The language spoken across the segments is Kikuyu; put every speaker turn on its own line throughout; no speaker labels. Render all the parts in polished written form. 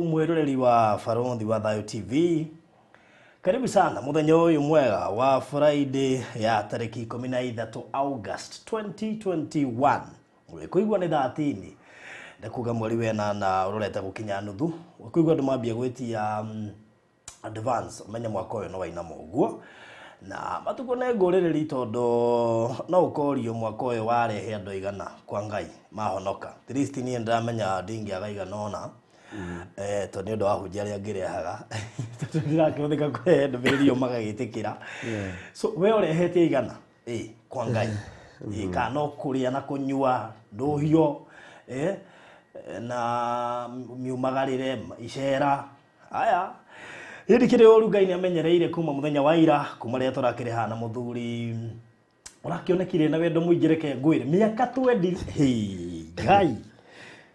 Mwĩroreri wa Barothi wa Thayo TV, karibu sana muthenya ũyũ mwega wa Friday ya tarĩki 13 August 2021. Wĩkũigua nĩ 13, ndekuga mweri wenana ũrorete gũkinya nuthu. Wĩkũigua andũ mambia gwĩtia advance, ũmenye mwaka ũyũ nĩ wainama ũguo na matukũ nĩ ngũrĩrĩri, tondũ no ũkorio mwaka ũyũ warehe andũ aigana kwa Ngai mahonoka. At least niĩ ndĩramenya ndingĩaga igana ũna, tondũ nĩ ũndũ wa hunjia arĩa ngĩrehaga, tondũ ndirakĩhũthĩka kũrehe ndũmĩrĩri ĩyo magagĩtĩkĩra. So we ũrehete igana kwa Ngai, kana no kũrĩa na kũnyua ndũhio, na miumagarĩre icera aya hĩndĩ kĩrĩ ũru. Ngai nĩ amenyereire kuma mũthenya wa ira, kuma rĩrĩa tũrakĩrĩ haha na mũthuri ũrakĩonekire na wendo mũingĩ. Reke ngwĩre, mĩaka 20, hey, Ngai,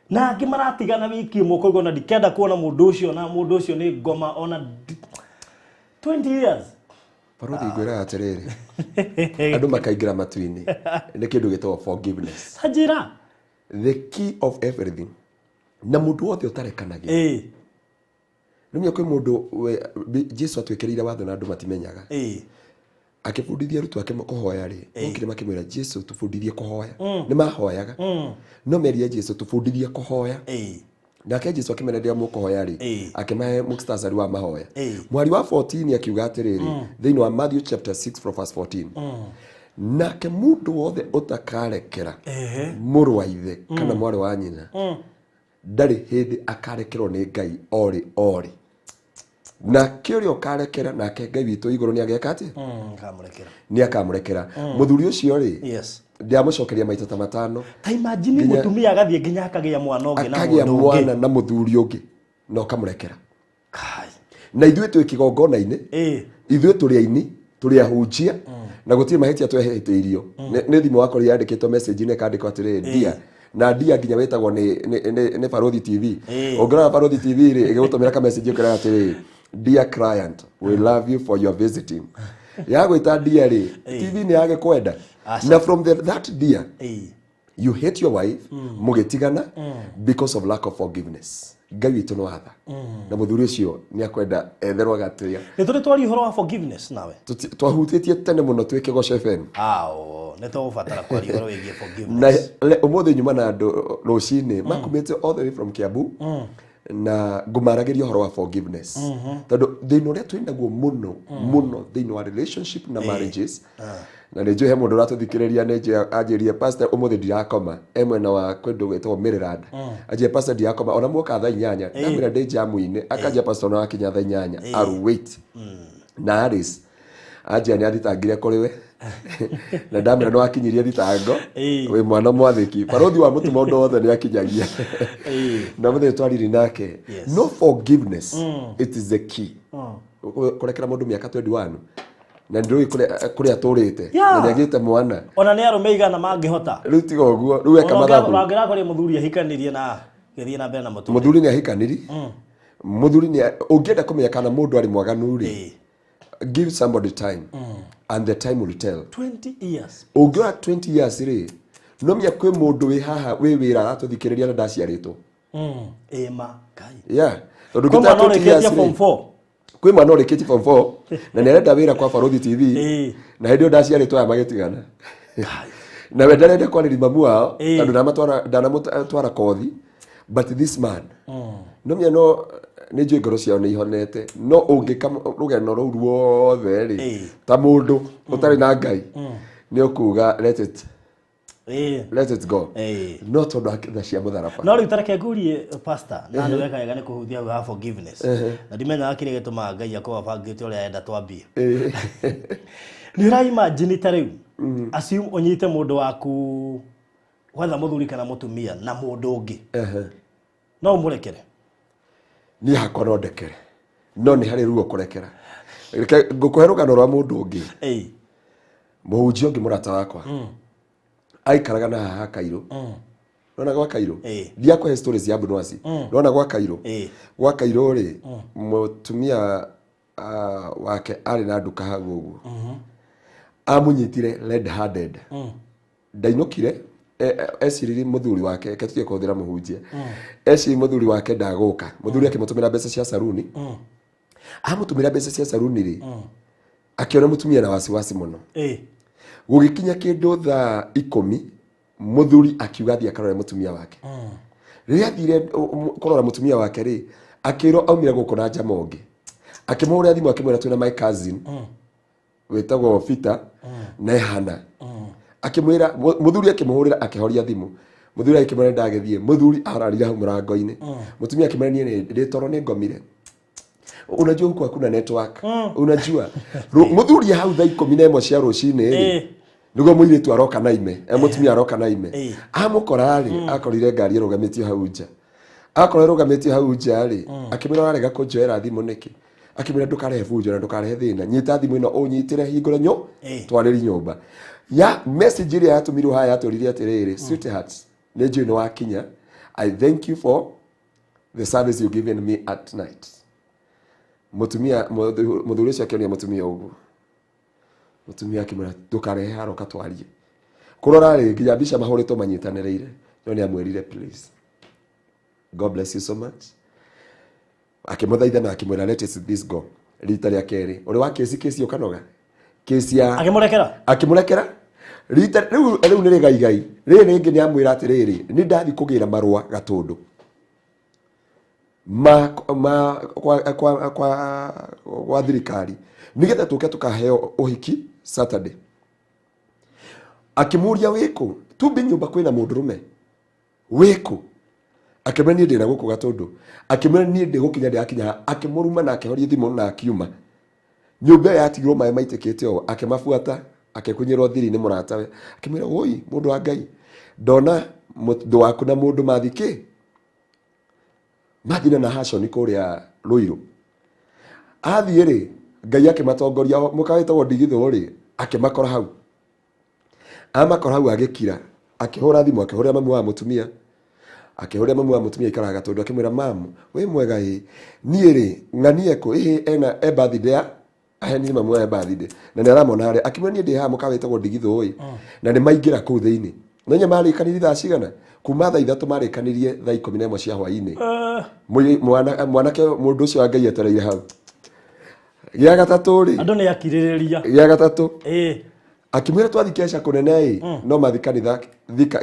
na angĩ maratigana wiki ĩmwe, ũkoigua ona ndikenda kuona mũndũ ũcio, na mũndũ ũcio nĩ ngoma ona 20 years.
Barothi, ngwĩraga atĩrĩrĩ, andũ makaingĩra matu-inĩ nĩ kĩndũ gĩtagwo forgiveness.
Ta njĩra.
The key of everything, na mũndũ wothe ũtarekanagĩra, nĩmenya kwĩ mũndũ Jesu atwĩkĩrĩire watho na andũ matimenyaga. Akĩbundithia arutwo ake kũhoya rĩ, mokire makĩmwĩra, "Jesu, tũbundithie kũhoya." Nĩ mahoyaga, no merire Jesu, "Tũbundithie kũhoya." Nake Jesu akĩmera, "Rĩrĩa mũkũhoya rĩ," akĩmahe muktasari wa mahoya. Mwari wa 14 akiuga atĩrĩrĩ, thĩinĩ wa Matthew chapter 6 from verse 14, "Nake mũndũ wothe ũtakarekera mũrũ wa ithe kana mwarĩ wa nyina, ndarĩ hĩndĩ akarekerwo nĩ Ngai orĩ orĩ. Nake ũrĩa ũkarekera, nake Ngai witũ igũrũ nĩ ageka atĩa?"
Kamũrekera.
Nĩ akamũrekera. Mũthuri ũcio rĩ, ndĩamũcokeria maita ta matano.
Ta imagine, mũtumia agathiĩ nginya akagĩa mwana ũngĩ na
akagĩa
mũndũ ũngĩ.
Mwana na mũthuri ũngĩ na ũkamũrekera.
Kai.
Na ithuĩ twĩ kĩgongona-inĩ, ithuĩ tũrĩ aini, tũrĩ ahunjia, na gũtirĩ mahĩtia twehĩtĩirio. Nĩ thimũ wakwa yandĩkĩtwo message-inĩ, ĩkandĩkwo atĩrĩrĩ, "Dear," na dear nginya wĩtagwo nĩ Barothi TV. Ũngĩrora Barothi TV rĩ, ĩgĩgũtũmĩra ka message ũkĩrora atĩrĩrĩ, "Dear client, we love you for your visiting." Yagwĩta dear rĩ, TV nĩ yagĩkwenda.
Aca.
Na from that dear, you hate your wife, mũgĩtigana because of lack of forgiveness. Ngai witũ nĩ watha, na mũthuri ũcio nĩ akwenda etherwo gatĩa.
Nĩ tũrĩ twaria ũhoro wa forgiveness nawe?
Twahutĩtie tene mũno twĩ Kĩgoco FM.
Ao, nĩ tũgũbatara kwaria ũhoro wĩgiĩ
Na
forgiveness.
Ũmũthĩ nyuma na andũ rũcinĩ makumĩte all the way from Kiambu, na ngũmaragĩria ũhoro wa forgiveness, tondũ thĩna ũrĩa twĩ naguo mũno mũno thĩinĩ wa relationship na marriages, na nĩ njũĩ he mũndũ ũratũthikĩrĩria, nĩ njũĩ anjĩrie, "Pastor, ũmũthĩ ndirakoma." E mwena wa kũndũ gwĩtagwo Maryland. Anjĩrie, "Pastor, ndirakoma ona muoka thaa 8." Ndamwĩra ndĩ jamu-inĩ. Akanjia, "Pastor, ona wakinya thaa 8, I'll wait." Na Alice anjia nĩ athitangire kũrĩ we, na ndamwĩra nĩ wakinyirie thitango. Wĩ mwana mwathĩki, barothi wa mũtũma ũndũ wothe nĩ akinyagia. Na mũthenya twariri nake. No forgiveness, it is the key. Kũrekera mũndũ mĩaka 21, na ndũĩ kũrĩa atũrĩte, na nĩ agĩte mwana.
Ona nĩ arũme igana mangĩhota?
Rĩu tiga ũguo, rĩu eka mathabu.
Wangĩrakoria mũthuri ahikanirie na gĩthiĩ na mbere na mũtũrĩre.
Mũthuri nĩ ahikaniri, mũthuri nĩ ũngĩenda kũmenya kana mũndũ arĩ mwaganu rĩ, give somebody time and the time will tell.
20 years.
Ũngĩoya 20 years rĩ, no menya kwĩ mũndũ wĩ haha wĩ wĩra aratũthikĩrĩria na ndaciarĩtwo.
Ĩ ma Ngai.
Yeah, tondũ
Kwĩ
ũngĩtara
mwana
20
ũrĩkĩtie
years
form
rĩ,
4.
Kwĩ mwana ũrĩkĩtie form 4 na nĩ arenda wĩra kwa Barothi TV, na hĩndĩ ĩyo ndaciarĩtwo, aya magĩtigana, na we ndarenda kwarĩria mamu wao, tondũ ndanamũtwara kothi. But this man, no menya no nĩ njũĩ ngoro ciao nĩ ihonete, no ũngĩka rũgeno rũu ruothe rĩ, ta mũndũ ũtarĩ na Ngai, nĩ ũkuga, "Let it, let it go." No tondũ tha cia mũtharaba.
No rĩu tareke ngurie, pastor, na nĩ weka wega nĩ kũhutia hau ha forgiveness, na ndimenyaga kĩrĩa gĩtũmaga Ngai akorwo abangĩte ũrĩa arenda twambie. Nĩ ũra imagine ta rĩu, assume ũnyite mũndũ waku wetha mũthuri kana mũtumia na mũndũ ũngĩ, no ũmũrekere?
Niĩ hakwa no ndekere, no nĩ harĩ ruo kũrekera. Reke ngũkũhe rũgano rwa mũndũ ũngĩ, mũhunjia ũngĩ, mũrata wakwa, aikaraga na haha Kairũ. Nona gwa Kairũ? Ndiakũhe stories ya Mbunwasi. Nona gwa Kairũ? Gwa Kairũ rĩ, mũtumia wake arĩ na nduka hau ũguo, amũnyitire red handed. Ndainũkire. Eciririe mũthuri wake, reke tũtige kũhũthĩra mũhunjia, eciririe mũthuri wake ndagũka. Mũthuri akĩmũtũmĩra mbeca cia saruni. Amũtũmĩra mbeca cia saruni rĩ, akĩona mũtumia na wasiwasi mũno. Gũgĩkinya kĩndũ thaa 10, mũthuri akiuga athiĩ akarore mũtumia wake. Rĩrĩa athire kũrora mũtumia wake rĩ, akĩrwo aumire gũkũ na njama ũngĩ. Akĩmũhũrĩra thimũ, akĩmwĩra, "Twĩna my cousin wĩtagwo Peter na ehana." Akĩmwĩra, mũthuri akĩmũhũrĩra, akĩhoria thimũ. Mũthuri akĩmwĩra, "Ndagĩthiĩ." Mũthuri ararire hau mũrango-inĩ. Mũtumia akĩmwĩra, "Niĩ ndĩ toro, nĩ ngomire. Unajua huku hakuna network, unajua." Mũthuri hau thaa 11 cia rũcinĩ rĩ, nĩguo mũirĩtu aroka na ime, mũtumia aroka na ime. Amũkora rĩ, akorire ngari ĩrũgamĩtio hau nja. Akorwo ĩrũgamĩtio hau nja rĩ, akĩmwĩra, "Ũrarega kũnjoera thimũ nĩkĩ?" Akĩmwĩra, "Ndũkarehe bunjo na ndũkarehe thĩna, nyita thimũ ĩno, ũnyitĩre, hingũre nyũ twarĩri nyũmba." Ya message ĩrĩa yatũmirwo haha yatũrire atĩrĩrĩ, "Sweetheart, nĩ njũĩ nĩ wakinya. I thank you for the service you given me at night." Mũtumia, mũthuri ũcio akĩonia mũtumia ũguo. Mũtumia akĩmwĩra, "Ndũkarehe haro, katwarie." Kũrora rĩ, nginya mbica mahũrĩtwo manyitanĩrĩire, no nĩ amwĩrire, "Please, God bless you so much." Akĩmũthaitha na akĩmwĩra, "Let us this go." Rita rĩa kerĩ, ũrĩ wa kĩci kĩci ũkanoga kĩci ya
Akĩmũrekera.
Akĩmũrekera rita rĩu. Rĩu nĩ rĩgaigai rĩrĩ rĩngĩ, nĩ amwĩra atĩrĩrĩ, "Nĩ ndathi kũgĩra marũa Gatũndũ ma ma kwa kwa kwa gwa thirikari nĩgetha tũke tũkaheo ũhiki Saturday." Akĩmũria, "Wĩkũ tumbi nyũmba kwĩna mũndũrũme? Wĩkũ?" Akĩmwĩra, "Niĩ ndĩna gũkũ Gatũndũ." Akĩmwĩra, "Niĩ ndĩgũkinya, ndĩrakinya haha." Akĩmũruma na akĩhoria thimũ na akiuma. Nyũmba ĩyo yatigirwo maĩ maitĩkĩte ũũ. Akĩmabuata, akĩkunyĩrwo thiri nĩ mũratawe, akĩmwĩra, "Woi, mũndũ wa Ngai, ndona mũndũ waku na mũndũ mathi kĩ mathina na haconi kũrĩa Rũirũ." Athiĩ rĩ, Ngai akĩmatongoria mũka wĩtagwo Ndigithũ rĩ, akĩmakora hau. Amakora hau, agĩkira, akĩhũra thimũ, akĩhũrĩra mamu wa mũtumia, akĩhũrĩra mamu wa mũtumia ikaraga Gatũndũ, akĩmwĩra, "Mamu, wĩ mwega? Ĩ niĩ rĩ, ng'anie kũ ĩhĩ ena e birthday ya ahenire mamu wa birthday na nĩ aramona harĩa." Akĩmwĩra, "Niĩ ndĩ haha mũka wĩtagwo Ndigithũ ĩ." Na nĩ maingĩra kũu thĩinĩ no nya marĩkanirie thaa cigana? Kuma thaa 3 marĩkanirie thaa 11 cia hwainĩ. Mwanake, mũndũ ũcio wa Ngai etereire hau. Gĩa gatatũ rĩ,
Andũ nĩ akirĩrĩria.
Gĩa gatatũ, akĩmwĩra, "Twathi keca kũnene ĩ, no mathi kanitha Thika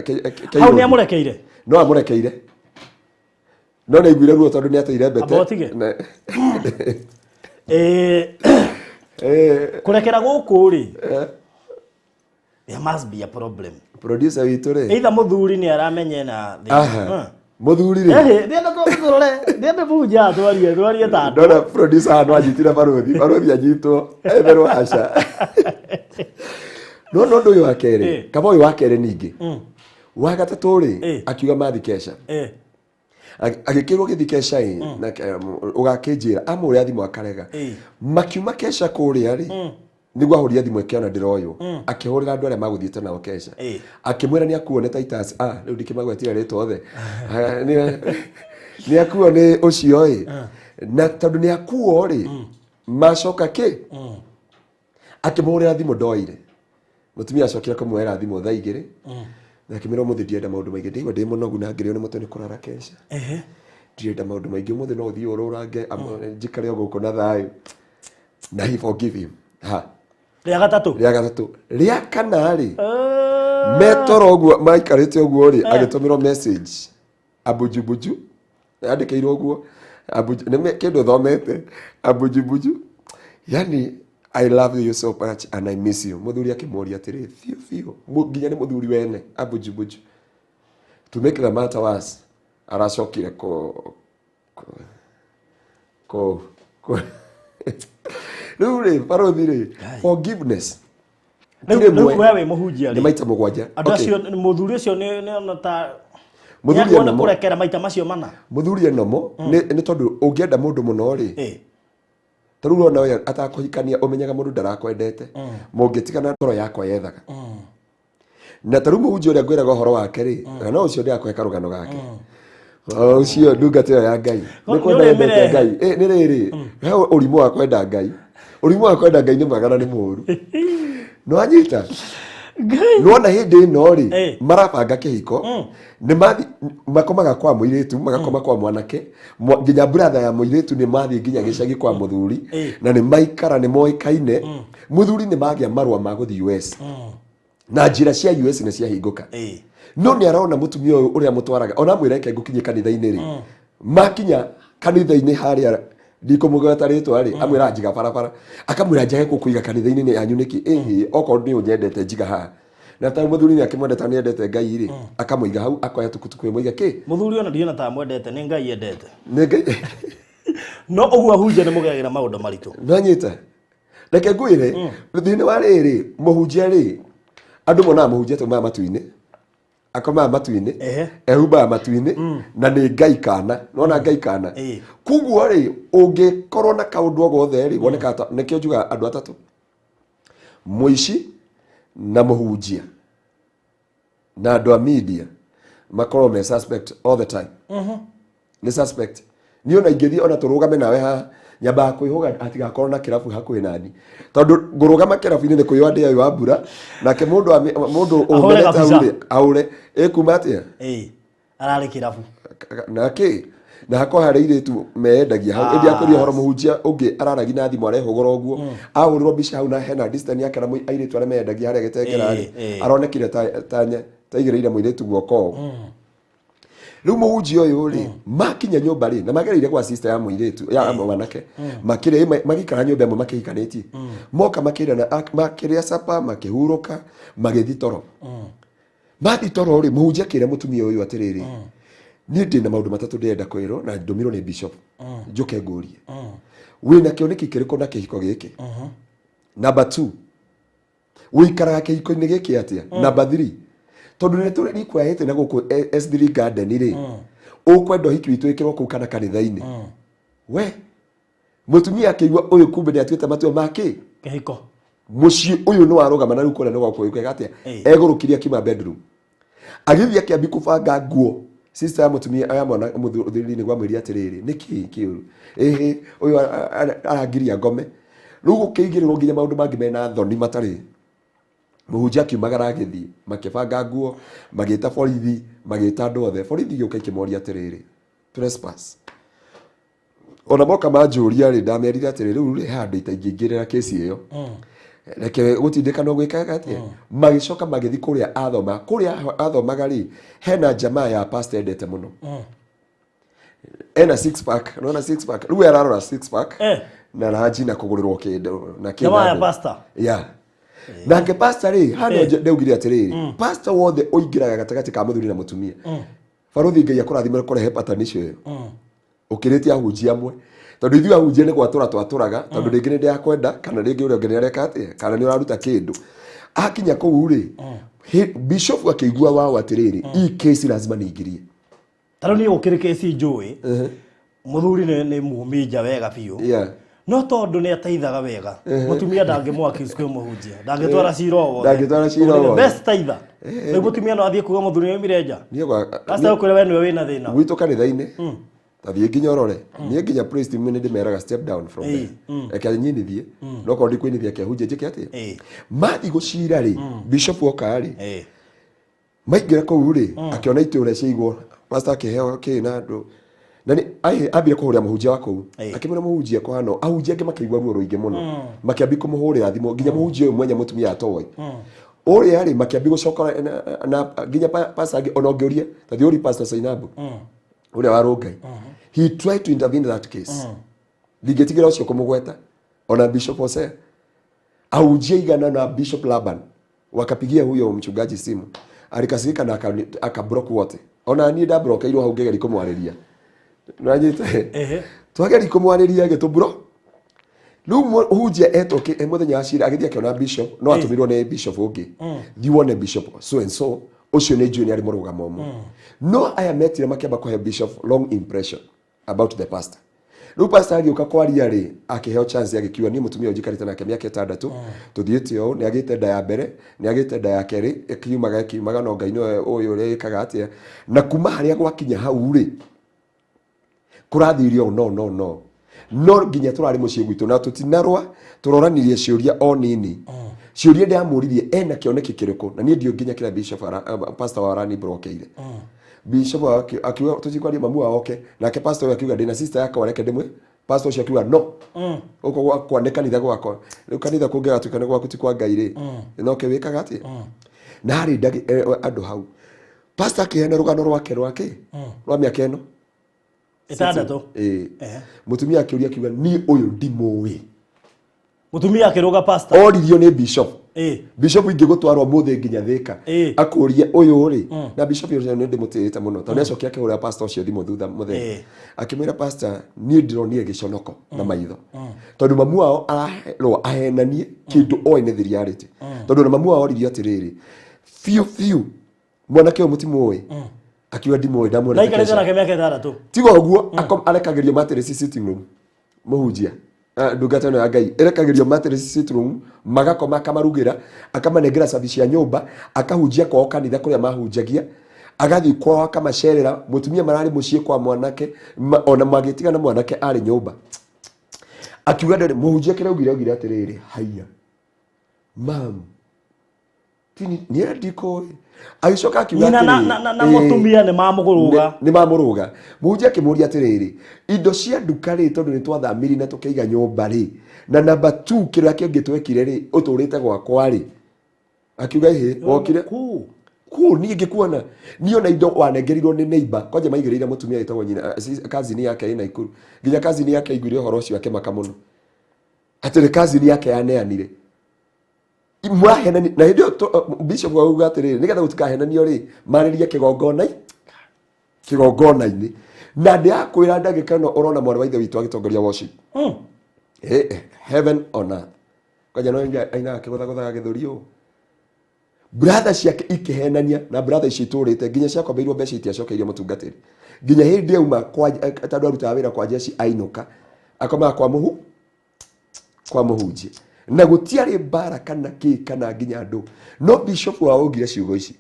Hau nĩ amũrekeire.
No amũrekeire, no nĩ aiguire ruo tondũ nĩ ateire mbete.
Amba ũtige. Kũrekera gũkũ rĩ, there must be a problem.
Producer witũ rĩ,
Either mũthuri nĩ aramenya na thĩna.
Aha. Mũthuri rĩ,
Ehe, ndĩenda tũrore, ndĩenda bunja twarie, twarie ta andũ.
Ndona producer haha no anyitire barothi, barothi anyitwo etherwo aca. No no ũndũ ũyũ wa kerĩ, kaba ũyũ wa kerĩ ningĩ, wa gatatũ rĩ, akiuga mathi keca. Agĩkĩrwo gĩthi keca ĩ na ũgakĩnjĩra amũrĩa thimũ akarega. Makiuma keca kũrĩa rĩ, nĩguo ahũrire thimũ, ĩkĩona ndĩroywo. Akĩhũrĩra andũ arĩa magũthiĩte nao keca, akĩmwĩra nĩ akuo nĩ Titus. Ah, rĩu ndikĩmagwetire rĩtwa othe. Ah, nĩ akuo nĩ ũcio ĩ, na tondũ nĩ akuo rĩ, macoka kĩ akĩmũhũrĩra thimũ ndoire. Mũtumia acokire kũmuoera thimũ thaa 2 na akĩmwĩra, "Ũmũthĩ ndienda maũndũ maingĩ, ndĩigua ndĩ mũnogu na ngĩrĩo nĩ mũtwe nĩ kũrara keca. Ndirenda maũndũ maingĩ ũmũthĩ, no ũthiĩ ũrũrange, njikare o gũkũ na thayũ." Na he forgive him ha.
Rĩa gatatũ.
Rĩa gatatũ. Rĩa kana rĩ, metoro ũguo maikarĩte ũguo rĩ, agĩtũmĩrwo message abujubunju, yandĩkĩirwo ũguo nĩ kĩndũ thomete, abujubunju, yani "I love you so much and I miss you." Mũthuri akĩmũria atĩrĩ, biũ biũ, nginya nĩ mũthuri wene abujubunju. To make the matter worse, aracokire kũ rĩu rĩ, barothi rĩ, forgiveness
Rĩu
ti rĩmwe,
rĩu we wĩ mũhunjia
nĩ
rĩ,
maita 7.
Andũ acio, mũthuri ũcio nĩ ona ta
Mũthuri
nĩagwo nĩ
ena
kũrekera maita macio mana.
Mũthuri enomo nĩ tondũ ũngĩenda mũndũ mũno rĩ, ta rĩu ũrona ũyũ atakũhikania, ũmenyaga mũndũ ndarakwendete mũngĩtigana, ngoro yakwa yethaga. Na ta rĩu mũhunjia ũrĩa ngwĩraga ũhoro wake rĩ, na no ũcio ndĩrakũhe karũgano gake. O, ũcio ndungata ĩyo ya Ngai nĩ kwenda
Nĩ
yendete
ũrĩmĩrehe.
Ngai. Nĩ rĩrĩ, he ũrimũ wa kwenda Ngai. Ũrimũ wa kwenda Ngai nĩ mwega na nĩ mũũru, no anyita.
Ngai.
Nĩwona hĩndĩ ĩno rĩ, marabanga kĩhiko, nĩ mathi makomaga kwa mũirĩtu, magakoma kwa mwanake, nginya brother ya mũirĩtu nĩ mathiĩ nginya gĩcagi kwa mũthuri, na nĩ maikara, nĩ moĩkaine. Mũthuri nĩ magĩa marũa ma gũthiĩ US, na njĩra cia US nĩ ciahingũka. No nĩ arona mũtumia ũyũ ũrĩa mũtwaraga, ona mwĩra reke ngũkinyie kanitha-inĩ rĩ, makinya kanitha-inĩ harĩa, ndikũmũgweta rĩtwa rĩ, amwĩra njiga barabara, akamwĩra njage gũkũiga kanitha-inĩ nĩ yanyu nĩkĩ? Ĩhĩ, okorwo nĩ ũnyendete njiga haha. Na ta mũthuri nĩ akĩmwendete, nĩ endete Ngai rĩ, akamũiga hau, akoya tukutuku ĩmũiga kĩ.
Mũthuri ona ndiona ta mwendete, nĩ Ngai endete.
Nĩ Ngai.
No ũguo ahunjia nĩ mũgeragĩra maũndũ maritũ.
Nanyita, reke ngwĩre, thĩinĩ wa rĩrĩ mũhunjia rĩ, andũ monaga mũhunjia taumaga matu-inĩ, akomaga matu-inĩ, ehumbaga matu-inĩ, na nĩ Ngai kana nona Ngai kana. Koguo rĩ, ũngĩkorwo na kaũndũ o gothe rĩ, wonekaga nĩkĩo njugaga andũ atatũ, mũici na mũhunjia na andũ a media, makorwo me suspect all the time. Nĩ suspect. Niĩ ona ingĩthiĩ ona tũrũgame nawe haha, nyambaga kwĩhũga hatigakorwo na kĩrabu hakuhĩ nani, tondũ ngũrũgama kĩrabu-inĩ nĩ kwĩywo ndĩayo wa mbura, nake mũndũ mũndũ
Ahũre
ũmenete hau
kabica.
rĩ, ahũre ĩkuma atĩa.
Ararĩ kĩrabu.
Na kĩ na hakorwo harĩ airĩtu meendagia hau, ĩndĩ akũria ũhoro mũhunjia ũngĩ araragia na thimũ arehũgũra ũguo, ahũrĩrwo mbica hau na hena distance yake na airĩtu arĩa meendagia harĩa gĩtengera rĩ, aronekire ta aigĩrĩire mũirĩtu guoko ũũ. Rĩu mũhunjia ũyũ rĩ, makinya nyũmba rĩ, na magereire gwa sister ya mũirĩtu ya mwanake, makĩrĩa magĩikara nyũmba ĩmwe makĩhikanĩtie, moka makĩrĩa makĩrĩa capa, makĩhurũka, magĩthiĩ toro. Mathiĩ toro rĩ, mũhunjia akĩra mũtumia ũyũ atĩrĩrĩ, niĩ ndĩ na maũndũ matatũ ndĩrenda kwĩrwo na ndũmirwo nĩ bishop njũke ngũrie, wĩna kĩoneki kĩrĩkũ na kĩhiko gĩkĩ? Number 2, wĩikaraga kĩhiko-inĩ gĩkĩ atĩa? Number 3, tondũ nĩ tũrĩ rikuahĩte na gũkũ S3 Garden rĩ, ũkwenda ũhiki witũ wĩkĩrwo kũu kana kanitha-inĩ? We mũtumia akĩigua ũyũ kumbe nĩ atuĩte matua ma kĩ
Kĩhiko.
Mũciĩ ũyũ nĩ warũgama na rĩu kũrĩa nĩ gwakwo gwĩkaga atĩa? Egũrũkirie akiuma bedroom, agĩthiĩ akĩambi kũbanga nguo. Sister ya mũtumia ya mwana mũthuri nĩguo amwĩrie atĩrĩrĩ, nĩ kĩĩ kĩũru? Ĩhĩ, ũyũ arangiria ngome. Rĩu gũkĩigĩrĩrwo nginya maũndũ mangĩ mena thoni matarĩ. Mũhunjia akiumagara agĩthiĩ, makĩbanga nguo, magĩta borithi, magĩta andũ othe. Borithi igĩũka ikĩmoria atĩrĩrĩ, trespass. Ona moka manjũria rĩ, ndamerire atĩrĩ, rĩu rĩ haha ndĩ itaingĩingĩrĩra kesi ĩyo, reke gũtindĩkanwo gwĩkaga atĩa. Magĩcoka magĩthiĩ kũrĩa athoma, kũrĩa athomaga rĩ, hena jamaa ya pastor endete mũno, ena six pack, nona six pack, rĩu ararora six pack na ranji na kũgũrĩrwo kĩndũ na kĩ
Jamaa
na
ya
andũ.
pastor.
Yeah. Nake pastor rĩ, hano ndaugire atĩrĩrĩ, pastor wothe ũingĩraga gatagatĩ ka mũthuri na mũtumia, barothi Ngai akũrathime kũrehe patanisho ĩyo ũkĩrĩtie ahunjia amwe, tondũ ithuĩ ahunjia nĩ gwatũra twatũraga, tondũ rĩngĩ nĩ ndĩrakwenda, kana rĩngĩ ũrĩa ũngĩ nĩ areka atĩa, kana nĩ ũraruta kĩndũ. Akinya kũu rĩ, bishop akĩigua wao atĩrĩrĩ, hii kesi lazima niingirie.
Ta rĩu niĩ gũkĩrĩ kesi njũĩ mũthuri nĩ mumi nja wega biũ, no tondũ nĩ ateithaga wega, mũtumia ndangĩmũ-accuse kwĩ mũhunjia, ndangĩtwara cira o wothe.
Ndangĩtwara cira o
Ũguo nĩ
wothe.
best taitha. Rĩu mũtumia no athiĩ kuga mũthuri nĩ oimire nja.
Niĩ
Pastor ũkwĩra we nĩwe wĩna thĩna.
Gwitũ kanitha-inĩ, tathiĩ nginya ũrore, niĩ nginya praise team nĩ ndĩmeraga, step down from there, reke nyinithie, no korwo ndikwinithia kĩahunjia njĩke atĩa? Mathiĩ gũcira rĩ, bishop oka rĩ, maingĩra kũu rĩ, akĩona itĩ ũrĩa ciaigwo, pastor akĩheo kĩ na andũ, na nĩ ambire kũhũrĩra mũhunjia wa kũu, akĩmwĩra mũhunjia kũhana ũũ. Ahunjia angĩ makĩigua ruo rũingĩ mũno, makĩambi kũmũhũrĩra thimũ, nginya mũhunjia ũyũ mwenye mũtumia atoĩ ũrĩa rĩ, makĩambi gũcoka na nginya pastor angĩ. Ona ũngĩũria, ta thiĩ ũri Pastor Sainabu ũrĩa wa Rũngai, he tried to intervene in that case. Ndingĩtigĩra ũcio kũmũgweta, ona Bishop Hosea, ahunjia igana na Bishop Laban wakapigia huyo mchungaji simu, alikasirika na akablock wote. Ona niĩ ndablokeirwo hau ngĩgeria kũmwarĩria. Nanyita, twageria kũmwarĩria gĩtũmburo. Rĩu mũhunjia etwo mũthenya wa cira, agĩthiĩ akĩona bishop, no atũmirwo nĩ bishop ũngĩ, thiĩ wone bishop so and so, ũcio nĩ njũĩ nĩ arĩ mũrũgamo ũmwe. No aya metire makĩamba kũhe bishop wrong impression about the pastor. Rĩu pastor agĩũka kwaria rĩ, akĩheo chance, agĩkiuga, niĩ mũtumia ũyũ njikarĩte nake mĩaka 6, tũthiĩte ũũ, nĩ agĩte nda ya mbere, nĩ agĩte nda ya kerĩ, ĩkiumaga ĩkiumaga, no Ngai nĩwe ũyũ ũrĩa ĩkaga atĩa, na kuma harĩa gwakinya hau rĩ, kũrathiire ũũ. No, no, no, No nginya tũrarĩ mũciĩ gwitũ na tũtinarũa, tũroranirie ciũria o nini. Ciũria ndĩramũririe ena kĩoneki kĩrĩkũ, na niĩ ndiũĩ nginya kĩrĩa bishop pastor wa arani brokeire. Bishop akiuga tũtikwaria mamu wao oke, nake pastor ũyũ akiuga ndĩna sister yakwa reke ndĩmwĩ. Pastor ũcio akiuga no gũkũ gwakwa nĩ kanitha gwakwa, rĩu kanitha kũngĩgatuĩka nĩ gwaku ti kwa Ngai rĩ, no ke wĩkaga atĩa? Na harĩ andũ hau, pastor akĩheana rũgano rwake rwake rwa mĩaka ĩno
6.
Ĩĩ. Mũtumia akĩũria akiuga niĩ ũyũ ndimũĩ.
Mũtumia akĩrũga pastor.
Oririo nĩ bishop. Bishop ingĩgũtwarwo mũthĩ nginya Thĩka, akũrie ũyũ rĩ, na bishop ũcio nĩ ndĩmũtĩĩte mũno tondũ nĩacokia akĩhũrĩra pastor ũcio thimũ thutha mũthenya, akĩmwĩra, "Pastor, niĩ ndĩronire gĩconoko na maitho tondũ mamu wao arerwo ahenanie kĩndũ oĩ nĩ reality, tondũ na mamu wao oririo atĩrĩrĩ, biũ biũ mwanake ũyũ mũtimũĩ?" Akiuga ndimũĩ, ndamuona
na ikarĩte
kesha."
nake mĩaka 6.
Tiga ũguo, arekagĩrio mattress sitting room. Mũhunjia, ndungata ĩno ya Ngai ĩrekagĩrio mattress sitting room, magakoma, akamarugĩra, akamanengera cabi cia nyũmba, akahunjia kwao kanitha kũrĩa mahunjagia, agathiĩ kwao akamacerera. Mũtumia mararĩ mũciĩ kwa mwanake, ona magĩtigana mwanake arĩ nyũmba. Akiuga ndĩrĩ mũhunjia kĩrĩa augire, augire atĩrĩrĩ, haiya mam tini nĩ ndikũĩ. Agĩcoka akiuga
nyina na,
atĩrĩrĩ,
na mũtumia nĩ mamũgũrũga.
Nĩ mamũrũga. Mũhunjia akĩmũria atĩrĩrĩ, indo cia nduka rĩ, tondũ nĩ twathamiri na tũkĩiga nyũmba rĩ, na namba 2 kĩrĩa kĩngĩ twekire rĩ, ũtũrĩte gwakwa rĩ? Akiuga ĩhĩ wokire
Kuu.
Kuu niĩ ngĩkuona niĩ ona indo wanengerirwo nĩ neighbor kwanja maigĩrĩire mũtumia wĩtagwo nyina, cousin yake ĩ Naikuru. Nginya cousin yake aiguire ũhoro ũcio akĩmaka mũno atĩ nĩ cousin yake yaneanire mwahenani. Na hĩndĩ ĩyo bishop auga atĩrĩrĩ, nĩgetha gũtikahenanio rĩ, marĩrie kĩgongona-inĩ. Na ndĩrakwĩra ndagĩka ĩno ũrona mwarĩ wa ithe witũ agĩtongoria worship. Heaven on earth. Kwanja no ainaga akĩgũthagũthaga gĩthũri ũũ, brother ciake ikĩhenania, na brother icio itũrĩte nginya ciakombeirwo mbeca itiacokeirio mũtungatĩri nginya hĩndĩ auma kwa, tondũ arutaga wĩra kwa jeshi, ainũka akomaga kwa mũhunjia, na gũtiarĩ mbara kana kĩ kana nginya andũ. No bishop wao augire ciugo ici,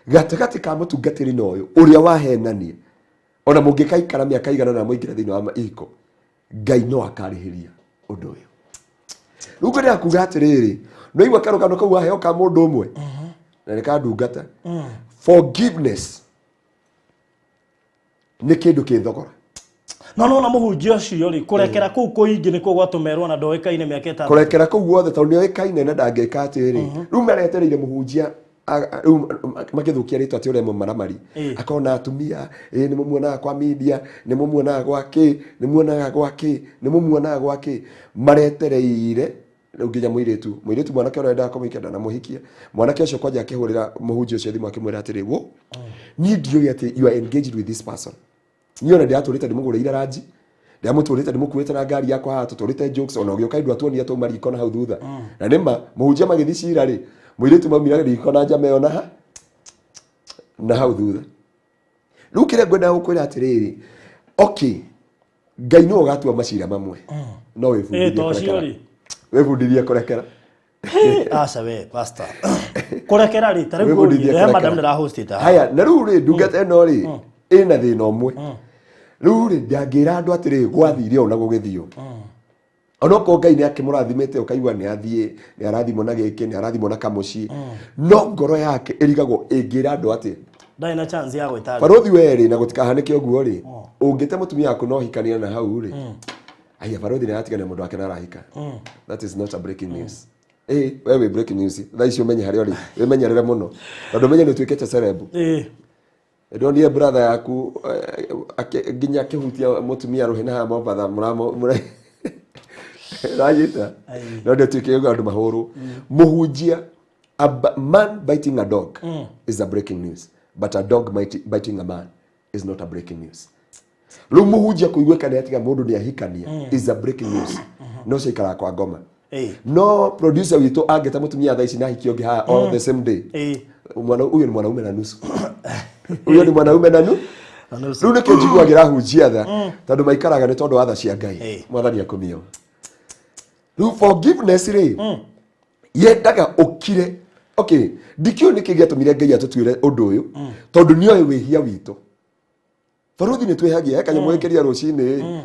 gatagatĩ ka mũtungatĩri na ũyũ ũrĩa wahenania, ona mũngĩkaikara mĩaka igana na mũingĩre thĩinĩ wa ihiko, Ngai no akarĩhĩria ũndũ ũyũ. Rĩu ngwendaga kuga atĩrĩrĩ, no igua karũgano kau waheo ka mũndũ ũmwe na nĩ ka ndungata, forgiveness nĩ kĩndũ kĩ thogora.
No nona mũhunjia ũcio rĩ, kũrekera kũu kũingĩ nĩkuo gwatũmerwo na ndoĩkaine mĩaka 6.
Kũrekera kũu guothe tondũ nĩoĩkaine na ndangĩka atĩrĩ, rĩu maretereire mũhunjia rĩu makĩthũkia rĩtwa atĩ ũrĩa mũmaramari akona atumia ĩ nĩ mũmuonaga kwa media, nĩ mũmuonaga gwa kĩ, nĩ muonaga gwa kĩ, nĩ mũmuonaga gwa kĩ. Maretereire rĩu nginya mũirĩtu mwanake ũrĩa endaga kũmũhikia ndanamũhikia. Mwanake ũcio kwanja akĩhũrĩra mũhunjia ũcio thimũ akĩmwĩra atĩrĩ, wo niĩ ndiũĩ atĩ you are engaged with this person. Niĩ ona ndĩratũrĩte ndĩmũgũrĩire ranji, ndĩramũtũrĩte ndĩmũkuĩte na ngari yakwa haha, tũtũrĩte jokes, ona ũgĩũka indũ atuonia twauma riko na hau thutha. Na nĩma mũhunjia magĩthiĩ cira rĩ, mũirĩtu maumire riko na njama ĩyo na ha na hau thutha. Rĩu kĩrĩa ngwendaga gũkwĩra atĩrĩrĩ, okay, Ngai nĩwe ũgatua macira mamwe, no wĩbundithie
To ũcio
kũrekera.
rĩ.
Wĩbundithie kũrekera.
Aca we pastor, kũrekera rĩ, ta rĩu
Wĩbundithie
ngũrie, he
kũrekera.
madam ndĩrahostĩte haha.
Haya, na rĩu rĩ, ndungata ĩno rĩ ĩna thĩna ũmwe. Rĩu rĩ, ndangĩra andũ atĩrĩ gwathire ũũ na gũgĩthiĩ ũũ, onokorwo Ngai nĩ akĩmũrathimĩte, ũkaigua nĩ athiĩ nĩ arathimwo na gĩkĩ, nĩ arathimwo na kamũciĩ, no ngoro yake ĩrigagwo ĩngĩra andũ atĩ
Ndarĩ na chance ya gwĩta andũ.
Barothi werĩ, na gũtikahanĩke ũguo rĩ, ũngĩte mũtumia waku no hikania na hau rĩ, aya barothi nĩ aratigana mũndũ wake na arahika. That is not a breaking news. Ĩ we wĩ breaking news thaa ici, ũmenye harĩa ũrĩ, wĩmenyerere mũno tondũ ũmenye nĩ ũtuĩkĩte celeb. Ndonire brother yaku nginya akĩhutia mũtumia rũhĩ na haha Mombatha mũramo ranyita.
Ai.
No ndĩtuĩke ũguo andũ mahũrwo. Mũhunjia, a man biting a dog is a breaking news, but a dog biting a man is not a breaking news. Rĩu mũhunjia kũiguĩka nĩ atiga mũndũ nĩ ahikania is a breaking news, no ciikaraga kwa ngoma. No producer witũ angĩta mũtumia thaa ici na ahikie ũngĩ haha all the same day, mwana huyo ni mwanaume na nusu, huyo ni mwanaume na
Na nusu.
Rĩu nĩkĩo njiguagĩra hunjia tha, tondũ maikaraga nĩ tondũ wa tha cia Ngai. Mwathani akumio. Rĩu forgiveness rĩ, yendaga ũkire. Okay, ndikĩũĩ nĩkĩ gĩatũmire Ngai atũtuĩre ũndũ ũyũ, tondũ nĩoĩ wĩhia witũ. Baruthi nĩ twĩhagia, he kanyamũ gĩkĩria rũcinĩ.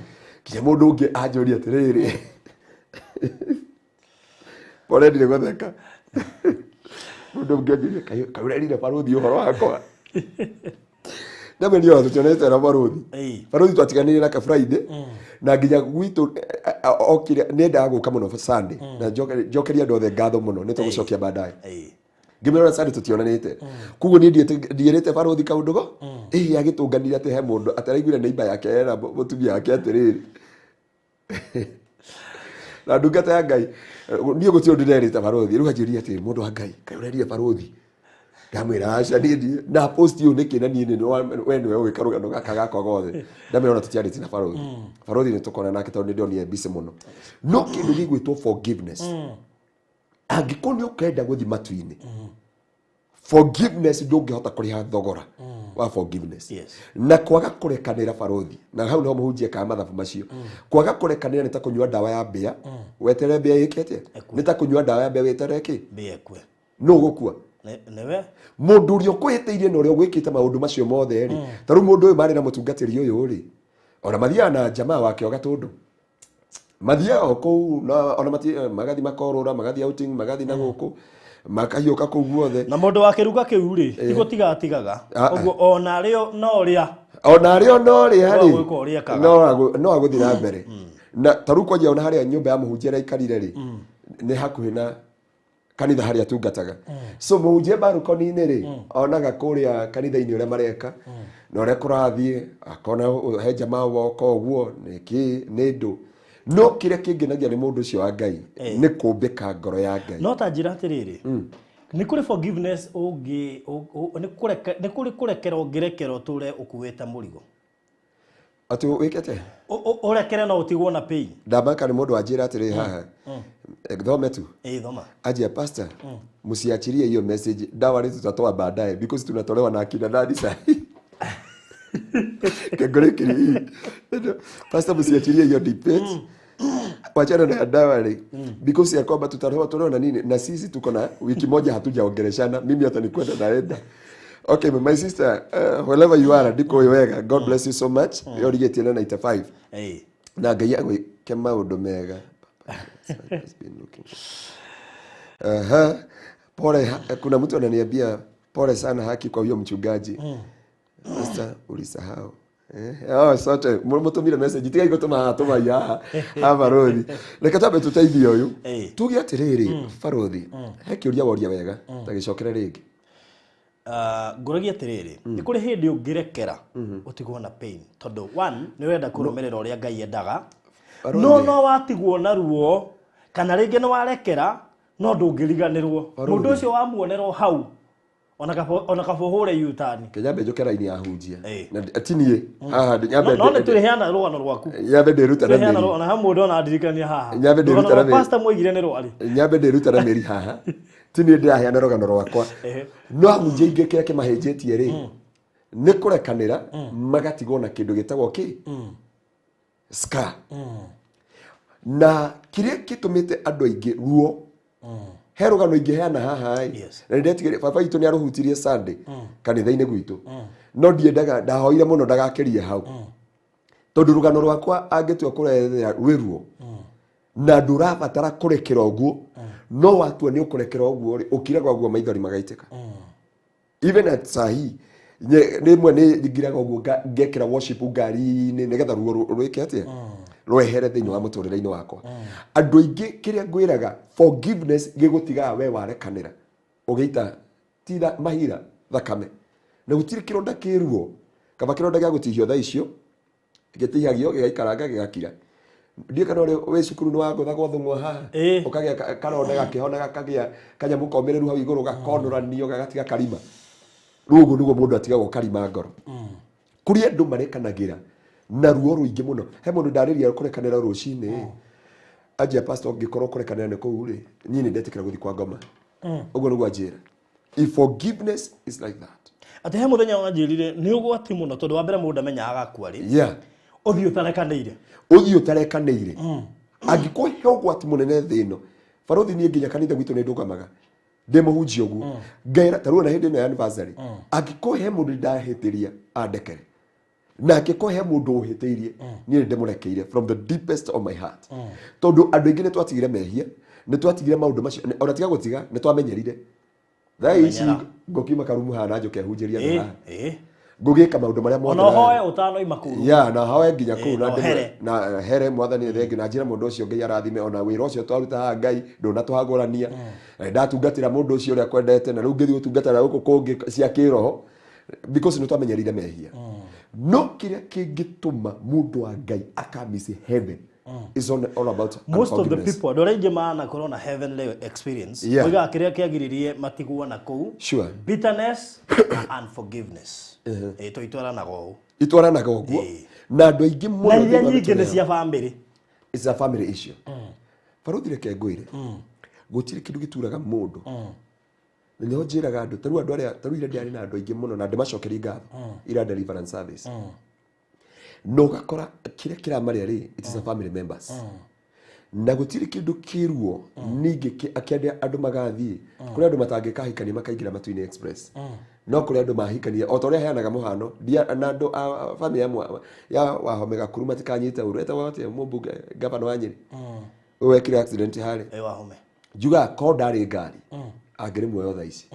Nginya mũndũ ũngĩ anjũria atĩrĩrĩ, pole ndire gũtheka. Mũndũ ũngĩ anjũria, kaĩ ũrerire barũthi ũhoro wakwa? Ndamwe niĩ ona tũtionete na barũthi. Barũthi twatiganire nake Friday na nginya gwitũ okire nĩendaga gũka mũno Sunday na njokerie andũ othe ngatho mũno, nĩ tũgũcokia baadaye. Ngĩmwĩra Sunday tũtionanĩte, koguo niĩ ndierĩte barũthi kaũndũ go ĩĩ agĩtũnganire atĩ he mũndũ ataraiguire neighbor yake era mũtumia wake atĩrĩrĩ na ndungata ya Ngai niĩ gũtirĩ ũndũ nderĩte barũthi. Rĩu anjĩria atĩrĩ, mũndũ wa Ngai, kaĩ ũrerire barũthi? Ndamwĩra aca, niĩ na post ũyũ nĩkĩ, na niĩ we nĩwe ũĩ karũgano gaka gakwa gothe. Ndamwĩra ona tũtiarĩtie na barũthi. Barũthi nĩ tũkona nake tondũ nĩ ndonire busy mũno. No kĩndũ gĩgwĩtwo forgiveness, angĩkorwo nĩ ũkenda gũthiĩ matu-inĩ, forgiveness ndũngĩhota kũrĩha thogora wa forgiveness. Na kwaga kũrekanĩra, barũthi, na hau niho mũhunjia ekaga mathabu macio, kwaga kũrekanĩra nĩ ta kũnyua ndawa ya mbĩa weterere mbĩa ĩke atĩa? Nĩ ta kũnyua ndawa ya mbĩa weterere kĩ?
Mbĩa ĩkue.
Nũ ũgũkua?
Nĩwe.
Mũndũ ũrĩa ũkwĩhĩtĩirie na ũrĩa ũgwĩkĩte maũndũ macio mothe rĩ, ta rĩu mũndũ ũyũ marĩ na mũtungatĩri ũyũ rĩ, ona mathiaga na jamaa wake o gatũndũ, mathiaga o kũu na ona magathi makorũra, magathi outing, magathi na gũkũ, makahiũka kũu guothe.
Na mũndũ wa kĩruga kĩu rĩ, ti gũtiga atigaga. Ũguo ona rĩo no rĩa
ona rĩo no rĩa
No agwĩka ũrĩa ekaga.
No agũthiĩ na mbere. Na ta rĩu kwanjia ona harĩa nyũmba ya mũhunjia ĩraikarire rĩ, nĩ hakuhĩ na kanitha harĩa atungataga. So mũhunjia barũkoni-inĩ rĩ, onaga kũrĩa kanitha-inĩ ũrĩa mareka na ũrĩa kũrathiĩ, akona he jamaa woka ũguo nĩkĩ nĩ ndũ. No kĩrĩa kĩngenagia nĩ mũndũ ũcio wa Ngai nĩ kũmbĩka ngoro ya Ngai.
No ta njĩra atĩrĩrĩ, nĩ kũrĩ forgiveness ũngĩ nĩ kũrĩ kũrekera ũngĩrekera ũtũre ũkuĩte mũrigo?
Atĩ wĩkĩte?
Ũrekere no ũtigwo na pain.
Ndamaka nĩ mũndũ wanjĩra atĩrĩ haha, thome tu.
Ĩĩ, thoma.
Ajia, pastor, msiachilie hiyo message, dawa tutatoa baadaye because tunatolewa na akina nani sahi kengore hii. Pastor, msiachilie hiyo debate, wachana na dawa because ya kwamba tutatoa tolewa na nini, na sisi tuko na wiki moja hatujaongeleshana, mimi hata nikwenda naenda. Okay, my sister, wherever you are, ndiko wega, God bless you so much. Yorigĩtie na 95 na Ngai agwĩke maũndũ mega. Has been looking. Aha. Pole, kuna mtu ananiambia pole sana haki kwa huyo mchungaji. Pastor, ulisahau. Oh, sote mũtũmire message, tigai gũtũma haha, tũmai haha ha barothi. Reke twambe tũteithie ũyũ. Tuge atĩrĩrĩ, barothi, he kĩũria woria wega, ta gĩcokere rĩngĩ.
Ngũragia atĩrĩrĩ, nĩ kũrĩ hĩndĩ ũngĩrekera ũtigwo na pain, tondũ one, nĩ ũrenda kũrũmĩrĩra ũrĩa Ngai endaga,
Barothi.
no watigwo na ruo, kana rĩngĩ nĩ warekera no ndũngĩriganĩrwo.
Barothi.
Mũndũ ũcio wamuonera o hau, ona kaba ũhũre U-turn.
Ke nyambe njoke raini ya hunjia. Na ti niĩ haha nyambe
No nĩ tũrĩheana rũgano rwaku.
Nyambe ndĩruta na
Tũrĩheana
mĩri.
rũgano, ha mũndũ ona ndirikania haha.
Nyambe ndĩruta
Rũgano
na
rwa
mĩri.
pastor mwoigire nĩ rwarĩ.
Nyambe ndĩruta na mĩri haha, ti niĩ ndĩraheana rũgano rwakwa. No ahunjia aingĩ kĩrĩa kĩmahĩnjĩtie rĩ, nĩ kũrekanĩra magatigwo na kĩndũ gĩtagwo kĩ scar. Na kĩrĩa gĩtũmĩte andũ aingĩ ruo, he rũgano ingĩheana haha ĩ, na nĩndetigĩrire baba witũ nĩ arũhutirie Sunday kanitha-inĩ gwitũ, no ndiendaga, ndahoire mũno ndagakĩrie hau, tondũ rũgano rwakwa angĩtua kũrethera rwĩ ruo na ndũrabatara kũrekera ũguo, no watua nĩ ũkũrekera ũguo rĩ, ũkiraga ũguo maithori magaitĩka. Even at sahi rĩmwe nĩ ngiraga ũguo ngekĩra worship ngari-inĩ nĩgetha ruo rwĩke atĩa, rwehere thĩinĩ wa mũtũrĩre-inĩ wakwa. Andũ aingĩ kĩrĩa ngwĩraga, forgiveness gĩgũtigaga we warekanĩra ũgĩita tira mahira thakame, na gũtirĩ kĩronda kĩruo kaba kĩronda gĩa gũtihio thaa icio gĩtihagio gĩgaikaranga gĩgakira. Ndiũ kana ũrĩ wĩ cukuru nĩ wagũthagwo thũng'wa haha, ũkagĩa karonda gakĩhona, gakagĩa kanyamũ komĩrĩru hau igũrũ, gakonũranio gagatiga karima. Rĩu ũguo nĩguo mũndũ atigagwo karima ngoro. Kũrĩ andũ marekanagĩra na ruo rũingĩ mũno. He mũndũ ndarĩria kũrekanĩra rũcinĩ, anjia, pastor, ũngĩkorwo kũrekanĩra nĩ kũu rĩ, niĩ nĩ ndetĩkĩra gũthiĩ kwa ngoma. Ũguo nĩguo anjĩra. If forgiveness is like that.
Atĩ he mũthenya wanjĩrire nĩ ũgwati mũno, tondũ wa mbere mũndũ ndamenyaga agakua rĩ. Ũthiĩ ũtarekanĩire.
Ũthiĩ ũtarekanĩire. Angĩkorwo he ũgwati mũnene thĩ ĩno, barothi, niĩ nginya kanitha gwitũ nĩ ndũgamaga ndĩ mũhunjia ũguo, ngaĩra ta rĩu ona hĩndĩ ĩno ya anniversary, angĩkorwo he mũndũ ndahĩtĩria andekere. Na angĩkorwo he mũndũ ũhĩtĩirie, niĩ nĩ ndĩmũrekeire from the deepest of my heart, tondũ andũ aingĩ nĩ twatigire mehia, nĩ twatigire maũndũ macio, ona tiga gũtiga, nĩ twamenyerire. Thaa ici
Kũmenyera.
Ngũkiuma karumu haha na njũke hunjĩrie andũ haha, ngũgĩka maũndũ marĩa mothe
Ona ũhoe ũtanoima kũu.
Ya, na hoe nginya kũu, na
na ũhere.
Na here mwathani thengi, na njĩra mũndũ ũcio Ngai arathime ona wĩra ũcio twaruta haha. Ngai ndũnatũhagũrania. Ndatungatĩra mũndũ ũcio ũrĩa kwendete, na rĩu ngĩthiĩ gũtungatĩra gũkũ kũngĩ cia kĩroho, because nĩ twamenyerire mehia. No kĩrĩa kĩngĩtũma mũndũ wa Ngai akamiss heaven is all about
Most of the
unforgiveness.
people, andũ arĩa aingĩ manakorwo na heavenly experience, moigaga kĩrĩa kĩagiririe matigwo na kũu, bitterness na unforgiveness. Ĩ tũitwaranaga ũũ.
Itwaranaga ũguo, na andũ aingĩ mũno
Na iria
thĩinĩ wa
nyingĩ nĩ
mĩtũrĩre
cia bamĩrĩ.
It's a family issue. Baruthi, reke ngwĩre, gũtirĩ kĩndũ gĩturaga mũndũ. Na nĩho njĩraga andũ, tarĩu andũ arĩa, tarĩu ira ndĩarĩ na andũ aingĩ mũno, na ndĩmacokerie ngatho ira deliverance service, na ũgakora kĩrĩa kĩramarĩa rĩ, it is a family members. Na gũtirĩ kĩndũ kĩruo ningĩ akĩandĩa andũ magathiĩ kũrĩ andũ matangĩkahikania makaingĩra matu-inĩ express, no kũrĩ andũ mahikania o ta ũrĩa heanaga mũhano na andũ a family ya Wahome Gakuru matikanyite ũru, etagwo atĩa mũmbunge, gavana wa Nyĩrĩ ũyũ wekire accident harĩ?
Ĩ Wahome.
Njugaga korwo ndarĩ ngari angĩrĩ muoyo thaa ici,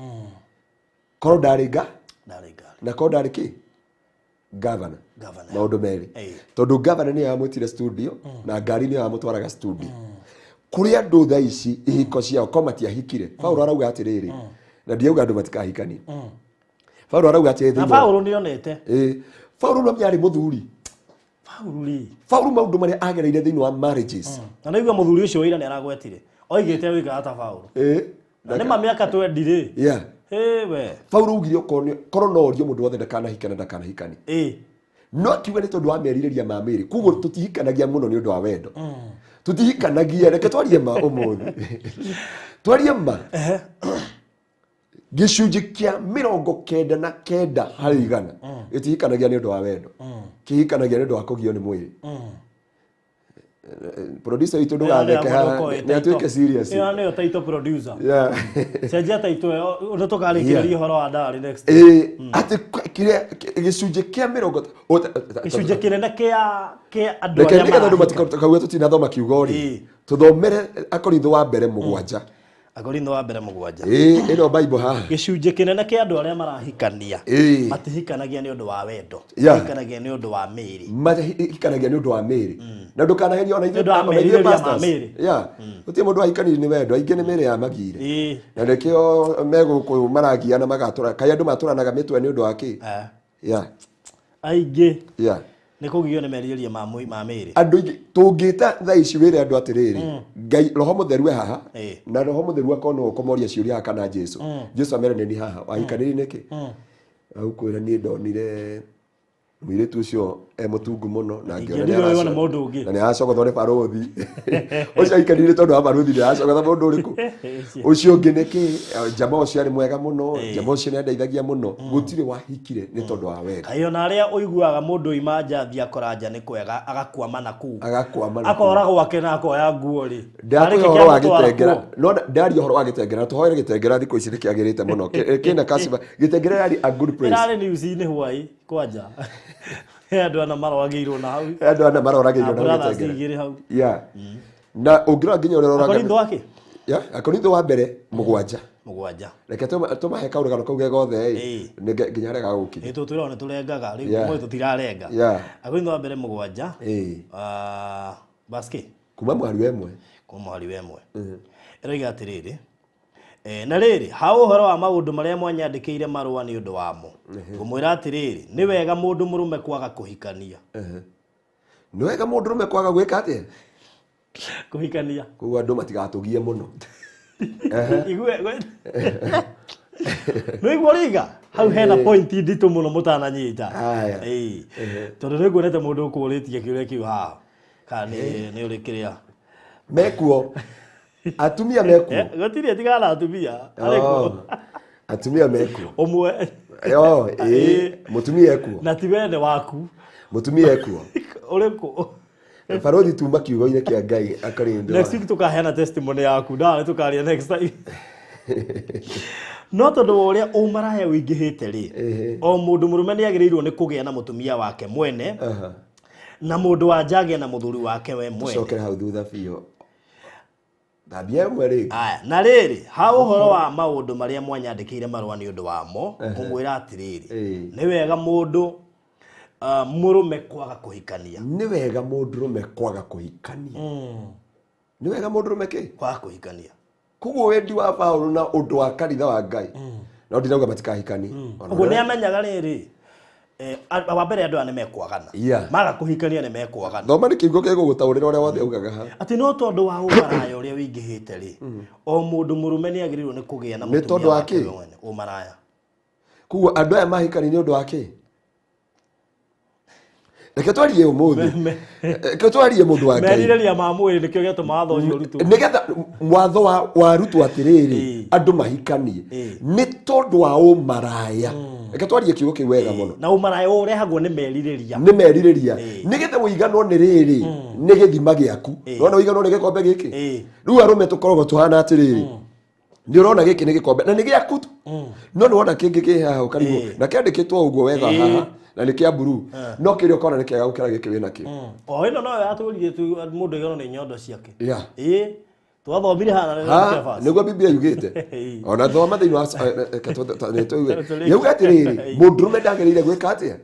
korwo ndarĩ nga
Ndarĩ ngari.
Na korwo ndarĩ kĩ gavana.
Gavana.
Maũndũ merĩ, tondũ gavana nĩyo yamwĩtire studio na ngari nĩyo yamũtwaraga studio. Kũrĩ andũ thaa ici ihiko ciao ko matiahikire. Paulo arauga atĩrĩrĩ, na ndiauga andũ matikahikanie, Paulo arauga atĩrĩ
Na
thĩinĩ
Paũlũ nĩonete.
Ĩ, Paulo no arĩ mũthuri.
Paũlũ rĩ.
Paulo maũndũ marĩa agereire thĩinĩ wa marriages.
Na naigua mũthuri ũcio wĩira nĩ aragwetire oigĩte wĩkaga ta Paũlũ. Na nĩ ma mĩaka 20 rĩ. Ĩ we.
Paulo augire okorwo korwo no orio mũndũ wothe ndakanahikane, ndakanahikanie. No akiuga nĩ tondũ wa merirĩria ma mĩĩrĩ. Koguo tũtihikanagia mũno nĩ ũndũ wa wendo, tũtihikanagia. Reke twarie ma ũmũthĩ, twarie ma. Gĩcunjĩ kĩa 99 harĩ igana gĩtihikanagia nĩ ũndũ wa wendo, kĩhikanagia nĩ ũndũ wa kũgio nĩ mwĩrĩ. Producer witũ, ndũgatheke haha, nĩ atuĩke serious.
Ĩyo nĩyo title, producer. Cenjia title ĩyo ũndũ tũkarĩkĩrĩria ũhoro wa ndarĩ next.
Ĩ, atĩ kĩrĩa gĩcunjĩ kĩa mĩrongo
Gĩcunjĩ kĩnene kĩa andũ
reke
arĩa
nĩgetha andũ
marahika.
matikauge tũtinathoma kiugo rĩ, tũthomere Akorintho wa mbere 7.
Akorintho wa mbere 7.
Ĩ, ĩno Bible haha.
Gĩcunjĩ kĩnene kĩa andũ arĩa marahikania matihikanagia nĩ ũndũ wa wendo, mahikanagia nĩ ũndũ wa mĩĩrĩ.
Mahikanagia nĩ ũndũ wa mĩĩrĩ, na ndũkanaherio ona
Nĩ ũndũ wa
ithuĩ, ona ithuĩ
merirĩria ma
pastors.
mĩĩrĩ.
Yeah. Gũtirĩ mũndũ wahikanirie nĩ wendo, aingĩ nĩ mĩĩrĩ yamagire, na nĩkĩo megũkũ maragiana magatũra. Kaĩ andũ matũranaga mĩtwe nĩ ũndũ wa kĩ? Yeah.
Aingĩ nĩ kũgio nĩ merirĩria ma mĩĩrĩ.
Andũ aingĩ tũngĩta thaa ici wĩre andũ atĩrĩrĩ, Ngai Roho Mũtheru e haha, na Roho Mũtheru akorwo no ũkũmoria ciũria haha, kana Jesu amere nĩ ni haha, wahikanĩrie nĩkĩ? Agũkwĩra niĩ ndonire mũirĩtu ũcio e mũtungu mũno na ngĩona
Ingĩendire ũyũ nĩ mũndũ ũngĩ.
Na nĩ aracogothwo nĩ barũthi ũcio. Aikarire tondũ wa barũthi, nĩ aracogotha mũndũ ũrĩkũ ũcio ũngĩ nĩkĩ? Njama ũcio arĩ mwega mũno, njama ũcio nĩ andeithagia mũno. Gũtirĩ wahikire nĩ tondũ wa wendo.
Kaĩ ona arĩa ũiguaga mũndũ oima nja athiĩ akora nja nĩ kwega, agakwama na kũu,
Agakwama na kũu.
akora gwake na akoya nguo rĩ.
Ndakũhe
Narĩkĩ
ũhoro wa
kĩamũtwara
Gĩtengera.
kuo?
No ndaria ũhoro wa Gĩtengera, tũhoere Gĩtengera, thikũ ici nĩ kĩagĩrĩte mũno. Kĩna kasiba Gĩtengera yarĩ a good place.
Ĩrarĩ news-inĩ hwaĩ kwanja. He andũ ana maroragĩirwo na hau.
Andũ ana maroragĩirwo
Na
na
brothers
Gĩtengera.
igĩrĩ hau.
Yeah. Na ũngĩrora nginya ũrĩa ũroraga
Akorintho wake
Yeah, Akorintho wa mbere 7.
7.
Reke tũmahe kaũrũgano kau ge gothe ĩ, nginya harĩa gagũkinya.
Ĩ tũtwĩrwo nĩ tũrengaga rĩu, ũmũthĩ tũtirarenga. Akorintho wa mbere 7. Baske.
Kuma mũhari wa 1.
Kuma mũhari wa 1 ĩroiga atĩrĩrĩ, na rĩrĩ, ha ũhoro wa maũndũ marĩa mwanyandĩkĩire marũa nĩ ũndũ wamo, ngũmwĩra atĩrĩrĩ, nĩ wega mũndũ mũrũme kwaga kũhikania.
Nĩ wega mũndũ rũme kwaga gwĩka atĩa?
Kũhikania.
Koguo andũ matigatũgie mũno.
Igue nĩ igua riga hau hena point nditũ mũno mũtananyita.
Aya.
Ĩĩ. Tondũ nĩ nguonete mũndũ ũkũrĩtie kĩũria kĩu haha, kana nĩ ũrĩ kĩrĩa.
Mekuo, atumia mekuo.
Gũtirĩ tigana na atumia arĩ kuo.
Oh, atumia mekuo.
Ũmwe.
Yo, ĩĩ, mũtumia ekuo.
Na ti wene waku.
Mũtumia ekuo.
Ũrĩkũ?
Barothi, tuma kiugo-inĩ kĩa Ngai, Akorintho.
Next week tukaheana testimony yaku, ndawa nĩ tukaria next time. No tondũ wa ũrĩa ũmaraya ũingĩhĩte rĩ, o mũndũ mũrũme nĩ agĩrĩirwo nĩ kũgĩa na mũtumia wake mwene, na mũndũ wa nja agĩe na mũthuri wake we mwene.
Cokere hau thutha biũ, thambia ĩmwe rĩngĩ.
Aya, na rĩrĩ, ha ũhoro wa maũndũ marĩa mwanyandĩkĩire marũa nĩ ũndũ wamo, ngũmwĩra atĩrĩrĩ, nĩ wega mũndũ mũrũme kwaga kũhikania.
Nĩ wega mũndũrũme kwaga kũhikania. Nĩ wega mũndũrũme kĩ?
Kwaga kũhikania.
Koguo wendi wa Paũlũ na ũndũ wa kanitha wa Ngai, no ndirauga matikahikanie. Ona
Ũguo nĩ amenyaga rĩrĩ, wa mbere andũ aya nĩ mekwagana. Maga kũhikania nĩ mekwagana.
Thoma nĩ kiugo gĩgũgũtaũrĩra ũrĩa wothe augaga haha.
Atĩ no tondũ wa ũmaraya ũrĩa ũingĩhĩte rĩ, o mũndũ mũrũme nĩ agĩrĩirwo nĩ kũgĩa na
Nĩ
mũtumia
tondũ wa
wake
kĩ?
we mwene, ũmaraya.
Koguo andũ aya mahikania nĩ ũndũ wa kĩ? Reke twarie ũmũthĩ. Reke twarie mũndũ wa Ngai.
Merirĩria ma mwĩrĩ nĩkĩo gĩatũma watho ũcio ũrutwo.
Nĩgetha watho warutwo atĩrĩrĩ, andũ mahikanie nĩ tondũ wa ũmaraya. Reke twarie kiugo kĩu wega mũno.
Na ũmaraya ũrehagwo nĩ merirĩria.
Nĩ merirĩria. Nĩgetha ũiganwo nĩ rĩrĩ, nĩ gĩthima gĩaku. Nĩwona ũiganwo nĩ gĩkombe gĩkĩ? Rĩu arũme tũkoragwo tũhana atĩrĩrĩ, nĩ ũrona gĩkĩ nĩ gĩkombe na nĩ gĩaku tu, no nĩ wona kĩngĩ kĩ haha ũkarigwo, na kĩandĩkĩtwo ũguo wega haha na nĩ kĩa blue, no kĩrĩa ũkona nĩ kĩega gũkĩra gĩkĩ wĩnakĩo.
O ĩno noyo yatũririe tu mũndũ aiganwo nĩ nyondo ciake. Twathomire haha na
Ha,
nĩ
nĩguo Biblia yugĩte. Ona thoma thĩinĩ wa yauga atĩrĩrĩ, mũndũrũme ndagĩrĩire gwĩka atĩa?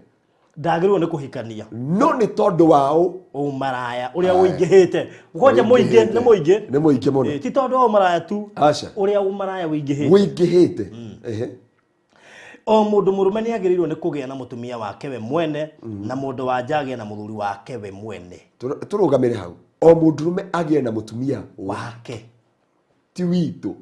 Ndagĩrĩirwo nĩ kũhikania.
No nĩ tondũ wa
ũmaraya ũrĩa ũingĩhĩte. Kwanja mũingĩ nĩ mũingĩ.
Nĩ mũingĩ mũno.
Ti tondũ wa ũmaraya tu.
Aca.
Ũrĩa ũmaraya ũingĩhĩte.
Ũingĩhĩte.
O mũndũ mũrũme nĩ agĩrĩirwo nĩ kũgĩa na mũtumia wake we mwene, na mũndũ wa nja agĩe na mũthuri wake we mwene.
Tũrũgamĩre hau. O mũndũrũme agĩe na mũtumia
wake.
Ti witũ.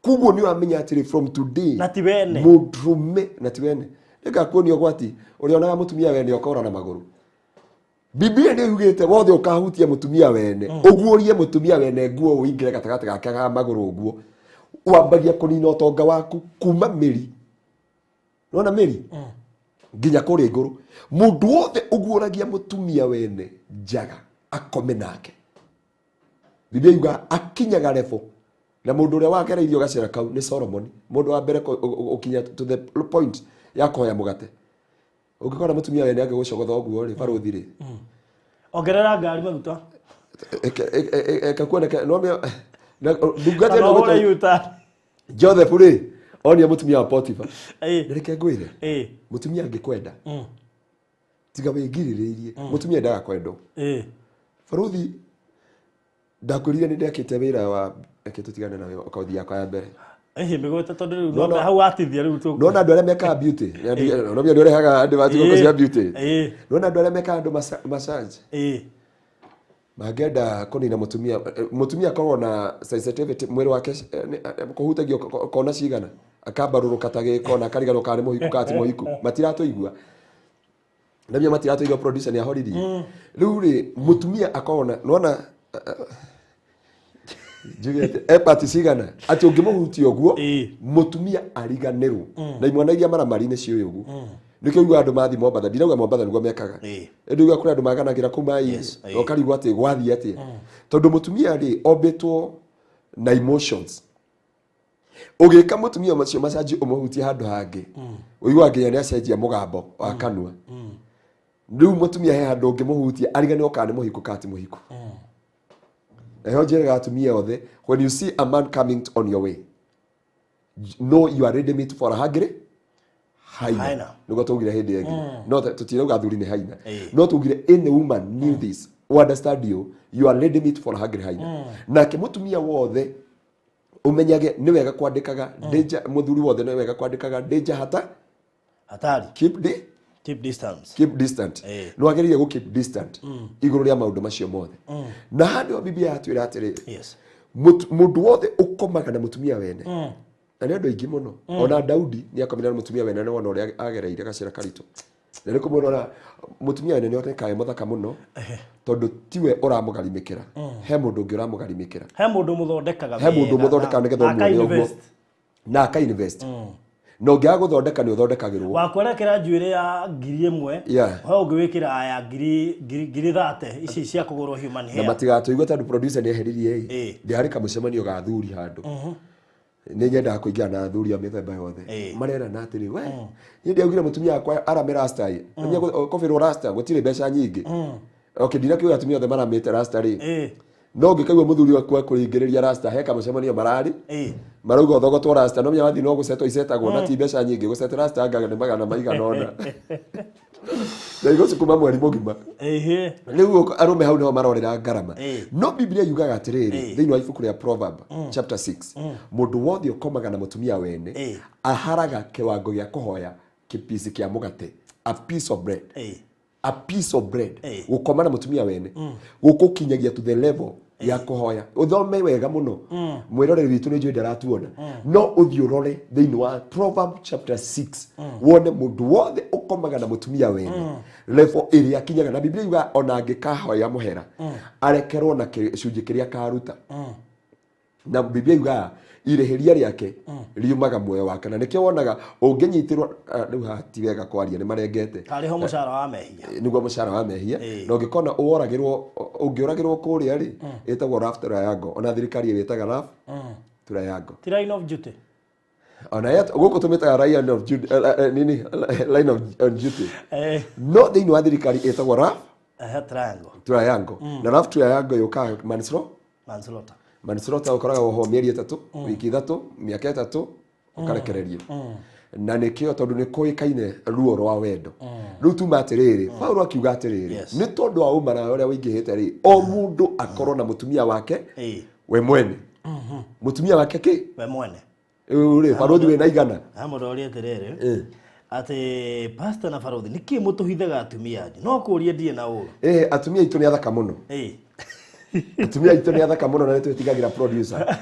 Koguo nĩ ũramenya atĩrĩ from today.
Na ti wene.
Mũndũrũme na ti wene. Nĩngakuonia ũgwati ũrĩa onaga mũtumia wene ũkora na magũrũ. Biblia nĩ yugĩte wothe ũkahutia mũtumia wene, ũguũrie mũtumia wene nguo ũingĩre gatagatĩ gake ga magũrũ ũguo, wambagia kũnina ũtonga waku kuma mĩri. Nĩwona mĩri? Nginya kũrĩa igũrũ. Mũndũ wothe ũguũragia mũtumia wene njaga akome nake. Biblia yuga akinyaga level. Na mũndũ ũrĩa wagereirio gacĩra kau nĩ Solomon, mũndũ wa mbere gũkinya to the point ya kũhoya mũgate. Ũngĩkora mũtumia wene angĩgũcogotha ũguo rĩ, barũthi rĩ.
Ongerera ngari maguta.
Eka kuoneka, no mĩa, na, ndungata
Kana
ĩno
ũhũre
gũtũ-
U-turn.
Joseph rĩ, onia mũtumia wa Potiphar. Reke ngwĩre. Mũtumia angĩkwenda. Tiga wĩngirĩrĩirie. Mũtumia endaga kwendwo. Barũthi, ndakwĩrire nĩ ndekĩte wĩra wa, reke tũtigane na wĩra, kothi yakwa ya mbere.
Ĩhĩ, mĩgwete tondũ rĩu
No, no.
hau watithia rĩu tũ-
Nona andũ arĩa mekaga beauty. Nona nĩ ũrehaga andũ ma thigũkũ cia beauty. Nona andũ arĩa mekaga andũ massage. Mangĩenda kũnina mũtumia, mũtumia akorwo na sensitivity mwĩrĩ wake, kũhutagio kona cigana, akambarũrũka ta gĩko na akariganĩrwo kana nĩ mũhiku kana ti mũhiku. Matiratũigua. Na mia matiratũigua, producer nĩ ahoririe. Rĩu rĩ, mũtumia akorwo na, nĩwona, njuge atĩ, part cigana, atĩ ũngĩmũhutia ũguo, mũtumia ariganĩrwo. Na imwana iria maramari nĩ ciũĩ ũguo. Nĩkĩo ugaga andũ mathiĩ Mombatha, ndirauga Mombatha nĩguo mekaga. Ĩndĩ ugaga kũrĩ andũ maganagĩra kũu maĩ-inĩ, na ũkarigwo atĩ gwathiĩ atĩa. Tondũ mũtumia rĩ, ombĩtwo na emotions. Ũgĩka mũtumia macio macanji ũmũhutie handũ hangĩ, ũiguaga nginya nĩ acenjia mũgambo wa kanua. Rĩu mũtumia he handũ ũngĩmũhutia, ariganĩrwo kana nĩ mũhiku kana ti mũhiku. Na nĩho njĩraga atumia othe, when you see a man coming on your way, know you are ready meat for a hungry hyena.
Hyena.
Nĩguo twaugire hĩndĩ ĩngĩ. No tũtirauga athuri nĩ hyena. No twaugire any woman knew this, who understand you, you are ready meat for a hungry hyena. Nake mũtumia wothe ũmenyage nĩ wega kwandĩkaga danger, mũthuri wothe nĩ wega kwandĩkaga danger hata
Hatari.
Keep
Keep distance.
Keep distant. Nĩ wagĩrĩire gũ keep distant igũrũ rĩa maũndũ macio mothe. Na handũ Biblia yatwĩra atĩrĩrĩ, mũndũ wothe ũkomaga na mũtumia wene, na nĩ andũ aingĩ mũno. Ona Daudi nĩ akomire na mũtumia wene, nĩ wona ũrĩa agereire gacĩra karitũ. Na nĩ kũmwona mũtumia wene nĩ onekaga e mũthaka mũno, tondũ tiwe ũramũgarimĩkĩra. He mũndũ ũngĩ ũramũgarimĩkĩra.
He mũndũ mũthondekaga
He mũndũ
wega
mũthondekaga nĩgetha
na
ũmuone ũguo.
aka-invest.
Na aka-invest. Na ũngĩaga gũthondeka nĩ ũthondekagĩrwo.
Wakwerekera njuĩrĩ ya 1,000.
Yeah.
He ũngĩ wĩkĩraga ya ngiri 30 ici cia kũgũrwo human
Na
hair.
matigatũigue tondũ producer nĩ eheririe
Ĩ.
ĩ ndĩharĩ kamũcemanio ga athuri handũ. Nĩ nyendaga kũingĩra na athuri a mĩthemba yothe.
Ĩ.
Marerana atĩrĩ, we niĩ ndiaugire mũtumia wakwa arame rasta ĩ. Kũbĩrwo rasta gũtirĩ mbeca nyingĩ. Okay, ndinakiuga atumia othe maramĩte rasta rĩ.
Ĩ.
No ũngĩkaigua mũthuri waku akũringĩrĩria rasta, he kamũcemanio mararĩ
Ĩ.
marauga ũthogotwo rasta, no menya wathiĩ no gũcetwo icetagwo na ti mbeca nyingĩ. Gũceta rasta anga nĩ magana maigana ũna na igũcukuma mweri mũgima.
Ĩhĩ.
Rĩu arũme hau nĩho marorera ngarama.
Ĩ.
No Biblia yugaga atĩrĩrĩ
Ĩ.
thĩinĩ wa ibuku rĩa Proverb chapter 6, mũndũ wothe ũkomaga na mũtumia wene
Ĩ.
aharaga kĩwango gĩa kũhoya kĩpici kĩa mũgate, a piece of bread.
Ĩ.
A piece of bread.
Ĩ.
Gũkoma na mũtumia wene gũkũkinyagia to the level ya kũhoya. Ũthome wega mũno, mwĩroreri witũ nĩ njũĩ ndaratuona, no ũthiĩ ũrore thĩinĩ wa Proverb chapter 6 wone mũndũ wothe ũkomaga na mũtumia wene level ĩrĩa akinyaga. Na Biblia yugaga ona angĩkahoya mũhera arekerwo na gĩcunjĩ kĩrĩa akaruta. Na Biblia yugaga irĩhĩria rĩake riumaga muoyo wake, na nĩkĩo wonaga ũngĩnyitĩrwo rĩu haha ti wega kwaria, nĩ marengete.
Karĩ ho mũcara wa mehia.
Nĩguo mũcara wa mehia.
Ĩ.
Na ũngĩkona ũragĩrwo, ũngĩũragĩrwo kũrĩa rĩ, ĩtagwo rough triangle. Ona thirikari ĩwĩtaga rough triangle.
Ti line of duty.
Ona gũkũ tũmĩtaga line of duty, nini, line of on duty.
Ĩ.
No thĩinĩ wa thirikari ĩtagwo rough
Ehe, triangle.
triangle. Na rough triangle yũkaga manslaughter.
Manslaughter.
Manslaughter ũkoraga wohwo mĩeri 3, wiki 3, mĩaka 3, ũkarekererio. Na nĩkĩo tondũ nĩ kũĩkaine ruo rwa wendo. Rĩu tuma atĩrĩrĩ, Paulo akiuga atĩrĩrĩ,
Yes.
nĩ tondũ wa ũmaraya ũrĩa ũingĩhĩte rĩ, o mũndũ akorwo na mũtumia wake
Ĩ.
we mwene. Mũtumia wake kĩ?
We mwene.
Rĩu rĩ, barũthi wĩna igana.
Ha mũndũ ũria atĩrĩrĩ
Ĩ.
atĩ pastor na barũthi nĩkĩ mũtũhithaga atumia anyu? No kũria ndirĩ na ũru.
Ĩ, atumia aitũ nĩ athaka mũno.
Ĩ.
Atumia aitũ nĩ athaka mũno na nĩ twĩtigagĩra producer.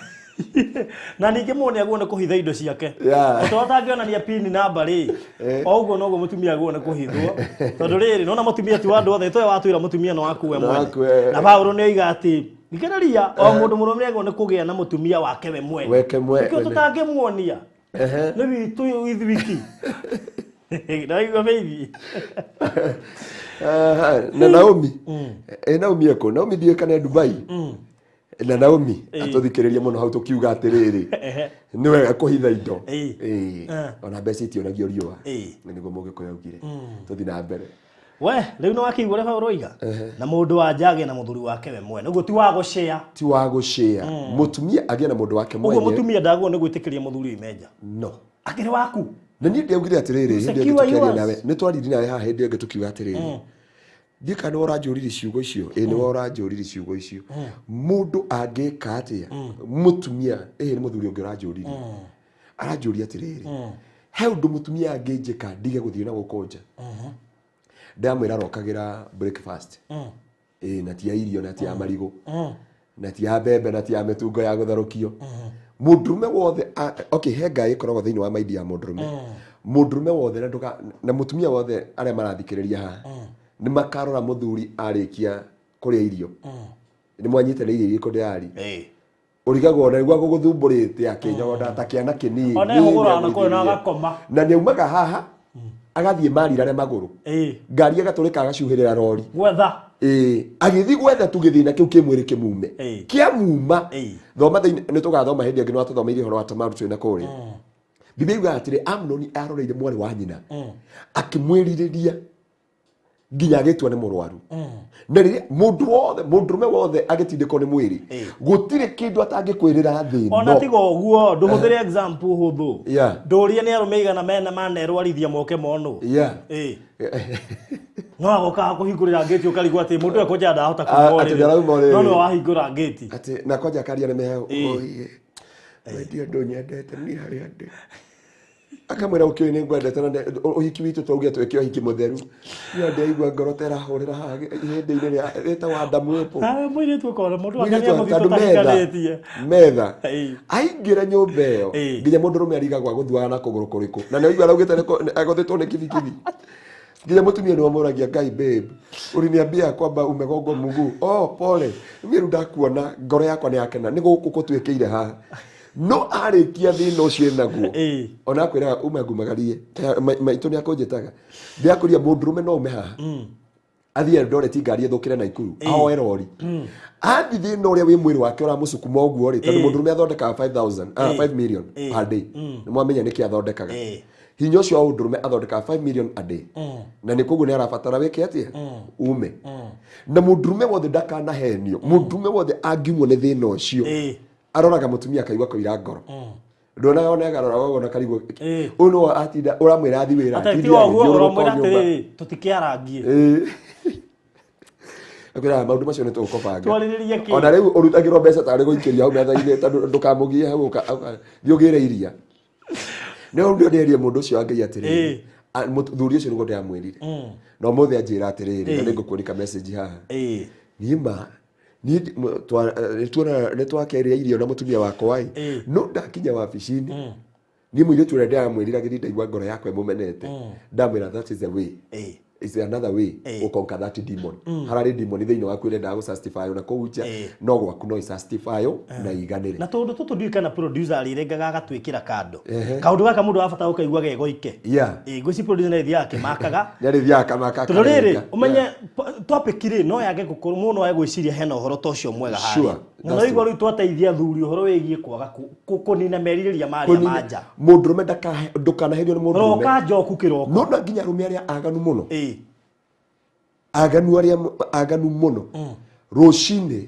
Na ningĩ mũndũ nĩagwo nĩ kũhitha indo ciake.
Yeah.
Ũtoa atangĩonania pini namba rĩ, o ũguo noguo mũtumia agwo nĩ kũhithwo. Tondũ rĩrĩ, nona mũtumia ti wa andũ othe, toe watwĩra mũtumia nĩ waku we
Nĩ
mwene.
waku we.
Na Paulo nĩ oiga atĩ thikĩrĩria, o mũndũ mũrũme nĩagwo nĩ kũgĩa na mũtumia wake we mwene.
Weke mwene.
Nĩkĩo tũtangĩmuonia.
Ehe.
Nĩ witũ ithuiki. Ndaigua baby.
Aha, na Naomi. Ĩ Naomi eko, Naomi ndiũĩ kana e Dubai. Na Naomi atũthikĩrĩrie mũno hau tũkiuga atĩrĩrĩ, nĩ wega kũhitha indo.
Ĩ.
Ĩ. Ona mbeca itionagio riũa.
Ĩ.
Na nĩguo Mũgĩkũyũ augire. Tũthiĩ na mbere.
We, rĩu nĩ wakĩigua ũrĩa Paulo oiga? Na mũndũ wa nja agĩe na mũthuri wake we mwene. Ũguo ti wa gũcea.
Ti wa gũcĩa. Mũtumia agĩe na mũndũ wake
Ũguo
mwene.
mũtumia ndagwo nĩ gwĩtĩkĩria mũthuri oime nja.
No.
Akĩrĩ waku.
Na niĩ ndiaugire atĩrĩrĩ, hĩndĩ ĩngĩ
Secure
tũkĩaria
yours.
nawe, nĩ twaririe nawe haha hĩndĩ ĩngĩ tũkiuga atĩrĩrĩ, ndiĩ kana nĩwe ũranjũririe ciugo icio. Ĩ nĩwe ũranjũririe ciugo icio. Mũndũ angĩka atĩa? Mũtumia, ĩhĩ nĩ mũthuri ũngĩ ũranjũririe. Aranjũria atĩrĩrĩ, he ũndũ mũtumia angĩnjĩka ndige gũthiĩ na gũkũ nja? Ndamwĩra arokagĩra breakfast. Ĩ, na ti ya irio, na ti ya marigũ, na ti ya mbembe, na ti ya mĩtungo ya gũtherũkio. Mũndũrũme wothe okay, he ngai ĩkoragwo thĩinĩ wa maindi ya mũndũrũme. Mũndũrũme wothe na ndũka na mũtumia wothe arĩa marathikĩrĩria haha nĩ makarora mũthuri arĩkia kũrĩa irio. Nĩ mwanyita nĩ irio irĩkũ ndĩrarĩ.
Ĩ.
Ũrigagwo na nĩguo agũgũthumbũrĩte akĩnyogonda ta kĩana kĩnini.
Ona ehũgũraga na kũrĩa na agakoma.
Na nĩaumaga haha agathiĩ marirare magũrũ.
Ĩ.
Ngari agatũrĩka agacuhĩrĩra rori.
Gwetha.
Ĩ, agĩthiĩ gwetha tu gĩthĩna kĩu kĩ mwĩrĩ kĩmume.
Ĩ.
Kĩamuma.
Ĩ.
Thoma thĩinĩ, nĩ tũgathoma hĩndĩ ĩngĩ, nĩ watũthomeire ũhoro wa Tamaru twĩna kũrĩa. Biblia yugaga atĩrĩ, Amnoni aroreire mwarĩ wa nyina akĩmwĩrirĩria nginya agĩtua nĩ mũrwaru. Na rĩrĩa mũndũ wothe, mũndũrũme wothe agĩtindĩkwo nĩ mwĩrĩ, gũtirĩ kĩndũ atangĩkwĩrĩra thĩ
Ona
ĩno.
tiga ũguo, ndũhũthĩre example hũthũ.
Yeah.
Ndũrie nĩ arũme igana mena manerwarithia moke monwo.
Yeah.
Ĩ. No agoka kũhingũrĩra ngĩti ũkarigwo atĩ mũndũ ekũnja ndahota
Ah,
kuma
atĩ
ũrĩrĩ.
ndarauma ũrĩrĩ.
No nĩwe wahingũra ngĩti.
Atĩ na kwanja akaria nĩ meheo.
Ĩ.
Oiye. Wendia ndũnyendete niĩ harĩa ndĩ. Akamwĩra ũkĩũĩ nĩ ngwendete na ũhiki witũ twaugire twĩke ũhiki mũtheru. Niĩ ndĩraigua ngoro ta ĩrahũrĩra haha ihĩndĩ-inĩ rĩa rĩtagwo Adamu apple.
Ah, mũirĩtu ũkona mũndũ wake
Mũirĩtu
nĩegũthiĩ
tondũ metha
tũtahikanĩtie.
metha
Ĩ.
aingĩra nyũmba ĩyo
Ĩ.
nginya mũndũrũme arigagwo agũthuaga na kũgũrũ kũrĩkũ, na nĩaigua araugĩte agũthĩtwo nĩ kibikibi. Nginya mũtumia nĩwe mũragia, Ngai babe, uliniambia kwamba umegongwo mguu. Oh, pole. Mimi rĩu ndakuona ngoro yakwa nĩ yakena, nĩ gũkũ gũtuĩkĩire haha. No arĩkia thĩna ũcio enaguo, ona akwĩraga uma ngumagarie. Maitũ nĩ akũnjĩtaga, ndĩrakũria mũndũrũme no ume haha athiĩ Eldoret, ngari ĩthũkĩre Naikuru, ahoe rori athi, thĩna ũrĩa wĩ mwĩrĩ wake ũramũcukuma ũguo rĩ, tondũ mũndũrũme athondekaga 5000, 5 million per day. Nĩ mwamenya nĩkĩ athondekaga. Hinya ũcio wa ũndũrũme, athondekaga 5 million a day, na nĩ koguo nĩ arabatara wĩke atĩa? Ume. Na mũndũrũme wothe ndakanahenio, mũndũrũme wothe angiumwo nĩ thĩna ũcio, aroraga mũtumia akaigua kũira ngoro. Ndonaga ona agarora ũguo na karigwo, ũyũ no atinda ũramwĩra athi wĩra.
Atĩ
atinde
ti ũguo
agĩthiũrũrũka
ũramwĩra
nyũmba.
atĩrĩrĩ, tũtikĩarangie.
Akwĩraga maũndũ macio nĩ tũgũkũbanga.
Twarĩrĩrie kĩ?
Ona rĩu ũrutagĩrwo mbeca tarĩ gũikĩria hau metha-inĩ, tondũ ndũkamũgie hau, thiĩ ũgĩre iria. Nĩ ũndũ ndĩerie mũndũ ũcio wa Ngai atĩrĩrĩ, mũthuri ũcio nĩguo ndĩramwĩrire, na ũmũthĩ anjĩra atĩrĩrĩ, na nĩngũkuonika message haha. Niĩ ma niĩ nĩ twakeria irio na mũtumia wakwa ĩ, no ndakinya wabici-inĩ niĩ mũirĩtu ũrĩa ndĩramwĩrire agĩthiĩ, ndaigua ngoro yakwa ĩmũmenete. Ndamwĩra that is the way, is another way ũkonka that demon. Hararĩ demon thĩinĩ waku ĩrendaga gũsatisfy na kũu nja, no gwaku no ĩsatisfy na iganĩre.
Na tũndũ tũtũ ndiũĩ kana producer arĩrengaga agatwĩkĩra kando. Kaũndũ gaka mũndũ arabatara gũkaigua ge goike. Ngwĩci producer nĩ athiaga akĩmakaga.
Nĩarĩthiaga kamaka.
Tondũ rĩrĩ, ũmenye topic rĩ, no yage gũkorwo mũndũ no age gwĩciria hena ũhoro ta ũcio mwega harĩa. Na
That's
no igua rĩu twateithia athuri ũhoro wĩgiĩ kwaga kũnina merirĩria marĩa ma nja.
Mũndũrũme ndũkanaherio nĩ mũndũrũme.
Roka njoku kĩroko.
No na nginya arũme arĩa aganu mũno, aganu arĩa aganu mũno, rũcinĩ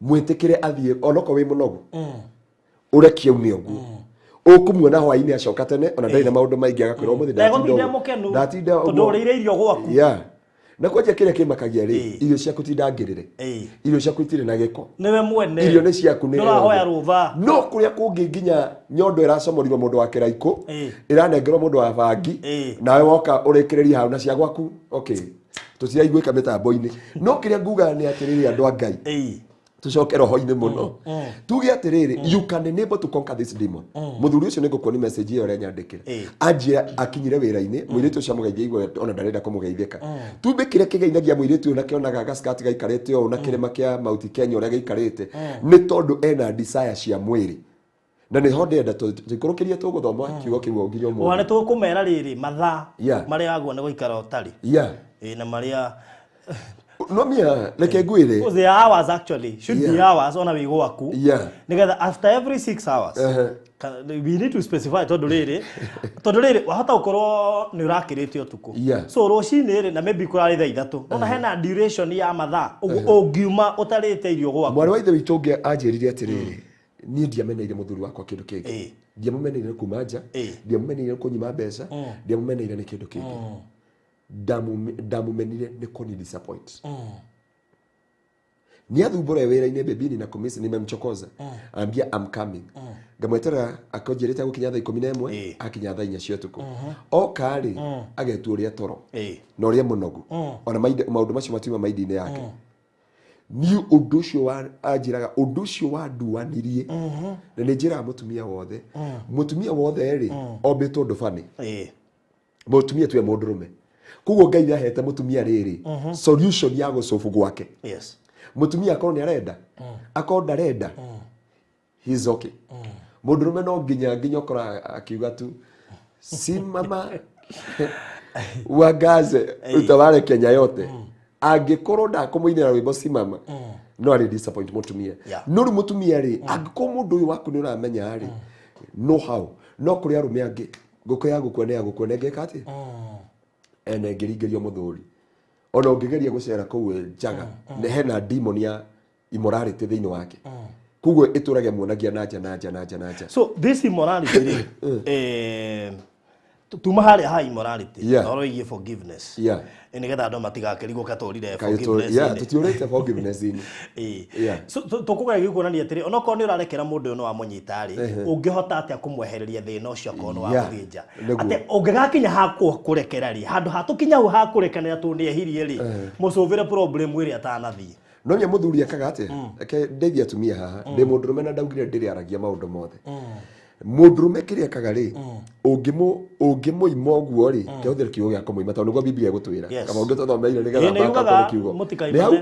mwĩtĩkĩre athiĩ onokorwo wĩ mũnogu, ũrekie ume ũguo. Ũkũmuona hwaĩ-inĩ acoka tene, ona ndarĩ na maũndũ maingĩ, agakwĩra ũmũthĩ ndatinda
Ndegũtinda
ũguo.
mũkenu.
Ndatinda
Tondũ
ũguo.
ũrĩire irio gwaku.
Yeah. Na kwanja kĩrĩa kĩmakagia rĩ, irio ciaku ti ndangĩrĩre, irio ciaku itirĩ na gĩko.
Nĩwe mwene.
Irio nĩ ciaku, nĩ
Ndũrahoya rũtha.
No kũrĩa kũngĩ nginya nyondo ĩracomorirwo mũndũ wa kĩraikũ, ĩranengerwo mũndũ wa bangi, nawe woka ũrĩkĩrĩria hau na cia gwaku. Okay, tũtiraiguĩka mĩtambo-inĩ, no kĩrĩa ngugaga nĩ atĩrĩrĩ, andũ a Ngai, tucoke roho-inĩ mũno, tuge atĩrĩrĩ, you can enable to conquer this demon. Mũthuri ũcio nĩ ngũkuoni message ĩyo ũrenyandĩkĩra. Anjĩra akinyire wĩra-inĩ, mũirĩtu ũcio amũgeithia igwe, ona ndarenda kũmũgeithĩka. Tumbe kĩrĩa kĩgeithagia mũirĩtu ũyũ na kĩonaga gaskati gaikarĩte ũũ na kĩrĩma kĩa Mount Kenya ũrĩa gĩikarĩte, nĩ tondũ ena desire cia mwĩrĩ, na nĩho ndĩrenda tũikũrũkĩrie tũgũthoma kiugo kĩu o nginya
Ona
ũmũthĩ.
nĩ tũkũmera rĩrĩ mathaa marĩa wagwo nĩ gũikara ũtarĩ. Na marĩa
No mia reke ngwĩre.
The hours actually should be hours ona wĩ gwaku, nĩgetha after every 6 hours, we need to specify, tondũ rĩrĩ wahota gũkorwo nĩ ũrakĩrĩte ũtukũ, so rũcinĩ rĩ, na maybe kũrarĩ thaa 3, ona hena duration ya mathaa ũguo ũngiuma ũtarĩte irio gwaku.
Mwarĩ wa ithe witũ ũngĩ anjĩrire atĩrĩrĩ, niĩ ndiameneire mũthuri wakwa kĩndũ kĩngĩ, ndiamũmeneire kuma nja, ndiamũmeneire kũnyima mbeca, ndiamũmeneire nĩ kĩndũ kĩngĩ. Ndamũmenire nĩ kũni disappoint. Nĩ athumbũre wĩra-inĩ, bebini na kumisi nimemchokoza. Ambia I'm coming, ngamweterera, akonjĩrĩte gũkinya thaa 11, akinya thaa 4 cia ũtukũ. Oka rĩ, agetua ũrĩa toro na ũrĩa mũnogu, ona maũndũ macio matiuma maindi-inĩ yake. Niĩ ũndũ ũcio wa anjĩraga, ũndũ ũcio wanduanirie. Na nĩ njĩraga mũtumia wothe, mũtumia wothe rĩ, ombĩtwo ũndũ bani. Mũtumia tuwe mũndũrũme, koguo Ngai nĩ ahete mũtumia rĩrĩ solution ya gũcobu gwake. Mũtumia akorwo nĩ arenda, akorwo ndarenda, he is okay. Mũndũrũme no nginya ũkora akiuga tu, simama uangaze utawale Kenya yote. Angĩkorwo ndakũmũinĩra rwĩmbo simama, no arĩ disappoint mũtumia. No rĩu mũtumia rĩ, angĩkorwo mũndũ ũyũ waku nĩ ũramenya rĩ, no how no kũrĩ arũme angĩ ngũkũ ya gũkua nĩ ya gũkua, na ĩngĩka atĩa ena ĩngĩringĩrio mũthuri, ona ũngĩgeria gũcera kũu njaga, nĩ hena demon ya immorality thĩinĩ wake, koguo ĩtũrage muonagia na nja na nja na nja na nja.
So this immorality rĩ, tuma harĩa ha immorality, ũhoro wĩgiĩ forgiveness, nĩgetha andũ matigakĩrigwo katũrire forgiveness inĩ.
Tũtiũrĩte forgiveness-inĩ.
So tũkũgeria kuonania atĩrĩ, onokorwo nĩ ũrarekera mũndũ ũyũ nĩ wamũnyita rĩ, ũngĩhota atĩa kũmwehereria thĩna ũcio akorwo nĩ wagũthiĩ nja? Atĩ ũngĩgakinya ha kũrekera rĩ, handũ ha tũkinya hau ha kũrekanĩra tondũ nĩ ehirie rĩ, mũcũvĩre problem ĩrĩa atanathiĩ.
No nya mũthuri ekaga atĩa? Reke ndeithie atumia haha. Ndĩ mũndũrũme na ndaugire ndĩrĩaragia maũndũ mothe. Mũndũrũme kĩrĩa ekaga rĩ, ũngĩmũima ũguo rĩ, kĩhũthĩre kiugo gĩa kũmũima tondũ nĩguo Biblia ĩgũtwĩra. Kama ũngĩtũthomeire nĩgetha
Ĩĩ, nĩ
backup
yugaga
nĩ kiugo.
mũtikaimane.
Nĩ hau?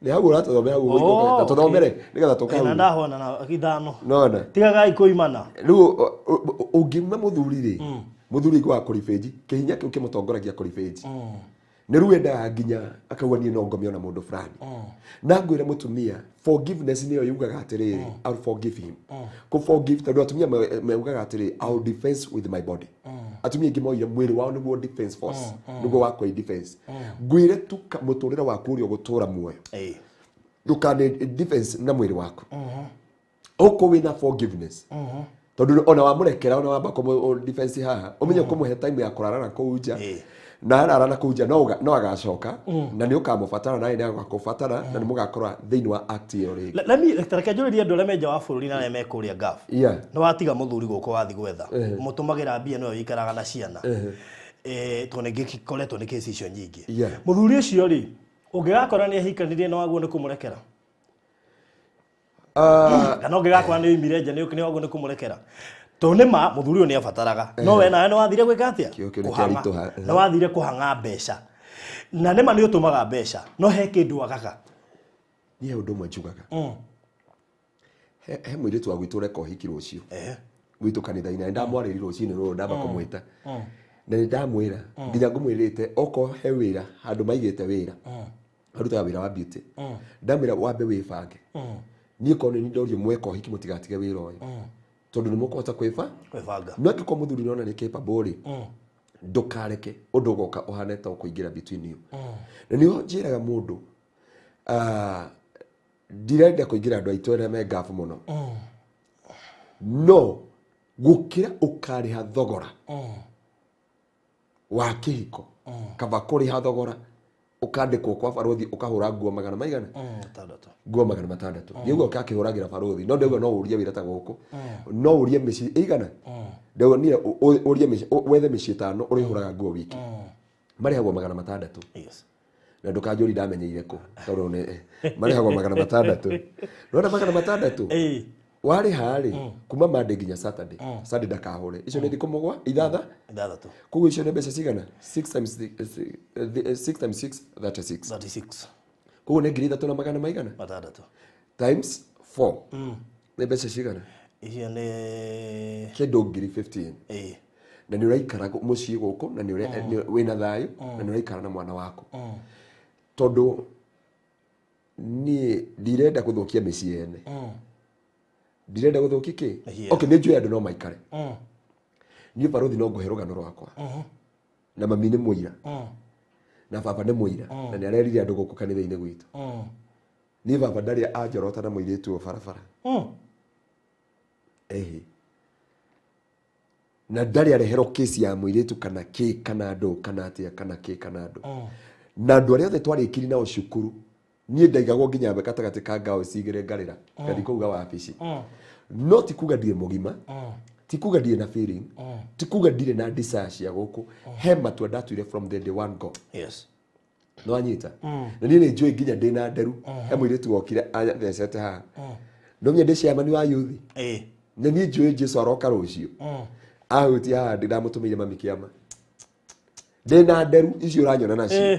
Nĩ hau ũratũthomera hau
Oh,
na tũthomere nĩgetha tũke
Na
hau.
ndahona na ithano.
Nona.
Tigagai kũimana.
Rĩu ũngiuma mũthuri rĩ, mũthuri aiguaga kũribĩnji, kĩhinya kĩu kĩmũtongoragia kũribĩnji. Nĩ rĩu endaga nginya akauga niĩ no ngome ona mũndũ fulani. Na ngwĩre mũtumia, forgiveness nĩyo yugaga atĩrĩrĩ, I'll forgive him. Kũ forgive tondũ atumia maugaga atĩrĩrĩ, I'll defense with my body. Atumia aingĩ moire mwĩrĩ wao nĩguo defense force, nĩguo wa kwĩ defense. Ngwĩre tu mũtũrĩre waku ũrĩa ũgũtũra muoyo. Ndũkane defense na mwĩrĩ waku. Okorwo wĩna forgiveness. Tondũ ona wamũrekera ona wamba kũmũ defense haha, ũmenye kũmũhe time ya kũrara na kũu nja. Na arara na kũu nja no agacoka na nĩ ũkamũbatara nawe nĩ agakũbatara na nĩ mũgakorwo thĩinĩ wa act ĩyo rĩngĩ.
Let me reke njũrĩrie andũ arĩa me nja wa bũrũri na arĩa me kũrĩa Gulf.
Yeah.
Nĩ watiga mũthuri gũkũ wathiĩ gwetha. Mũtũmagĩra mbia nĩwe wĩikaraga na ciana. Tondũ nĩ ngĩkoretwo nĩ kesi icio nyingĩ.
Yeah.
Mũthuri ũcio rĩ, ũngĩgakora nĩ ahikanirie na waguo nĩ kũmũrekera? Kana ũngĩgakora nĩ oimire nja nĩ waguo nĩ kũmũrekera? Tondũ nĩ ma mũthuri ũyũ nĩ abataraga. No we nawe nĩ wathire gwĩka atĩa?
Kĩo kĩu nĩ
Kũhang'a.
kĩaritũha.
Nĩ wathire kũhang'a mbeca. Na nĩ ma nĩ ũtũmaga mbeca, no he kĩndũ wagaga.
Niĩ ũndũ ũmwe njugaga. He mũirĩtu wa gwitũ ũreka ũhiki rũciũ. Gwitũ kanitha-inĩ, ndamwarĩria rũcinĩ rũrũ ndamba kũmwĩta. Na nĩ ndamwĩra, nginya ngũmwĩrĩte okorwo he wĩra handũ maigĩte wĩra. Arutaga wĩra wa beauty. Ndamwĩra wambe wĩbange. Niĩ korwo nĩ ndorio mweka ũhiki mũtigatige wĩra ũyũ. Tondũ nĩ mũkũhota
Kwĩbanga.
No angĩkorwo mũthuri nĩona nĩ capable rĩ, ndũkareke ũndũ ũgoka ũhane ta ũkũingĩra between you. Na nĩho njĩraga mũndũ, ndirenda kũingĩra andũ aitũ arĩa me ngabu mũno. No gũkĩra ũkarĩha thogora wa kĩhiko, kaba kũrĩha thogora ũkandĩkwo kwa barũthi ũkahũra nguo magana maigana?
Matandatũ.
Nguo magana matandatũ. Nĩguo ũkakĩhũragĩra barũthi. No ndauga no ũrie wĩra ta gũkũ. No ũrie mĩciĩ ĩigana? Ndauga niĩ ũrie mĩciĩ, wethe mĩciĩ ĩtano ũrĩhũraga nguo wiki. Marĩhagwo magana matandatũ.
Yes.
Na ndũkanjũrie ndamenyeire kũ, tondũ nĩ marĩhagwo magana matandatũ. Nĩwona magana matandatũ? Warĩha rĩ, kuma Monday nginya Saturday. Sunday ndakahũre. Icio nĩ thikũ mũgwa, ithatha?
Ithathatũ.
Koguo icio nĩ mbeca cigana? 6 times 6 times 6, 36.
36.
Koguo nĩ ngiri ithatũ na magana maigana?
Matandatũ.
Times 4. Nĩ mbeca cigana?
Icio nĩ
kĩndũ ngiri 15. Na nĩ ũraikara mũciĩ gũkũ, na nĩ wĩna thayũ, na nĩ ũraikara na mwana waku. Tondũ niĩ ndirenda gũthũkia mĩciĩ ene. Ndirenda gũthũkia kĩ?
Mĩciĩ
Okay, nĩ njũĩ andũ no maikare. Niĩ barũthi no ngũhe rũgano rwakwa. Na mami nĩ mũira. Na baba nĩ mũira. Na nĩ arerire andũ gũkũ kanitha-inĩ gwitũ. Niĩ baba ndarĩ anjorota na mũirĩtu ũyũ barabara. Ehe. Na ndarĩ areherwo kesi ya mũirĩtu kana kĩ kana ndũ kana atĩa kana kĩ kana ndũ. Na andũ arĩa othe twarĩkirie nao cukuru, niĩ ndaigagwo nginya gatagatĩ ka ngao cigĩrĩ ngarĩra, ngathiĩ kũu wabici. No ti kuga ndirĩ mũgima, ti kuga ndirĩ na feeling, ti kuga ndirĩ na desire cia gũkũ. He matua ndatuire from the day one go.
Yes.
No anyita. Na niĩ nĩ njũĩ nginya ndĩ na nderu. He mũirĩtu wokire athecete haha. No niĩ ndĩ chairman wa youth. Na niĩ njũĩ Jesu aroka rũciũ. Ahutia haha ndamũtũmĩire mami kĩama. Ndĩ na nderu icio ũranyona nacio.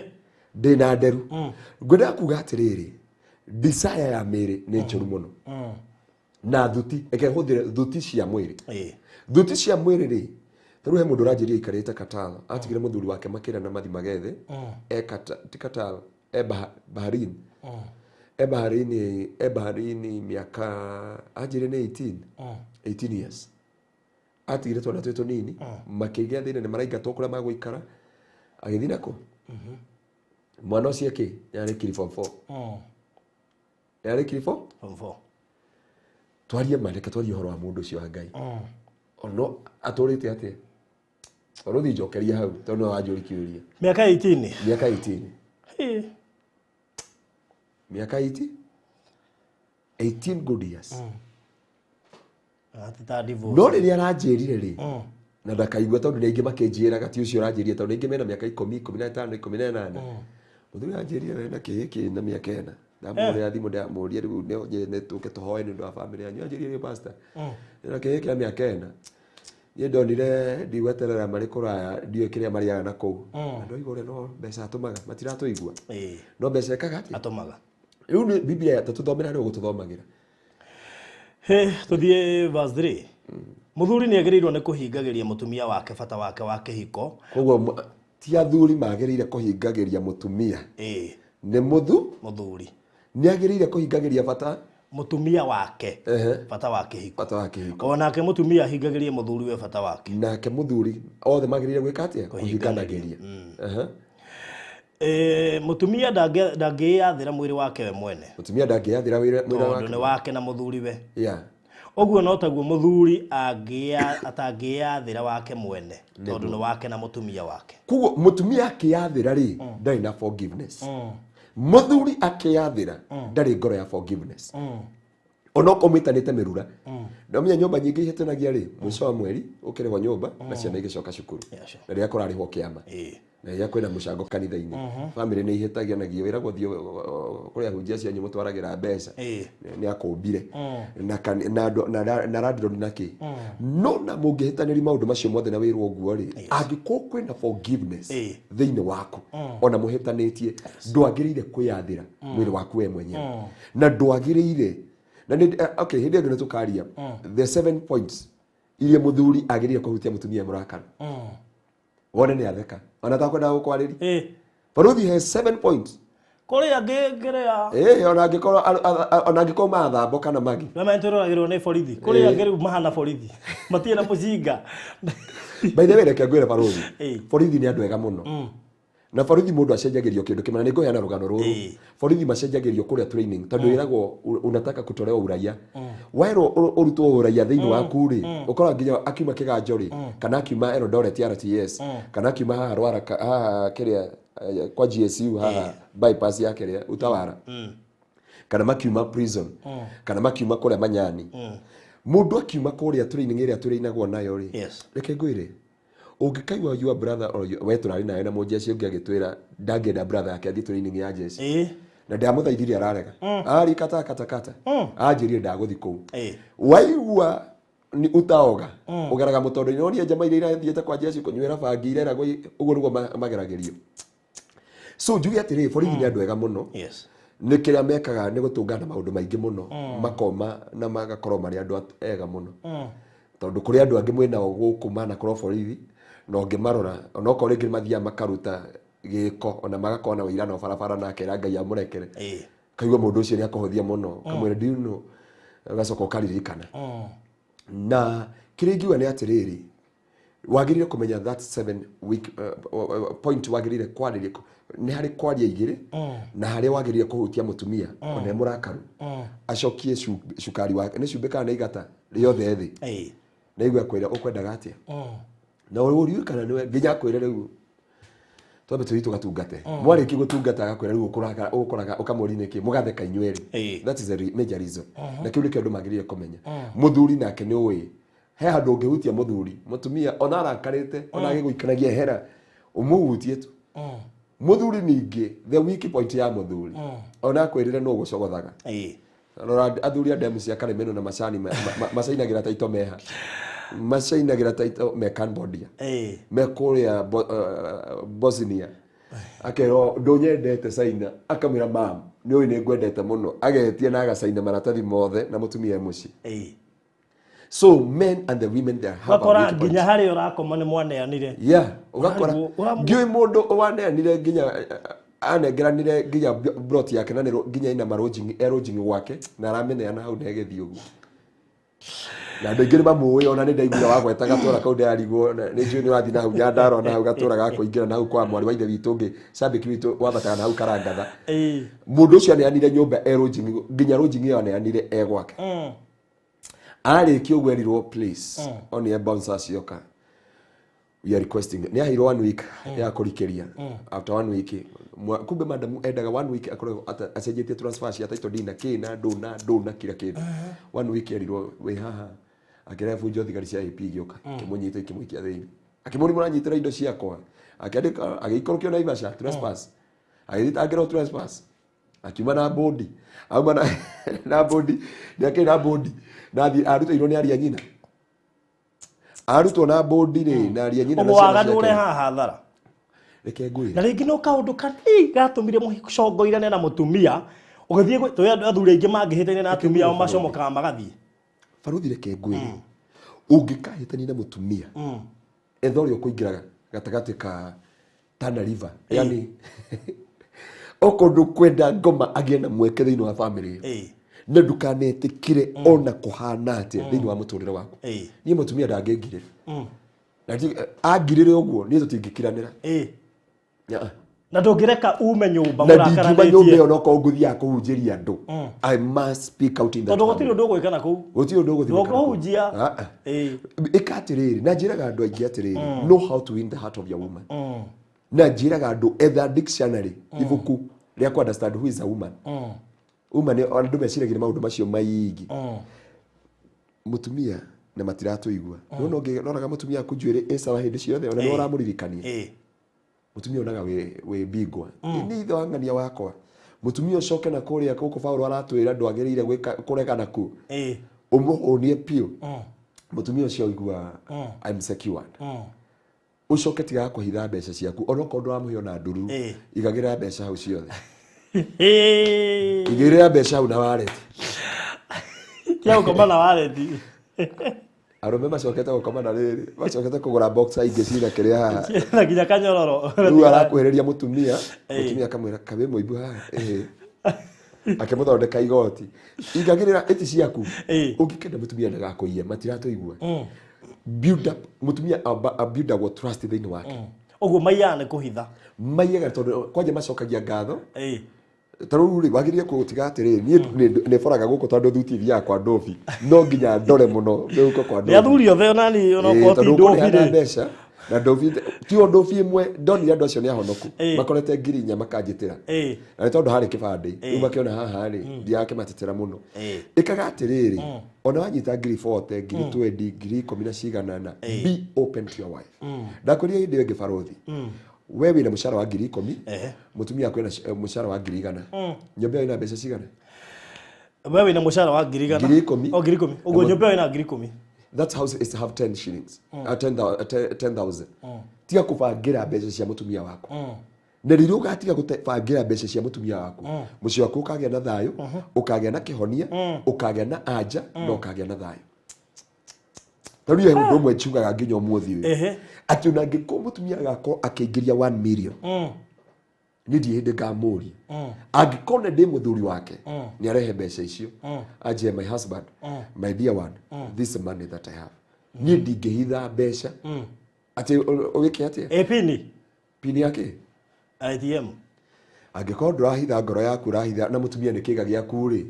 Ndĩ na nderu. Ngwendaga kuga atĩrĩrĩ, desire ya mĩĩrĩ nĩ njũru mũno. Na thuti, reke hũthĩre thuti cia mwĩrĩ. Thuti cia mwĩrĩ rĩ, ta rĩu he mũndũ ũranjĩria aikarĩte Qatar, atigire mũthuri wake makĩra na mathi magethe. E Qatar, ti Qatar, e Bahrain. E Bahrain, e Bahrain mĩaka, anjĩrire nĩ 18. 18 years. Atigire twana twĩ tũnini, makĩgĩa thĩna nĩ maraingatwo kũrĩa magũikara. Agĩthiĩ nakũ? Mwana ũcio kĩ? Yarĩkirie form 4. Yarĩkirie form?
Form 4.
Twarie ma, reke twarie ũhoro wa mũndũ ũcio wa Ngai. Ono atũrĩte atĩa? Barũthi njokeria hau, tondũ nĩwe wanjũria kĩũria.
Mĩaka 18?
Mĩaka 18. Mĩaka 18? 18 good years.
Ati ta divorce.
No rĩrĩa aranjĩrire rĩ, na ndakaigua tondũ nĩ aingĩ makĩnjĩraga ti ũcio ũranjĩrire, tondũ aingĩ mena mĩaka ikũmi, ikũmi na ĩtano, ikũmi na ĩnana. Mũthuri aranjĩrire we na kĩhĩ kĩ na mĩaka ĩna. Ndamũhũrĩra thimũ ndamũria rĩu nĩ tũke tũhoe nĩ ũndũ wa bamĩrĩ yanyu. Anjĩrire rĩu pastor, na kĩhĩ kĩa mĩaka ĩna. Niĩ ndonire ndigweterera marĩ kũraya, ndiũĩ kĩrĩa marĩaga na kũu. Na ndoiga ũrĩa no mbeca atũmaga, matiratũigua. No mbeca ekaga atĩa?
Atũmaga.
Rĩu nĩ Biblia tũthomera harĩa ũgũtũthomagĩra.
He, tũthiĩ verse 3. Mũthuri nĩ agĩrĩirwo nĩ kũhingagĩria mũtumia wake bata wake wa kĩhiko.
Koguo ti athuri magĩrĩire kũhingagĩria mũtumia.
Ĩĩ.
Nĩ mũthu
Mũthuri
nĩ agĩrĩire kũhingagĩria bata
mũtumia wake
Ehe.
bata wa kĩhiko.
Bata wa kĩhiko.
Onake mũtumia ahingagĩrie mũthuri we bata wake.
Nake mũthuri, othe magĩrĩire gwĩka atĩa? Kũhinganagĩria. Ehe.
Mũtumia ndangĩĩyathĩra mwĩrĩ wake we mwene.
Mũtumia ndangĩyathĩra mwĩrĩ
tondũ
wake.
Nĩ wake na mũthuri we.
Yeah.
Ũguo no taguo mũthuri atangĩyathĩra wake mwene, tondũ nĩ wake na mũtumia wake.
Koguo mũtumia akĩyathĩra rĩ, ndarĩ na forgiveness. Mũthuri akĩyathĩra ndarĩ ngoro ya forgiveness. Onokorwo mwĩtanĩte mĩrura, ndamenya nyũmba nyingĩ ihĩtanagia rĩ, mũico wa mweri ũkĩrĩhwo nyũmba na ciana igĩcoka cukuru.
Yeah, sure.
Na rĩrĩa kũrarĩhwo kĩama, na rĩrĩa kwĩna mũcango kanitha-inĩ, bamĩrĩ nĩ ihĩtagia na wĩragwo thiĩ kũrĩ ahunjia acio anyu mũtwaragĩra mbeca. Nĩ akũmbire na na na landlord na kĩ. No na mũngĩhĩtanĩri maũndũ macio mothe na wĩrwo ũguo rĩ, angĩkorwo kwĩna forgiveness thĩinĩ waku, ona mũhĩtanĩtie, ndwagĩrĩire kwĩyathĩra mwĩrĩ waku we mwenyewe, na ndwagĩrĩire na nĩ okay, hĩndĩ ĩngĩ nĩ tũkaria the seven points iria mũthuri agĩrĩire kũhutia mũtumia mũrakaru. Wone nĩ atheka ona takwenda gũkwarĩria. Baruthi he 7 points.
Kũrĩ angĩ ngĩrĩa.
Eh, ona angĩkorwo ona angĩkorwo mathambo kana magi.
Nĩ tũroragĩrwo nĩ borithi. Kũrĩ angĩ rĩu mahana borithi, matirĩ na mũcinga.
By the way, reke ngwĩre baruthi, borithi nĩ andũ ega mũno. Na borithi mũndũ acenjagĩrio kĩndũ kĩmwe, na nĩ ngũheana rũgano rũrũ. Borithi macenjagĩrio kũrĩa training tondũ ĩragwo unataka kutolewa uraia. Werwo ũrutwo ũraia thĩinĩ waku rĩ, ũkora nginya akiuma kĩganjo rĩ, kana akiuma Eldoret RTS, kana akiuma haha Rwara haha kĩrĩa kwa GSU haha bypass ya kĩrĩa Utawara, kana makiuma prison, kana makiuma kũrĩa Manyani. Mũndũ akiuma kũrĩa training ĩrĩa tũrĩinagwo nayo rĩ, reke ngwĩre, ũngĩkaigua your brother or we tũrarĩ nawe na mũjeshi ũngĩ agĩtwĩra ndangĩenda brother yake athiĩ training ya jeshi, na ndamũthaithire ararega, ari kata kata kata, anjĩrire ndagũthi kũu. Waigua ni utaoga ũgeraga mũtondo-inĩ, wonie njama iria irathiĩte kwa jeshi kũnyuĩra bangi ireragwo ũguo nĩguo mageragĩrio. So njuge atĩrĩrĩ, borithi nĩ andũ ega mũno. Nĩ kĩrĩa mekaga nĩ gũtũngana maũndũ maingĩ mũno, makoma na magakorwo marĩ andũ ega mũno, tondũ kũrĩ andũ angĩ mwĩnao gũkũ manakorwo borithi, na ũngĩmarora onokorwo rĩngĩ mathiaga makaruta gĩko, ona magakorwo na wĩira nao barabara, na akera Ngai amũrekere. Kaigua mũndũ ũcio nĩ akũhũthia mũno, kamwĩra, "Do you know?" Ũgacoka ũkaririkana. Na kĩrĩa ingiuga nĩ atĩrĩrĩ, wagĩrĩire kũmenya that 7 week point wagĩrĩire kwarĩria nĩ harĩ kwaria igĩrĩ, na harĩa wagĩrĩire kũhutia mũtumia ona e mũrakaru, acokie cukari wake, nĩ cumbĩ kana nĩ igata rĩothe thĩ. Na igua akwĩra ũkwendaga atĩa, na ũririkana nĩwe nginya akwĩre rĩu twambe tũthiĩ tũgatungate. Mwarĩkia gũtungata, agakwĩra rĩu ũkũraga ũkoraga ũkamũria nĩkĩ, mũgatheka inyuerĩ. That is a major reason, na kĩu nĩkĩo andũ magĩrĩire kũmenya. Mũthuri nake nĩ ũĩ he handũ ũngĩhutia mũthuri, mũtumia ona arakarĩte, ona agĩgũikaragia hera, ũmũhutie tu. Mũthuri ningĩ, the weak point ya mũthuri, ona akwĩrĩre nũ ũgũcogothaga. Rora athuri a ndemu cia Karĩmĩno na macani macainagĩra taito meha, macainagĩra taito me Cambodia, me kũrĩa Bosnia, akerwo ndũnyendete caina, akamwĩra, "Mam, nĩ ũĩ nĩ ngwendete mũno." Agetia na agacaina maratathi mothe na mũtumia e mũciĩ. So men and the women, they have a
ũgakora
weak point.
Nginya harĩa ũrakoma nĩ mwaneanire.
Yeah, ũgakora
Ũrarigwo
ngiũĩ mũndũ waneanire nginya anengeranire nginya plot yake na nĩ nginya ina marũnjingi erũnjingi gwake na aramĩneana hau na ĩgĩthiĩ ũguo, na andũ aingĩ nĩ mamũĩ. Ona nĩ ndaiguire wagweta gatũra kau, ndĩrarigwo nĩ njũĩ nĩ wathiĩ na hau Nyandarua, na hau gatũra ga kũingĩra na hau kwa mwarĩ wa ithe witũ ũngĩ, cambĩki witũ wambataga na hau Karangatha. Mũndũ ũcio aneanire nyũmba erũnjingi, nginya rũnjingi ĩyo aneanire e gwake. Arĩkia ũguo erirwo, "Please, one bouncer cioka, we are requesting." Nĩ aheirwo one week ya kũrikĩria. After one week kumbe madam endaga one week akorwo acenjetie transfer cia title deed na kĩ na ndũ na ndũ na kila kĩndũ. One week erirwo wĩ haha, akĩrehe bunjo, thigari cia AP igĩũka, ikĩmũnyita, ikĩmũikia thĩinĩ, akĩmũria, "Mũranyitĩra indo ciakwa?" Akĩandĩka, agĩikũrũkio Naivasha trespass, agĩthitangĩrwo trespass, akiuma na bodi, auma na bodi, nĩ akĩrĩ na bodi na athiĩ arutĩirwo nĩ aria nyina, arutwo na bodi rĩ na aria nyina na
ũguo
ciana
waganu
ciake.
ũrehaga hathara.
Reke ngwĩre.
Na rĩngĩ no kaũndũ kanini gatũmire mũcongoirane na mũtumia. Ũgĩthiĩ twĩ andũ athuri aingĩ mangĩhĩtania na atumia ao macomokaga magathiĩ.
Baruthi reke ngwĩre, ũngĩkahĩtania na mũtumia, etha ũrĩa ũkũingĩra gatagatĩ ka Tana River, yani okorwo ndũkwenda ngoma agĩe na mweke thĩinĩ wa family ĩyo, na ndũkanetĩkĩre ona kũhana atĩa thĩinĩ wa mũtũrĩre waku. Niĩ mũtumia ndangĩngirĩra, na angirĩre ũguo niĩ tũtingĩkiranĩra.
Na ndũngĩreka ume nyũmba
na ndingiuma nyũmba ĩyo nokorwo ngũthiaga kũhunjĩria andũ. I must speak out in that
tondũ gũtirĩ ũndũ ũgwĩka na kũu.
Gũtirĩ ũndũ ũgũthiĩ gwĩka na kũu.
Ndũkũhunjia.
Ĩka atĩrĩrĩ, na njĩraga andũ aingĩ atĩrĩrĩ, know how to win the heart of your woman. Na njĩraga andũ, etha dictionary, ibuku rĩa ku understand who is a woman. Woman, andũ meciragia nĩ maũndũ macio maingĩ. Mũtumia na matiratũigua. Nĩwona ũngĩroraga mũtumia aku njuĩrĩ ĩ sawa hĩndĩ ciothe, ona nĩwe ũramũririkania. Mũtumia onaga wĩ bingwa. Nĩ ithe wa ng'ania wakwa. Mũtumia ũcoke na kũrĩa gũkũ Paũlũ aratwĩra ndwagĩrĩire gwĩka kũregana ku. Ũmũhũnie biũ. Mũtumia ũcio aigua I'm secured. Ũcoke tigaga kũhitha mbeca ciaku, onokorwo ndũramũhe ona ndururu, igagĩrĩra mbeca hau ciothe. Igĩrĩra mbeca hau na wallet.
Tiga gũkoma na wallet.
Arũme macokete gũkoma na rĩrĩ, macokete kũgũra boxer ingĩ cina kĩrĩa haha.
Na nginya kanyororo.
Rĩu arakuhĩrĩria mũtumia, mũtumia akamwĩra kawĩ mũimbu haha. Akĩmũthondeka igoti. Igagĩrĩra ĩti ciaku. Ũngĩkenda mũtumia ndagakũiye, matiratũigua. Build up, mũtumia abuildagwo trust thĩinĩ wake.
Ũguo maiyaga nĩ kũhitha.
Maiyaga tondũ kwanja macokagia ngatho. Ta rĩu rĩ, wagĩrĩire kũtiga atĩrĩrĩ, niĩ nĩ boraga gũkũ tondũ thuti ithiaga kwa ndobi, no nginya ndore mũno mĩhuko kwa
ndobi. Nĩ athuri othe onani onokorwo ti
Tondũ
ndobi
ũkũneana
rĩ.
mbeca na ndobi ti o ndobi ĩmwe, ndonire andũ acio nĩ ahonoku, makorete ngiri inya makanjĩtĩra. Na nĩ tondũ harĩ kĩbandĩ, rĩu makĩona haha rĩ, ndirakĩmatetera mũno. Ĩkaga atĩrĩrĩ, ona wanyita ngiri 40, ngiri 20, ngiri ikũmi na cigana na, be open to your wife. Ndakwĩrire hĩndĩ ĩyo ĩngĩ barothi, we wĩna mũcara wa ngiri ikũmi, mũtumia waku ena mũcara wa ngiri igana. Nyũmba ĩyo ĩna mbeca cigana?
We wĩna mũcara wa ngiri igana.
Ngiri ikũmi.
O ngiri ikũmi. Ũguo nyũmba ĩyo ĩna ngiri ikũmi.
That house is to have 10 shillings. 10,000. Tiga kũbangĩra mbeca cia mũtumia waku. Na rĩrĩa ũgatiga gũbangĩra mbeca cia mũtumia waku, mũciĩ waku ũkagĩa na thayũ, ũkagĩa na kĩhonia, ũkagĩa na anja, na ũkagĩa na thayũ. Tarĩu he ũndũ ũmwe njugaga nginya ũmũthĩ ũyũ. Atĩ ona angĩkorwo mũtumia agakorwo akĩingĩria 1 million, niĩ ndirĩ hĩndĩ ngamũria. Angĩkorwo nĩ ndĩ mũthuri wake, nĩ arehe mbeca icio. Anjĩre my husband, my dear one, this is money that I have. Niĩ ndingĩhitha mbeca. Atĩ ũgĩke atĩa?
Pini.
Pini ya kĩ?
ATM.
Angĩkorwo ndũrahitha ngoro yaku, ũrahitha na mũtumia nĩ kĩga gĩaku rĩ,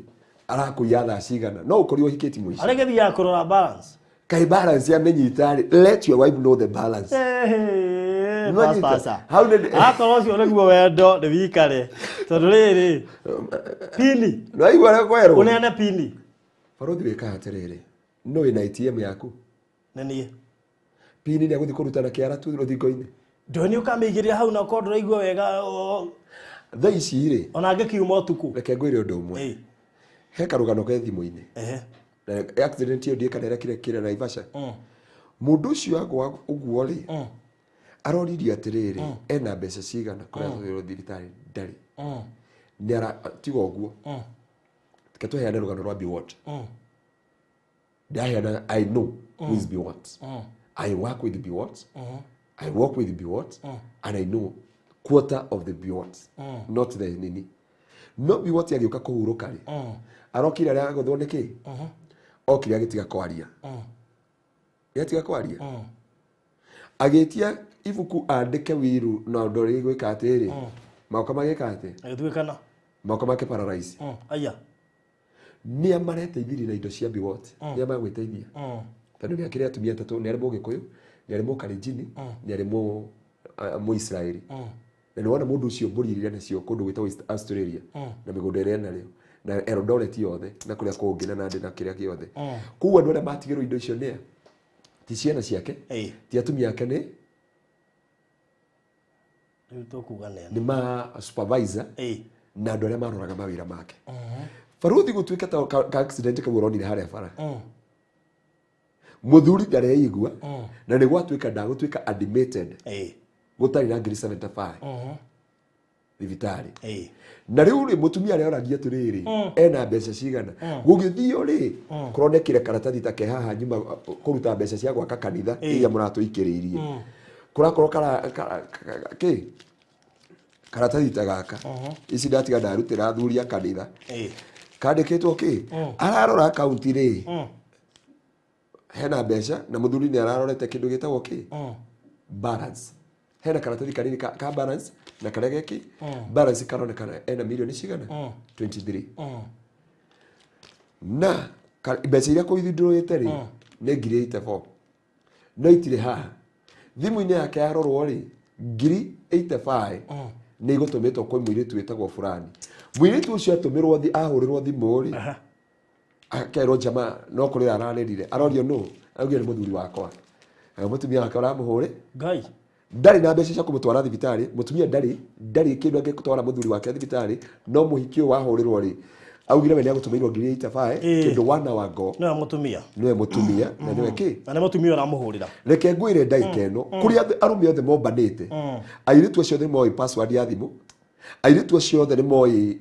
arakũiya thaa cigana? No ũkorirwo ũhikĩtie mũici.
Arĩa gĩthiaga kũrora balance.
Kaĩ balance yamenyita rĩ, let your wife know the balance.
Pastor. Akorwo ũcio nĩguo wendo nĩ wikare. Tondũ rĩrĩ, pini.
Nĩwaigua ũrĩa kwerwo?
Ũneane pini.
Barothi wĩkaga atĩrĩrĩ, no wĩna ATM yaku?
Nĩ niĩ.
Pini nĩ agũthiĩ kũruta na kĩara tu rũthingo-inĩ.
Ndũĩ nĩ ũkamĩigĩrĩra hau na ũkorwo ndũraigua wega,
Thaa ici rĩ,
ona angĩkiuma ũtukũ.
Reke ngwĩre ũndũ ũmwe. He karũgano ke thimũ-inĩ. Na accident ĩyo ndiĩ kana ĩrekire kĩrĩa Naivasha. Mũndũ ũcio agwa ũguo rĩ, aroririe atĩrĩrĩ, ena mbeca cigana kũrĩa atwarirwo thibitarĩ? Ndarĩ. Nĩ ara, tiga ũguo. Reke tũheane rũgano rwa Biwott. Ndaheana, I know who is Biwott. I work with Biwott. I work with Biwott, and I know quarter of the Biwott, not the nini. No Biwott agĩũka kũhurũka rĩ, arokire arĩa agũthwo nĩ kĩ? Okire agĩtiga kwaria. Agĩtiga kwaria. Agĩtia ibuku andĩke wiru na ũndũ ũrĩa gwĩka atĩrĩ. Moko magĩka atĩ?
Agĩtuĩkana.
Moko make paralyze.
Aya.
Nĩa mareteithirie na indo cia Biwott? Nĩa magwĩteithia? Tondũ nĩ akĩrĩ atumia atatũ, nĩ arĩ Mũgĩkũyũ, nĩ arĩ Mũkalenjini, nĩ arĩ Mũisraeli. Na nĩ wona mũndũ ũcio mbũri iria nacio kũndũ gwĩtagwo East Australia, na mĩgũnda ĩrĩa enarĩo, na Eldoret yothe, na kũrĩa kũngĩ, na Nandi na kĩrĩa gĩothe. Koguo andũ arĩa matigĩrwo indo icio nĩ a? Ti ciana ciake, ti atumia ake, nĩ?
Rĩu tũkuga nĩ a?
Nĩ ma supervisor, na andũ arĩa maroraga mawĩra make. Baruthi gũtuĩka ta ka accident kau ũronire harĩa bara. Mũthuri ndareigua, na nĩ gwatuĩka ndagũtuĩka admitted. Gũtarĩ na ngiri 75. Thibitarĩ. Na rĩu rĩ, mũtumia areoragia atĩrĩrĩ, ena mbeca cigana? Gũgĩthio rĩ, kũronekire karatathi ta ke haha nyuma kũruta mbeca cia gwaka kanitha iria mũratũikĩrĩirie. Kũrakorwo kĩ karatathi ta gaka, ici ndatiga ndarutĩra athuri a kanitha, kandĩkĩtwo kĩ, ararora akaunti rĩ, hena mbeca, na mũthuri nĩ ararorete kĩndũ gĩtagwo kĩ balance. Hena karatathi kanini ka balance, na karĩa geki balance karonekana ena milioni cigana? 23. Na mbeca iria kũithindũrĩte rĩ, nĩ 84,000, no itirĩ haha thimũ-inĩ yake. Yarorwo rĩ, 85,000 nĩ igũtũmĩtwo kwĩ mũirĩtu wĩtagwo fulani. Mũirĩtu ũcio atũmĩrwo ahũrĩrwo thimũ rĩ, akerwo jamaa no kũrĩra ararĩrire, arorio nũ, augire nĩ mũthuri wakwa. Na mũtumia wake ũramũhũrĩ.
Ngai.
Ndarĩ na mbeca cia kũmũtwara thibitarĩ. Mũtumia ndarĩ kĩndũ angĩtwara mũthuri wake thibitarĩ, no mũhiki ũyũ wahũrĩrwo rĩ, augire we nĩagũtũmĩirwo 85,000 kĩndũ 1 hour ago.
Nĩwe mũtumia.
Nĩwe mũtumia na nĩwe kĩ.
Na nĩ mũtumia ũramũhũrĩra.
Reke ngwĩre, ndagĩka ĩno kũrĩa arũme othe mombanĩte, airĩtu acio othe moĩ password ya thimũ, airĩtu acio othe nĩ moĩ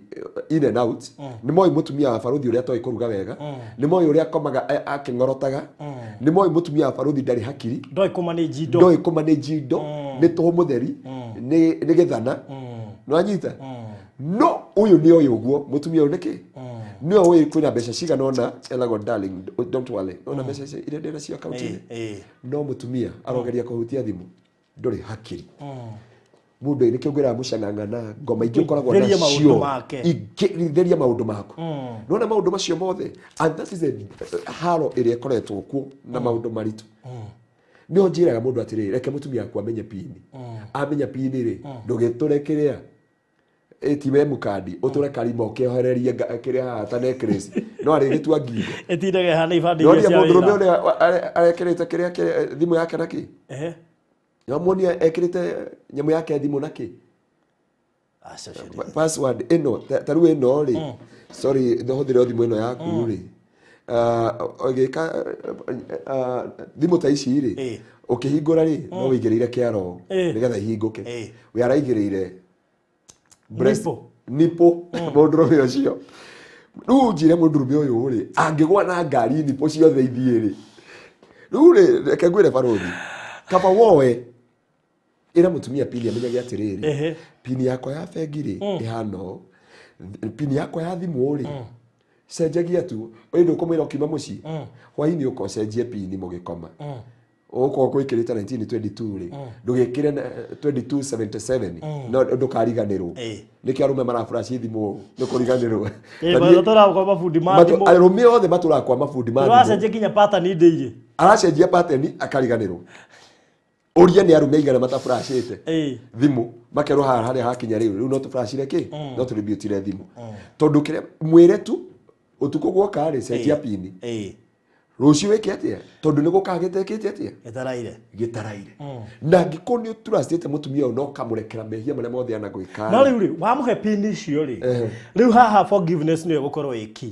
in and out, nĩ moĩ mũtumia wa barũthi ũrĩa atoĩ kũruga wega, nĩ moĩ ũrĩa akomaga akĩng'orotaga, nĩ moĩ mũtumia wa barũthi ndarĩ hakiri.
Ndoĩ kũmanĩnji indo.
Ndoĩ kũmanĩnji indo, nĩ tũhũ mũtheri, nĩ gĩthana nĩwanyita. No ũyũ nĩ oĩ ũguo mũtumia ũyũ nĩkĩ nĩwe ũĩ kwĩna mbeca cigana ũna, eragwo, "Darling, don't worry, nona mbeca ici iria ndĩna cio akaunti-inĩ." No mũtumia arogeria kũhutia thimũ, ndũrĩ hakiri mũndũ. Nĩkĩo ngwĩraga mũcang'ang'ana ngoma ingĩ ũkoragwo
Theria maũndũ
nacio
make.
Theria maũndũ maku, nona maũndũ macio mothe, and that is a haro ĩrĩa ĩkoretwo kuo na maũndũ maritũ. Nĩho njĩraga mũndũ atĩrĩrĩ, reke mũtumia waku amenye pini. Amenya pini rĩ, ndũgĩtũre kĩrĩa ATM kandi ũtũre karima ũkĩohererie kĩrĩa haha ta necklace, no arĩgĩtua ngingo.
Ĩtindage hana ibandĩ iria
Noria
cia
mũndũrũme
wĩra.
ũrĩa arekĩrĩte kĩrĩa thimũ yake na kĩ. Nĩwamuonia ekĩrĩte nyamũ yake thimũ na kĩ.
Aca, ũcio ndĩ-
Password ĩno ta rĩu ĩno rĩ, sorry, hũthĩre thimũ ĩno yaku rĩ. Ũgĩka thimũ ta ici rĩ, ũkĩhingũra rĩ, no wĩigĩrĩire kĩaro nĩgetha ihingũke. We araigĩrĩire
Nipple.
Nipple. Mũndũrũme ũcio rĩu njĩre, mũndũrũme ũyũ rĩ, angĩgwa na ngari nipple ciothe ithiĩ rĩ, rĩu rĩ, reke ngwĩre barũthi, kaba woe ĩra mũtumia pini amenyage atĩrĩrĩ, pini yakwa ya bengi rĩ, ĩhana ũũ, pini yakwa ya thimũ rĩ, cenjagia tu. Ĩ ndũkũmwĩra ũkiuma mũciĩ hwainĩ ũka ũcenjie pini mũgĩkoma. Ũgũkorwo gwĩkĩrĩte 1922 rĩ, ndũgĩkĩre 2277, no ndũkariganĩrwo. Nĩkĩo arũme maraburaci thimũ, nĩ kũriganĩrwo.
Matũraga kwa mabundi ma thimũ.
Arũme othe matũraga kwa mabundi ma thimũ.
Ũracenjia nginya pattern ndĩirĩ.
Aracenjia pattern akariganĩrwo. Ũria nĩ arũme aigana mataburacĩte thimũ, makerwo haha harĩa hakinya rĩu, rĩu no tũburacire kĩ, no tũrĩbiũtire thimũ, tondũ kĩrĩa mwĩre tu ũtukũ gwoka rĩ, cenjia pini, rũciũ wĩke atĩa, tondũ nĩ gũkaga gĩtekĩte atĩa.
Gĩtaraire.
Gĩtaraire. Na angĩkorwo nĩ ũturacĩte mũtumia ũyũ na ũkamũrekera mehia marĩa mothe anagwĩka.
No rĩu rĩ, wamũhe pini icio rĩ, rĩu haha forgiveness nĩyo ĩgũkorwo ĩ key.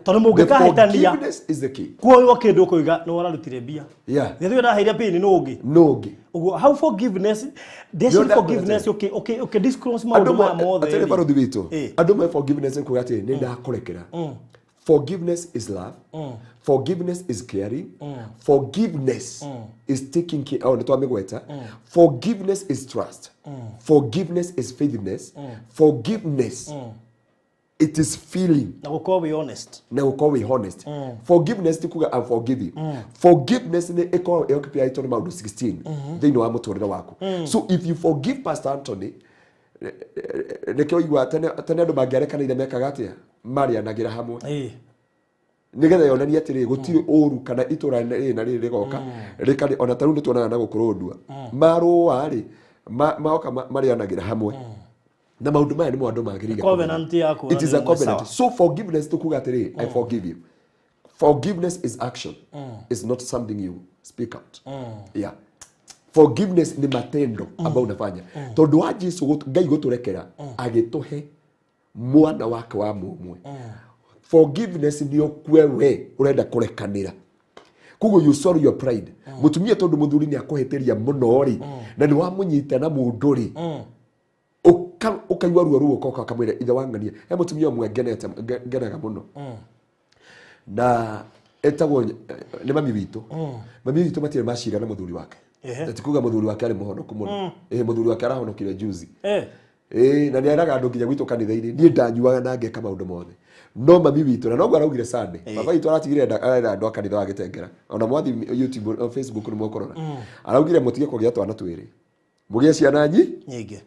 Tondũ
The
mũngĩkahĩtania,
forgiveness is the key.
Kuoywo kĩndũ ũkoiga nĩ wararutire mbia. Githĩ ndaheire pini nũ ũngĩ?
No ũngĩ.
Ũguo hau forgiveness ndeci.
Nĩ
Forgiveness ũkĩ disclose maũndũ maya mothe
atĩrĩ
rĩ.
Barothi witũ, andũ me forgiveness nĩ kuga atĩrĩ, nĩ ndakũrekera. Forgiveness is love, forgiveness is caring, forgiveness is taking care. Oh, nĩ twamĩgweta. Forgiveness is trust, forgiveness is faithfulness, forgiveness, it is feeling.
Na gũkorwo wĩ honest.
Na gũkorwo wĩ honest. Forgiveness ti kuga I'm forgiving. Forgiveness nĩ ĩkoragwo ĩoccupy nĩ maũndũ 16 thĩinĩ wa mũtũrĩre waku. So if you forgive Pastor Anthony, nĩkĩo igua tene tene andũ mangĩarekanĩire mekaga atĩa? Marĩanagĩra hamwe nĩgetha yonanie atĩrĩ, gũtirĩ ũru kana itũra rĩrĩ na rĩrĩ rĩgoka rĩkarĩ. Ona ta rĩu nĩ tuonaga na gũkũ rũndua marũa rĩ, maoka marĩanagĩra hamwe, na maũndũ maya nĩmo andũ magĩrĩire kũmenya.
Covenant ya
It is a
kuonania
covenant.
sawa.
So forgiveness to kuga atĩrĩ, "I forgive you." Forgiveness is action, it's not something you speak out. Yeah, forgiveness ni matendo ambayo unafanya tondũ wa Jesu Ngai gũtũrekera agĩtũhe mwana wake wa mũmwe. Forgiveness nĩ ũkue we ũrenda kũrekanĩra, koguo you swallow your pride. Mũtumia, tondũ mũthuri nĩ akũhĩtĩria mũno rĩ, na nĩ wamũnyita na mũndũ rĩ, Ũkaigua ruo ruo ũkoka ũkamwĩra ithe wa ng'ania. He mũtumia ũmwe ngenete ngenaga mũno na etagwo nĩ mami witũ. Mami witũ matirĩ macira na mũthuri wake. Na ti kuga mũthuri wake arĩ mũhonoku mũno. Ĩhĩ, mũthuri wake arahonokire juzi. Ĩĩ, na nĩ eraga andũ nginya gwitũ kanitha-inĩ, niĩ ndanyuaga na ngeka maũndũ mothe, no mami witũ na noguo araugire Sunday. Baba witũ aratigire arera andũ a kanitha wa Gĩtengera, ona mwathi YouTube o Facebook nĩ mũkũrora. Araugire mũtige kũgĩa twana twĩrĩ, mũgĩe ciana
nyingĩ.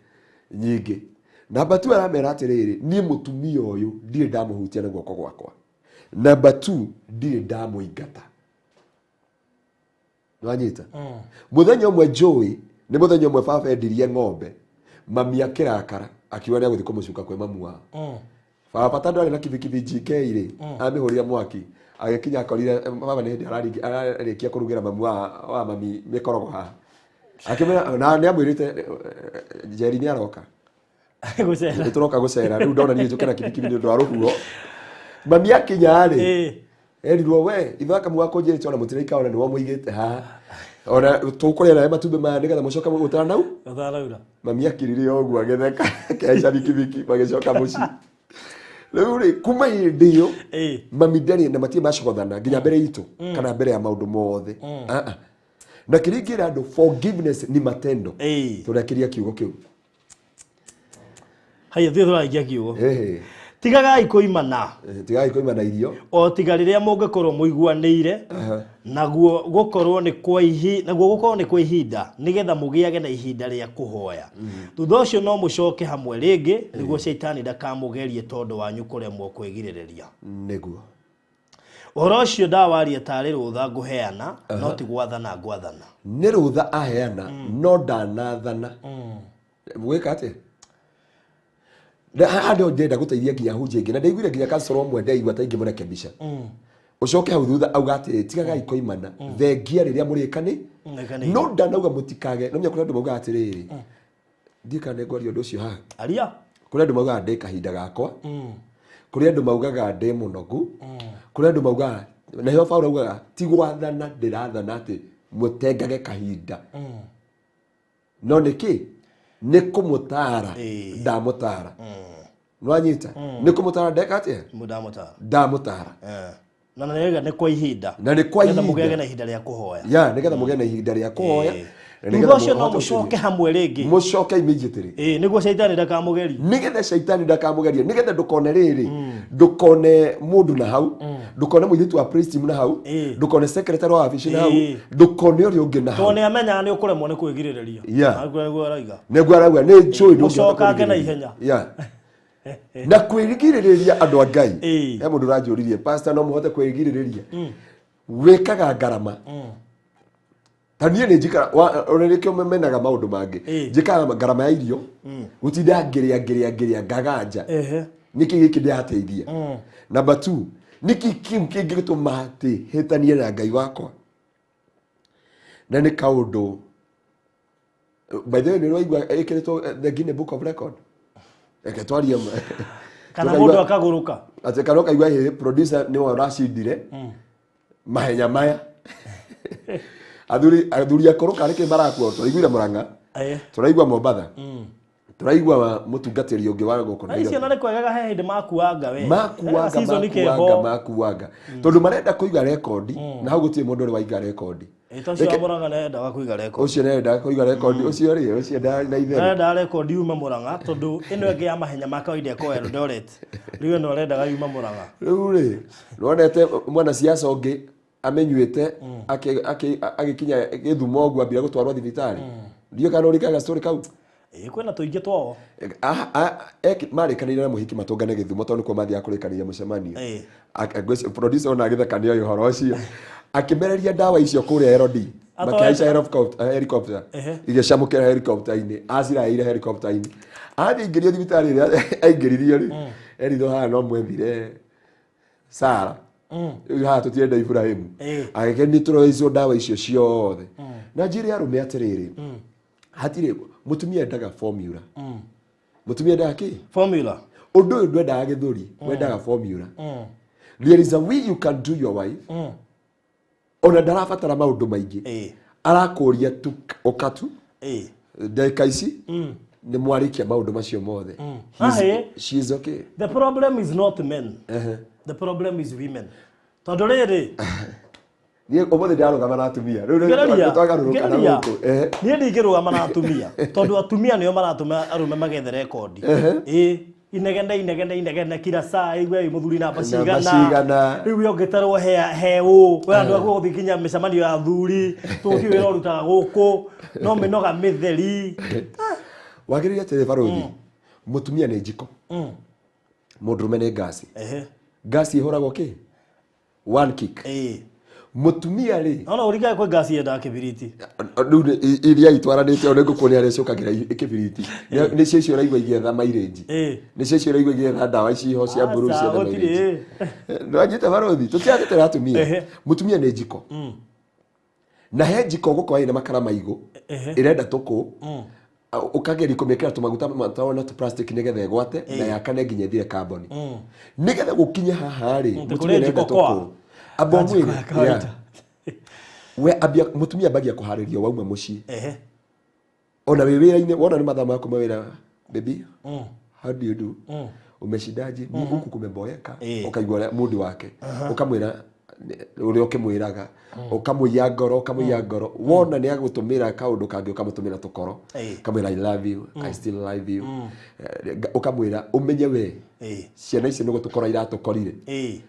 Nyingĩ. Namba 2, aramera atĩrĩrĩ, niĩ mũtumia ũyũ ndirĩ ndamũhutia na guoko gwakwa. Namba 2, ndirĩ ndamũingata. Nĩwanyita? Mũthenya ũmwe njũĩ nĩ mũthenya ũmwe baba endirie ng'ombe, mami akĩrakara, akiuga nĩ agũthiĩ kũmũcuka kwĩ mamu wao. Baba tondũ arĩ na kibikibi GK rĩ, amĩhũrire mwaki, agĩkinya akorire baba nĩ hĩndĩ ararĩkia kũrugĩra mamu wa mami mĩkorogo haha, akĩmwĩra na nĩ amwĩrĩte Njeri nĩ aroka
gũcera.
Nĩ tũroka gũcera. Rĩu ndona niĩ njũke na kibikibi nĩ ũndũ wa rũhuho. Mami akinya rĩ, erirwo, we ithe akamu wa kũnjĩrĩte ona mũtiraika ona nĩwe mũigĩte haha, ona tũkũrĩa nawe matumbĩ maya nĩgetha mũcoke gũtanau.
Gũtaraura.
Mami akirire o ũguo, agĩtheka, akĩhaica bikibiki, magĩcoka mũciĩ. Rĩu rĩ, kuma hĩndĩ ĩyo mami ndarĩ na matirĩ macogothana nginya mbere itũ kana mbere ya maũndũ mothe. Ah, ah. Na kĩrĩa ingĩra andũ, forgiveness ni matendo. Tũrekĩria kiugo kĩu.
Haya, thiĩ tũraikia kiugo.
Ĩhĩ.
Tigagai kũimana.
Tigai kũimana irio.
O tiga rĩrĩa mũngĩkorwo mũiguanĩire, naguo gũkorwo nĩ kwa ihinda, nĩgetha mũgĩage na ihinda rĩa kũhoya. Thutha ũcio no mũcoke hamwe rĩngĩ, nĩguo caitani ndakamũgerie tondũ wanyu kũremwo kwĩgirĩrĩria.
Nĩguo.
Ũhoro ũcio ndawaria tarĩ rũtha ngũheana, no ti gwathana ngwathana.
Nĩ rũtha aheana, no ndanathana gwĩka atĩa. Haha ndio ndĩrenda gũteithia nginya hunjia ingĩ, na ndaiguire nginya kancoro ũmwe ndaigua ta ingĩmũrekebisha, ũcoke hau thutha auga atĩrĩ, tigagai koimana thengia rĩrĩa mũrĩkani.
Mũrĩkanĩire.
No ndanauga mũtikage no kũrĩ andũ maugaga atĩrĩrĩ, ndiĩ kana nĩngwaria ũndũ ũcio haha.
Aria.
Kũrĩ andũ maugaga ndĩ kahinda gakwa, kũrĩ andũ maugaga ndĩ mũnogu, kũrĩ andũ maugaga, na hĩo Paũlũ augaga ti gwathana ndĩrathana atĩ mũtengage kahinda, no nĩkĩ nĩ kũmũtara. Ndamũtara, nĩwanyita? Nĩ kũmũtara ndeka atĩa?
Ndamũtara.
Ndamũtara.
Na nĩga nĩ kwa ihinda.
Na nĩ kwa
nĩgetha
ihinda.
Mũgĩage na ihinda rĩa kũhoya.
Ya, nĩgetha mũgĩe na ihinda rĩa kũhoya. Na
Thutha
nĩgetha
ũcio no
mũhote
mũcoke hamwe rĩngĩ.
Mũcoke immediately.
Nĩguo caitani ndakamũgerie.
Nĩgetha caitani ndakamũgerie, nĩgetha ndũkone rĩrĩ, ndũkone mũndũ na hau, ndũkone mũirĩtu wa praise team na hau, ndũkone secretary wa wabici na hau, ndũkone ũrĩa ũngĩ na hau.
Tondũ nĩ amenyaga nĩ ũkũremwo nĩ kwĩgirĩrĩria. Nĩguo nĩguo arauga.
Nĩguo arauga nĩ njũĩ ndũngĩhota
Mũcokange na
kwĩgirĩrĩria.
ihenya.
Na kwĩgirĩrĩria, andũ a Ngai, he mũndũ ũranjũririe, pastor, no mũhote kwĩgirĩrĩria? Wĩkaga ngarama. Ta niĩ nĩ njikara ona nĩkĩo menaga maũndũ mangĩ. Njĩkaga ngarama ya irio, gũtinda ngĩrĩa ngĩrĩa ngĩrĩa ngaganja. Nĩkĩ gĩkĩ ndĩrateithia? Number 2, nĩkĩ kĩu kĩngĩtũma atĩ hĩtanie na Ngai wakwa? Na nĩ kaũndũ, by the way, nĩ ũraigua ĩkĩrĩtwo the Guinness Book of Record. Reke twarie ma.
Kana mũndũ akagũrũka.
Atĩ kana ũkaigua hĩ producer nĩwe ũracindire mahenya maya. Athuri akũrũ karĩ kĩ marakua? Tũraiguire Mũrang'a, tũraigua Mombatha, tũraigua mũtungatĩri ũngĩ wa gũkũ
Na icio
Nairobi.
na nĩ kwegaga he hĩndĩ makuanga we.
Makuanga.
Season
Makuanga.
keho.
Makuanga tondũ marenda kũiga rekondi, na hau gũtirĩ mũndũ ũrĩ waiga rekondi.
Ta ũcio wa Mũrang'a nĩendaga kũiga rekondi.
Ũcio nĩendaga kũiga rekondi, ũcio rĩ, ũcio na itherũ.
Arendaga rekondi yume Mũrang'a, tondũ ĩno ĩngĩ ya mahenya ma kawaida ĩkoragwo Eldoret. Rĩu ĩno arendaga yume Mũrang'a.
Rĩu rĩ, nĩwonete mwanasiasa ũngĩ amenyuĩte agĩkinya Gĩthumo ũguo ambire gũtwarwo thibitarĩ? Ndiũĩ kana ũrikaga story kau.
Ĩĩ, kwĩna tũingĩ twao.
Marĩkanĩire na mũhiki matũngane Gĩthumo tondũ nĩkuo mathiaga kũrĩkanĩria mũcemanio.
Ngwĩciria
Producer ona agĩtheka nĩ oĩ ũhoro ũcio. Akĩmereria ndawa icio kũrĩa LD, makĩhaica helicopter, igĩcamũkĩra helicopter-inĩ, aciraĩire helicopter-inĩ, athiĩ aingĩrio thibitarĩ ĩrĩa aingĩririo rĩ, erithwo haha no mwethire Sara, rĩu haha tũtirenda Ibrahimu. Agĩkenia tũroicwo ndawa icio ciothe. Na njĩre arũme atĩrĩrĩ, hatirĩ mũtumia endaga formula. Mũtumia endaga kĩ?
Formula.
Ũndũ ũyũ ndwendaga gĩthũri, wendaga formula. There is a way you can do your wife, ona ndarabatara maũndũ maingĩ. Arakũria tu ũka tu ndagĩka ici. Nĩ mwarĩkia maũndũ macio mothe.
Ah, eh.
She is okay.
The problem is not men, the problem is women, tondũ rĩrĩ
Niĩ ũmũthĩ ndĩrarũgama na atumia rĩu.
Gereria,
Twagarũrũka na
gereria.
gũkũ. Ehe.
Niĩ ndingĩrũgama na atumia tondũ atumia nĩo maratũma arũme magethe rekondi. Ĩ inegene inegene inegene kila saa, igue wĩ mũthuri namba
Namba
cigana.
cigana.
Rĩu we ũngĩtarwo he he ũ we andũ aku gũthiĩ nginya mĩcemanio ya athuri, tũthiĩ wĩra ũrutaga gũkũ no mĩnoga mĩtheri.
Wagĩrĩire atĩrĩ, barũthi, mũtumia nĩ njiko, mũndũrũme nĩ ngasi. Ngasi ĩhũragwo kĩ one kick. Mũtumia rĩ,
No ũringae kwĩ ngasi yendaga kĩbiriti.
Rĩu iria itwaranĩte o nĩ ngũkuonia arĩa icokagĩra kĩbiriti. Nĩcio icio ũraigua igĩetha mairĩnji. Nĩcio icio ũraigua igĩetha ndawa ici ho cia mburu
Aca,
cietha
gũtirĩ.
mairĩnji. Ndwanyite barũthi, tũtiratete atumia. Mũtumia nĩ njiko, na he njiko ũgũkorwo ĩna makara maigũ, ĩrenda tũkũ, ũkageria kũmĩkĩra tũmaguta matao na tũ plastic nĩgetha ĩgwate na yakane nginya ĩthire carbon. Nĩgetha gũkinye haha rĩ,
Tĩ
mũtumia
kũrĩ
nĩarenda
njiko kwa.
tũkũ. Amba
Njiko ya
ũmwĩre
kawaida.
yeah. We ambia mũtumia ambagia kũharĩrio wauma mũciĩ, ona wĩ wĩra-inĩ, wona nĩ mathaa ma kuma wĩra, "Baby, how do you do? Umeshindaje? Ni huku kumeboeka." Ũkaigua ũrĩa mood wake, ũkamwĩra ũrĩa ũkĩmwĩraga, ũkamũiya ngoro, ũkamũiya ngoro. Wona nĩ agũtũmĩra kaũndũ kangĩ, ũkamũtũmĩra tũkoro. Ũkamwĩra, "I love you, I still love you." Ũkamwĩra ũmenye we ciana icio nĩ gũtũkora iratũkorire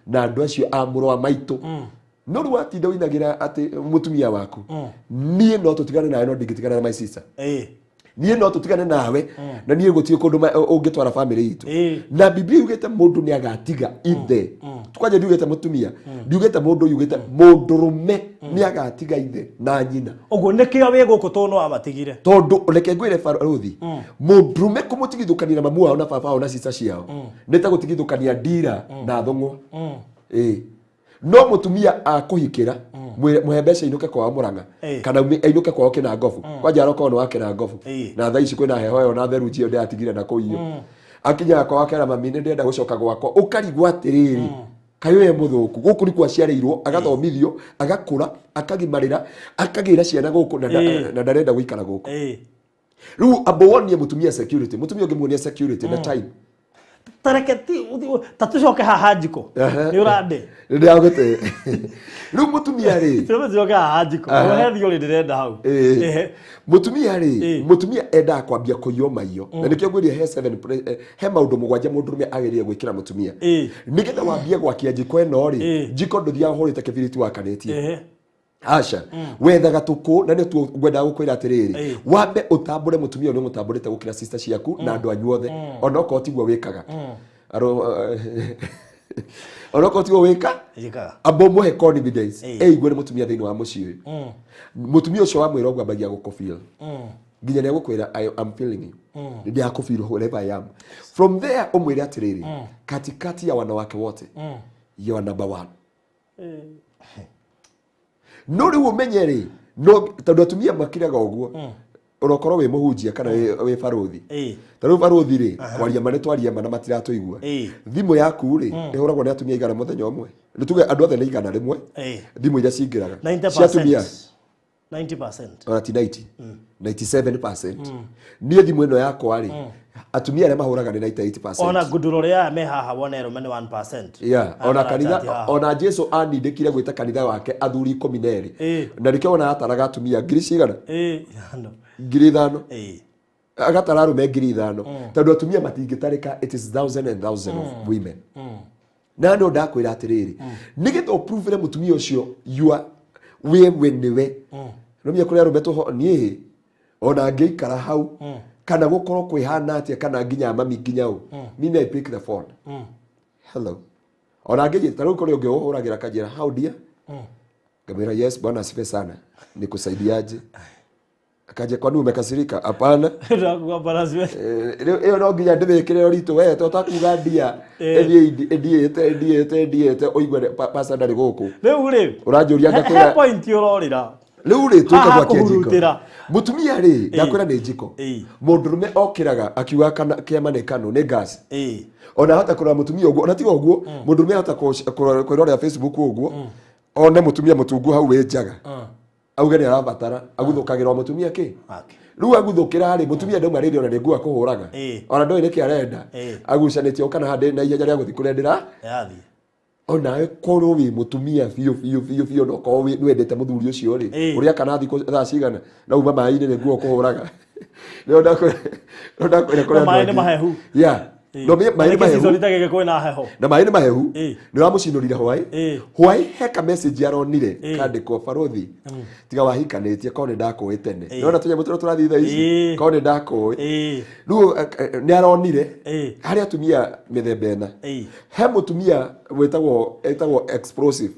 na andũ acio a mũrũ wa maitũ. No rĩu watinda ũinagĩra atĩ mũtumia waku, niĩ no tũtigane nawe, no ndingĩtigana na my sister. Niĩ no tũtigane nawe na niĩ gũtirĩ kũndũ ũngĩtwara famĩlĩ itũ. Na Biblia yugĩte mũndũ nĩ agatiga ithe. Kwanja ndiugĩte mũtumia, ndiugĩte mũndũ, yugĩte mũndũrũme nĩ agatiga ithe na nyina.
Ũguo nĩkĩo wĩ gũkũ tondũ no wamatigire.
Tondũ reke ngwĩre barũthi, mũndũrũme kũmũtigithũkania na mamu wao na baba wao na cica ciao nĩ ta gũtigithũkania ndira na thũng'wa. Ĩĩ, no mũtumia akũhikĩra, mũhe mbeca ainũke kwao Mũrang'a kana ainũke kwao Kĩnangobu. Kwanja arokorwo nĩ wa Kĩnangobu. Na thaa ici kwĩna heho ĩyo na therunji ĩyo ndĩratigire na kũu. Iyo akinyaga kwao akera, "Mami, nĩ ndĩrenda gũcoka gwakwa." Ũkarigwo atĩrĩrĩ, kaĩ we mũthũku? Gũkũ nĩkuo aciarĩirwo, agathomithio, agakũra, akagimarĩra, akagĩra ciana gũkũ na na ndarenda gũikara gũkũ. Rĩu amba wonie mũtumia security. Mũtumia ũngĩmuonia security na time.
Tareke ta tũcoke haha njiko. Nĩ ũrande.
Nĩ ndĩragũte. Rĩu mũtumia rĩ,
Tũcoke haha njiko. He theory ndĩrenda hau.
Mũtumia rĩ, mũtumia endaga kwambia kũiywo maiyo, na nĩkĩo ngwĩria he seven he maũndũ 7 mũndũrũme agĩrĩire gwĩkĩra mũtumia nĩgetha wambie gwakia njiko ĩno rĩ. Njiko ndũthiaga ũhũrĩte kĩbiriti wakanĩtie. Aca, wethaga tũkũ, na nĩ tuo ngwendaga gũkwĩra atĩrĩrĩ, wambe ũtambũre mũtumia ũyũ nĩ ũmũtambũrĩte gũkĩra sister ciaku na andũ anyu othe, onokorwo tiguo wĩkaga. Onokorwo tiguo wĩka,
Njĩkaga.
Amba ũmũhe confidence, eigue nĩ mũtumia thĩinĩ wa mũciĩ ũyũ. Mũtumia ũcio wamwĩra ũguo ambagia gũkũfeel, nginya nĩ egũkwĩra, "I am feeling you, nĩ ndĩrakũfeel wherever I am." From there ũmwĩre atĩrĩrĩ, katikati ya wanawake wote you are number one. No rĩu ũmenye rĩ, no tondũ atumia makiraga ũguo, ũrokorwo wĩ mũhunjia kana wĩ barũthi. Ta rĩu barũthi rĩ, kwaria ma nĩ twaria ma na matiratũigua. Thimũ yaku rĩ, ĩhũragwo nĩ atumia igana mũthenya ũmwe? Nĩ tuge andũ othe nĩ 100. Thimũ iria cingĩraga
90%.
cia atumia.
90%.
Ona ti 90, 97%. Niĩ thimũ ĩno yakwa rĩ, atumia arĩa mahũraga nĩ 98%.
Ona ngunduro rĩa me haha wone arũme nĩ 1%.
Yeah,
Aya
ona
marachat
kanitha
haha.
ona Jesu anindĩkire gwĩta kanitha wake athuri 12. Na nĩkĩo wona ataraga atumia ngiri cigana?
5.
5,000. Agatara arũme 5,000 tondũ atumia matingĩtarĩka. It is thousand and thousand of women. Na no ndakwĩra atĩrĩrĩ, nĩgetha ũpruvĩre mũtumia ũcio you are we nĩwe nomia kũrĩ arũme tũho. Niĩ ona ngĩikara hau kana gũkorwo kwĩhana atĩa kana nginya mami nginya ũ, mimi I pick the phone, "Hello." Ona ngĩnjĩta ta rĩu kũrĩ ũngĩ ũhũragĩra kanjĩra, "How dear?" Ngamwĩra, "Yes, bwana asifiwe sana, nikusaidiaje?" Akaja, "Kwani umekasirika?" "Hapana."
Ndakuga balance.
Rĩu ĩyo no nginya ndĩmĩkĩre ũritũ we to takuga ndia ĩthiĩ ĩthiĩte ĩthiĩte ĩthiĩte ũigue pastor ndarĩ gũkũ.
Rĩu rĩ,
Ũranjũria
he
ngakwĩra.
Point ũrorĩra.
Rĩu rĩ, tuĩke
Haha
gwakia njiko.
kũhurutĩra.
Mũtumia rĩ, ndakwĩra nĩ njiko. Mũndũrũme okĩraga akiuga kana kĩama nĩ kano nĩ gas. Ona ahota kũrora mũtumia ũguo, ona tiga ũguo, mũndũrũme ahota kwĩrorera Facebook ũguo, one mũtumia mũtungu hau wĩ njaga, auge nĩ arabatara aguthũkagĩra o mũtumia kĩ.
Ake.
Rĩu aguthũkĩra rĩ, mũtumia ndauma rĩrĩ ona nĩ nguo akũhũraga. Ona ndoĩ nĩkĩ arenda. Agucanĩtie kana handĩ na ihenya rĩa gũthiĩ kũrĩa ndĩra.
Yathiĩ.
Onawe korwo wĩ mũtumia biũ biũ biũ biũ na ũkorwo nĩwendete mũthuri ũcio rĩ, ũrĩa kana thikũ thaa cigana na uma maĩ-inĩ nĩ nguo kũhũraga. No ndakwĩra kũrĩ
Na maĩ
andũ
nĩ
angĩ.
mahehu.
Yeah. No maĩ nĩ mahehu.
Season ta gĩkĩ kwĩna heho.
Na maĩ nĩ mahehu. Nĩ ũramũcinũrire hwaĩ. Hwaĩ he ka message aronire kandĩkwo barothi. Tiga wahikanĩtie korwo nĩ ndakũĩ tene. Nĩwona tũnyamũ tũrĩa tũrathiĩ thaa ici? Korwo nĩ ndakũĩ. Rĩu nĩ aronire harĩ atumia mĩthemba ĩna. He mũtumia wĩtagwo explosive.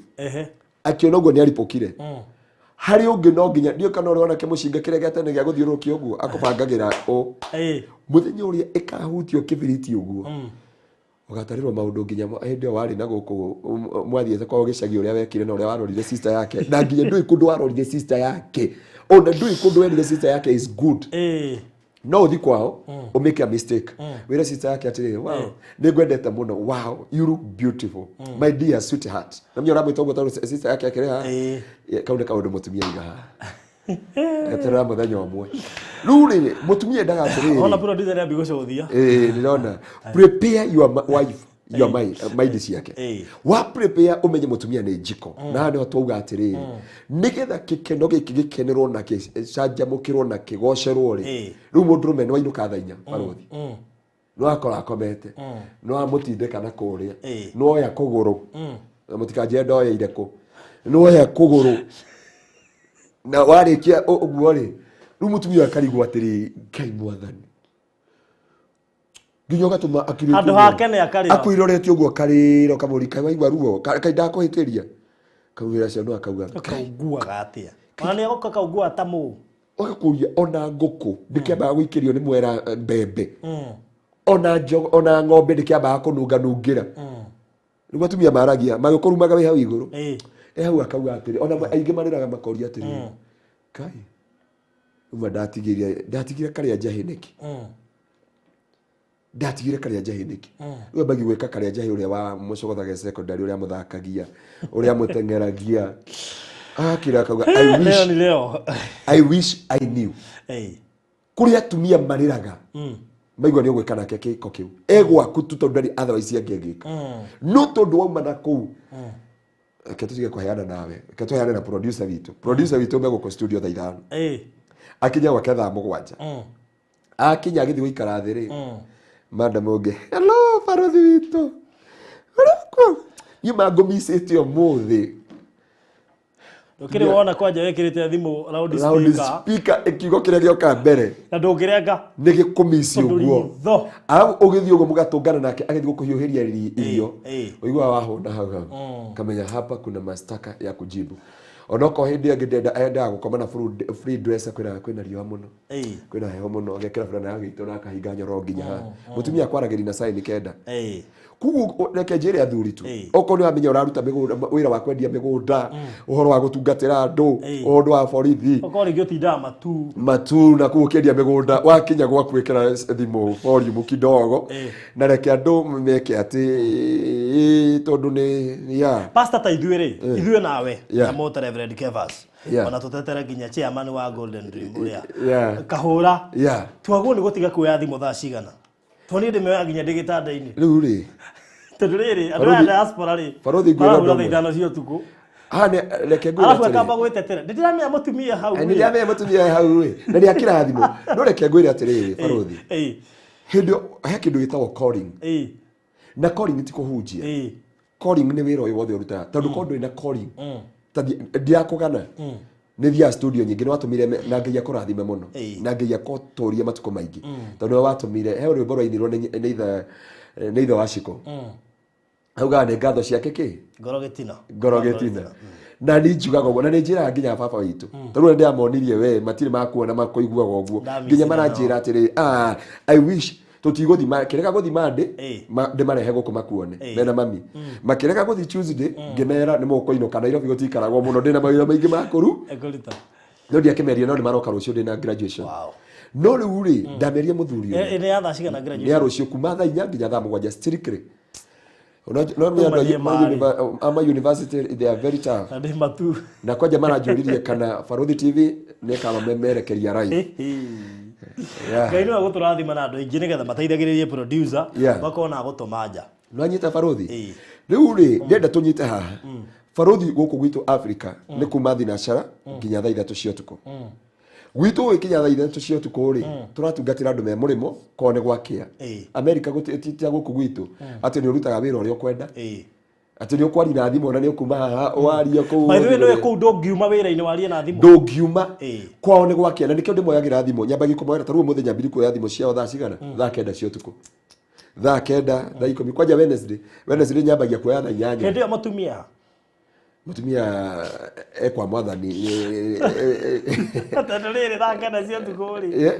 Akiona ũguo nĩ aripũkire. Harĩ ũngĩ no nginya ndiũĩ kana ũrĩ ona kĩmũcinga kĩrĩa gĩa tene gĩa gũthiũrũrũkia ũguo akũbangagĩra ũ. Mũthenya ũrĩa ĩkahutio kĩbiriti ũguo. Ũgatarĩrwo maũndũ nginya hĩndĩ ĩyo warĩ na gũkũ mwathiĩte kwao gĩcagi ũrĩa wekire na ũrĩa warorire sister yake. Na nginya ndũĩ kũndũ warorire sister yake. Ona ndũĩ kũndũ werire sister yake is good. No ũthi kwao ũmake a mistake. Wĩre sister yake atĩrĩrĩ, wow, nĩ ngwendete mũno. Wow, you look beautiful. My dear sweetheart. Na menya ũramwĩta ũguo tondũ sister yake akĩrĩ haha. Kau nĩ kaũndũ mũtumia aiga haha. Eterera mũthenya ũmwe. Rĩu rĩ, mũtumia endaga atĩrĩrĩ.
Ona producer nĩ ambia gũcũthia.
Ndĩrona. Prepare your wife, your mind, mind ciake. Wa prepare ũmenye mũtumia nĩ njiko. Na haha nĩho twauga atĩrĩrĩ, nĩgetha gĩkeno gĩkĩ gĩkenerwo na gĩcanjamũkĩrwo na kĩgocerwo rĩ, rĩu mũndũrũme nĩ wainũka thaa inya barothi. Nĩ wakora akomete. Nĩ wamũtindĩka na kũrĩa. Nĩ woya kũgũrũ. Na mũtikanjĩre ndoyeire kũ. Nĩ woya kũgũrũ. Na warĩkia ũguo rĩ, rĩu mũtumia ũyũ akarigwo atĩrĩ, Ngai mwathani. Nginya ũgatũma akirĩte
Handũ
ũguo.
hake nĩ akarĩra.
Akwĩrorete ũguo akarĩra ũkamũria, kaĩ waigua ruo? Kaĩ ndakũhĩtĩria? Kaumĩra ciana akauga, Ngai.
Kaunguaga atĩa? Ona nĩ agoka kaunguaga ta mũũ.
Ũgakũria ona ngũkũ ndĩkĩambaga gũikĩrio nĩ mwera mbembe. Ona njogo, ona ng'ombe ndĩkĩambaga kũnunganungĩra. Nĩguo atumia maragia, magĩkũrumaga wĩ hau igũrũ. Hau akauga atĩrĩ, ona aingĩ marĩraga makoria atĩrĩ, Kai, uma ndatigire karĩa njahĩ nĩkĩ? Ndatigire karĩa njahĩ nĩkĩ? Rĩu ambagia gwĩka karĩa njahĩ ũrĩa wa mũcogothaga secondary, ũrĩa mũthakagia, ũrĩa mũteng'eragia. Akira akauga,
Leo ni leo.
I wish I knew. Kũrĩ atumia marĩraga maigua nĩ ũgwĩka nake kĩko kĩu. Egwaku tu tondũ ndarĩ otherwise angĩngĩka. No tondũ wauma na kũu, reke tũtige kũheana nawe, reke tũheane na producer witũ. Producer witũ me gũkũ studio thaa ithano. Akinya gwake thaa mũgwanja. Akinya agĩthiĩ gũikara thĩ rĩ, madam ũngĩ, hello barothi witũ. Ũrĩ kuo? Niĩ mangũmicĩte ũmũthĩ.
Ndũkĩrĩ wona kwanja wĩkĩrĩte thimũ loud
Loud
speaker.
speaker ĩkiugo kĩrĩa gĩoka mbere.
Na ndũngĩrenga.
Nĩ gĩkũmici
Tondũ
ũguo.
ritho.
Arabu ũgĩthiĩ ũguo mũgatũngana nake agĩthiĩ gũkũhiũhĩria irio. Ũiguaga wahũna hau hau. Kamenya hapa kuna mashtaka ya kujibu. Onokorwo hĩndĩ ĩyo ĩngĩ endaga gũkoma na free dress kwĩna riũa mũno. Kwĩna heho mũno, agekĩra burana ya gĩito na akahinga nyoro nginya haha. Mũtumia akwaragĩria na sign kenda. Koguo reke njĩre athuri tu. Okorwo nĩ wamenya ũraruta mĩgũnda, wĩra wa kwendia mĩgũnda, ũhoro wa gũtungatĩra andũ, ũhoro wa borithi.
Okorwo rĩngĩ ũtindaga matu.
Matu na kũu ũkĩendia mĩgũnda, wakinya gwaku ĩkĩra thimũ volume kidogo. Na reke andũ meke atĩ, tondũ nĩ, ya.
Pastor ta ithuĩ rĩ, ithuĩ nawe, na mũta Reverend Kevas. Ona tũtetere nginya chairman wa Golden Dream ũrĩa. Kahũra. Twagwo nĩ gũtiga kuoya thimũ thaa cigana? Tondũ niĩ ndĩmĩoyaga nginya ndĩ gĩtanda-inĩ.
Rĩu rĩ.
Tondũ rĩrĩ, andũ aya diaspora rĩ,
Barothi ngwĩra
marahũra
ũndũ
thaa
ũmwe.
ithano cia ũtukũ.
Haha nĩ, reke ngwĩre
Arabu
atĩrĩ.
akamba gwĩtetera. Nĩ ndĩramenya mũtumia hau
Nĩ
rĩ.
ndĩramenya mũtumia hau rĩ. Na nĩ akĩra thimũ. No reke ngwĩre atĩrĩrĩ, barothi. Hĩndĩ ĩyo, he kĩndũ gĩtagwo calling. Na calling ti kũhunjia. Calling nĩ wĩra ũyũ wothe ũrutaga. Tondũ korwo ndũrĩ na calling, ta ndirakũgana. Nĩ thiaga studio nyingĩ, nĩ watũmire na Ngai akũrathime mũno. Na Ngai akũtũrie matukũ maingĩ. Tondũ nĩwe watũmire, he rwĩmbo rwainirwo nĩ ithe wa Shiko. Augaga nĩ ngatho ciake kĩ?
Ngoro gĩtina.
Ngoro gĩtina. Na niĩ njugaga ũguo, na nĩ njĩraga nginya baba witũ. Tondũ nĩ ndĩramonirie we, matirĩ makuona makũiguaga ũguo.
Ndamicire
Nginya maranjĩra atĩrĩ, I wish tũtigũthi kĩrega gũthi Monday, ndĩmarehe gũkũ makuone, mena mami. Makĩrega gũthi Tuesday, ngĩmera nĩ mũkũinũka Nairobi gũtiikaragwo mũno, ndĩna mawĩra maingĩ ma kũru.
Ekũruta.
No ndiakĩmeria, no nĩ maroka rũciũ ndĩna graduation.
Wow.
No rĩu rĩ, ndameria mũthuri ũyũ.
Nĩ ya thaa cigana
Nĩ
graduation?
ya rũciũ kuma thaa inya nginya thaa mũgwanja strictly. No no
Rĩu mathiĩ
andũ ama university, they are very tough.
Na ndĩ matu.
Na kwanja maranjũririe kana Baruthi TV nĩ kamamemerekeria live. Yeah.
Ngai nĩwe gũtũrathima na andũ aingĩ nĩgetha mateithagĩrĩrie producer
Yeah.
makorwo na gũtũma nja.
Nwanyita baruthi?
Ĩĩ.
Rĩu rĩ, ndĩrenda tũnyite haha. Baruthi, gũkũ gwitũ Africa nĩ kuma thinacara nginya thaa 3 cia ũtukũ. Gwitũ gũgĩkinya thaa 3 cia ũtukũ rĩ, tũratungatĩra andũ me mũrĩmo korwo nĩ gwakĩa. America gũti ta gũkũ gwitũ atĩ nĩ ũrutaga wĩra ũrĩa ũkwenda, atĩ nĩ ũkwaria na thimũ, na nĩ ũkuma haha warie kũu.
By the way,
ũthiĩ
nĩwe
kũrĩa.
kũu ndũngiuma wĩra-inĩ warie na thimũ.
Ndũngiuma. Kwao nĩ gwakĩa, na nĩkĩo ndĩmoyagĩra thimũ, nyambagia kũmoyera ta rĩu ũmũthĩ nyambiri kuoya thimũ ciao thaa cigana? Thaa 9 cia ũtukũ, thaa 9, thaa 10. Kwanja Wednesday nyambagia kuoya thaa 8.
Hĩndĩ ĩyo mũtumia?
Mũtumia ekwa mwathani.
Tondũ rĩrĩ 9 cia ũtukũ rĩ.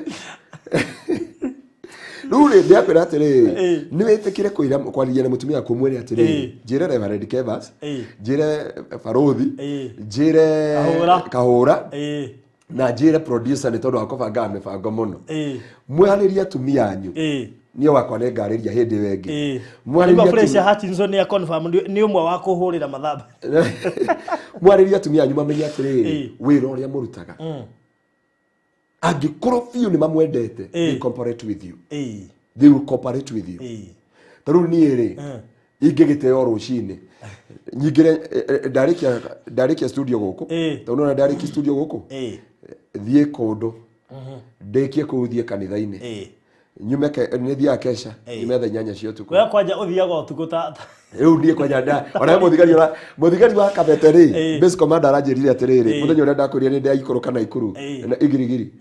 Rĩu rĩ, ndĩrakwĩra atĩrĩrĩ, nĩ wĩtĩkĩre kwĩra kwarĩria na mũtumia waku, ũmwĩre atĩrĩrĩ, njĩre Reverend Kevas, njĩre Baruthi, njĩre
Kahũra.
Kahũra, na njĩre producer, nĩ tondũ wa kũbangaga mĩbango mũno. Mwarĩrie atumia anyu. Niĩ wakwa nĩ ngarĩria hĩndĩ ĩyo ĩngĩ. Mwarĩrie
Nĩguo Felicia Hutchinson nĩ confirm nĩ ũmwe wa kũhũrĩra mathamba.
Mwarĩrie atumia anyu mamenye atĩrĩrĩ, wĩra ũrĩa mũrutaga, angĩkorwo biũ nĩ mamwendete, they cooperate with you. They will cooperate with you. Ta rĩu niĩ rĩ, ingĩgĩteo rũcinĩ nyingĩre, ndarĩkia studio gũkũ, tondũ nona ndarĩkia studio gũkũ, thiĩ kũndũ, ndĩkie kũu, thiĩ kanitha-inĩ, nyume nĩ thiaga kesha, nyume thaa 8 cia ũtukũ.
We kwanja ũthiaga ũtukũ ta
Rĩu niĩ kwanja nda ona mũthigari, ona mũthigari wa Kabete rĩ, base commander aranjĩrire atĩrĩrĩ, mũthenya ũrĩa ndakwĩrire nĩ ndaikũrũka na ikuru na igirigiri,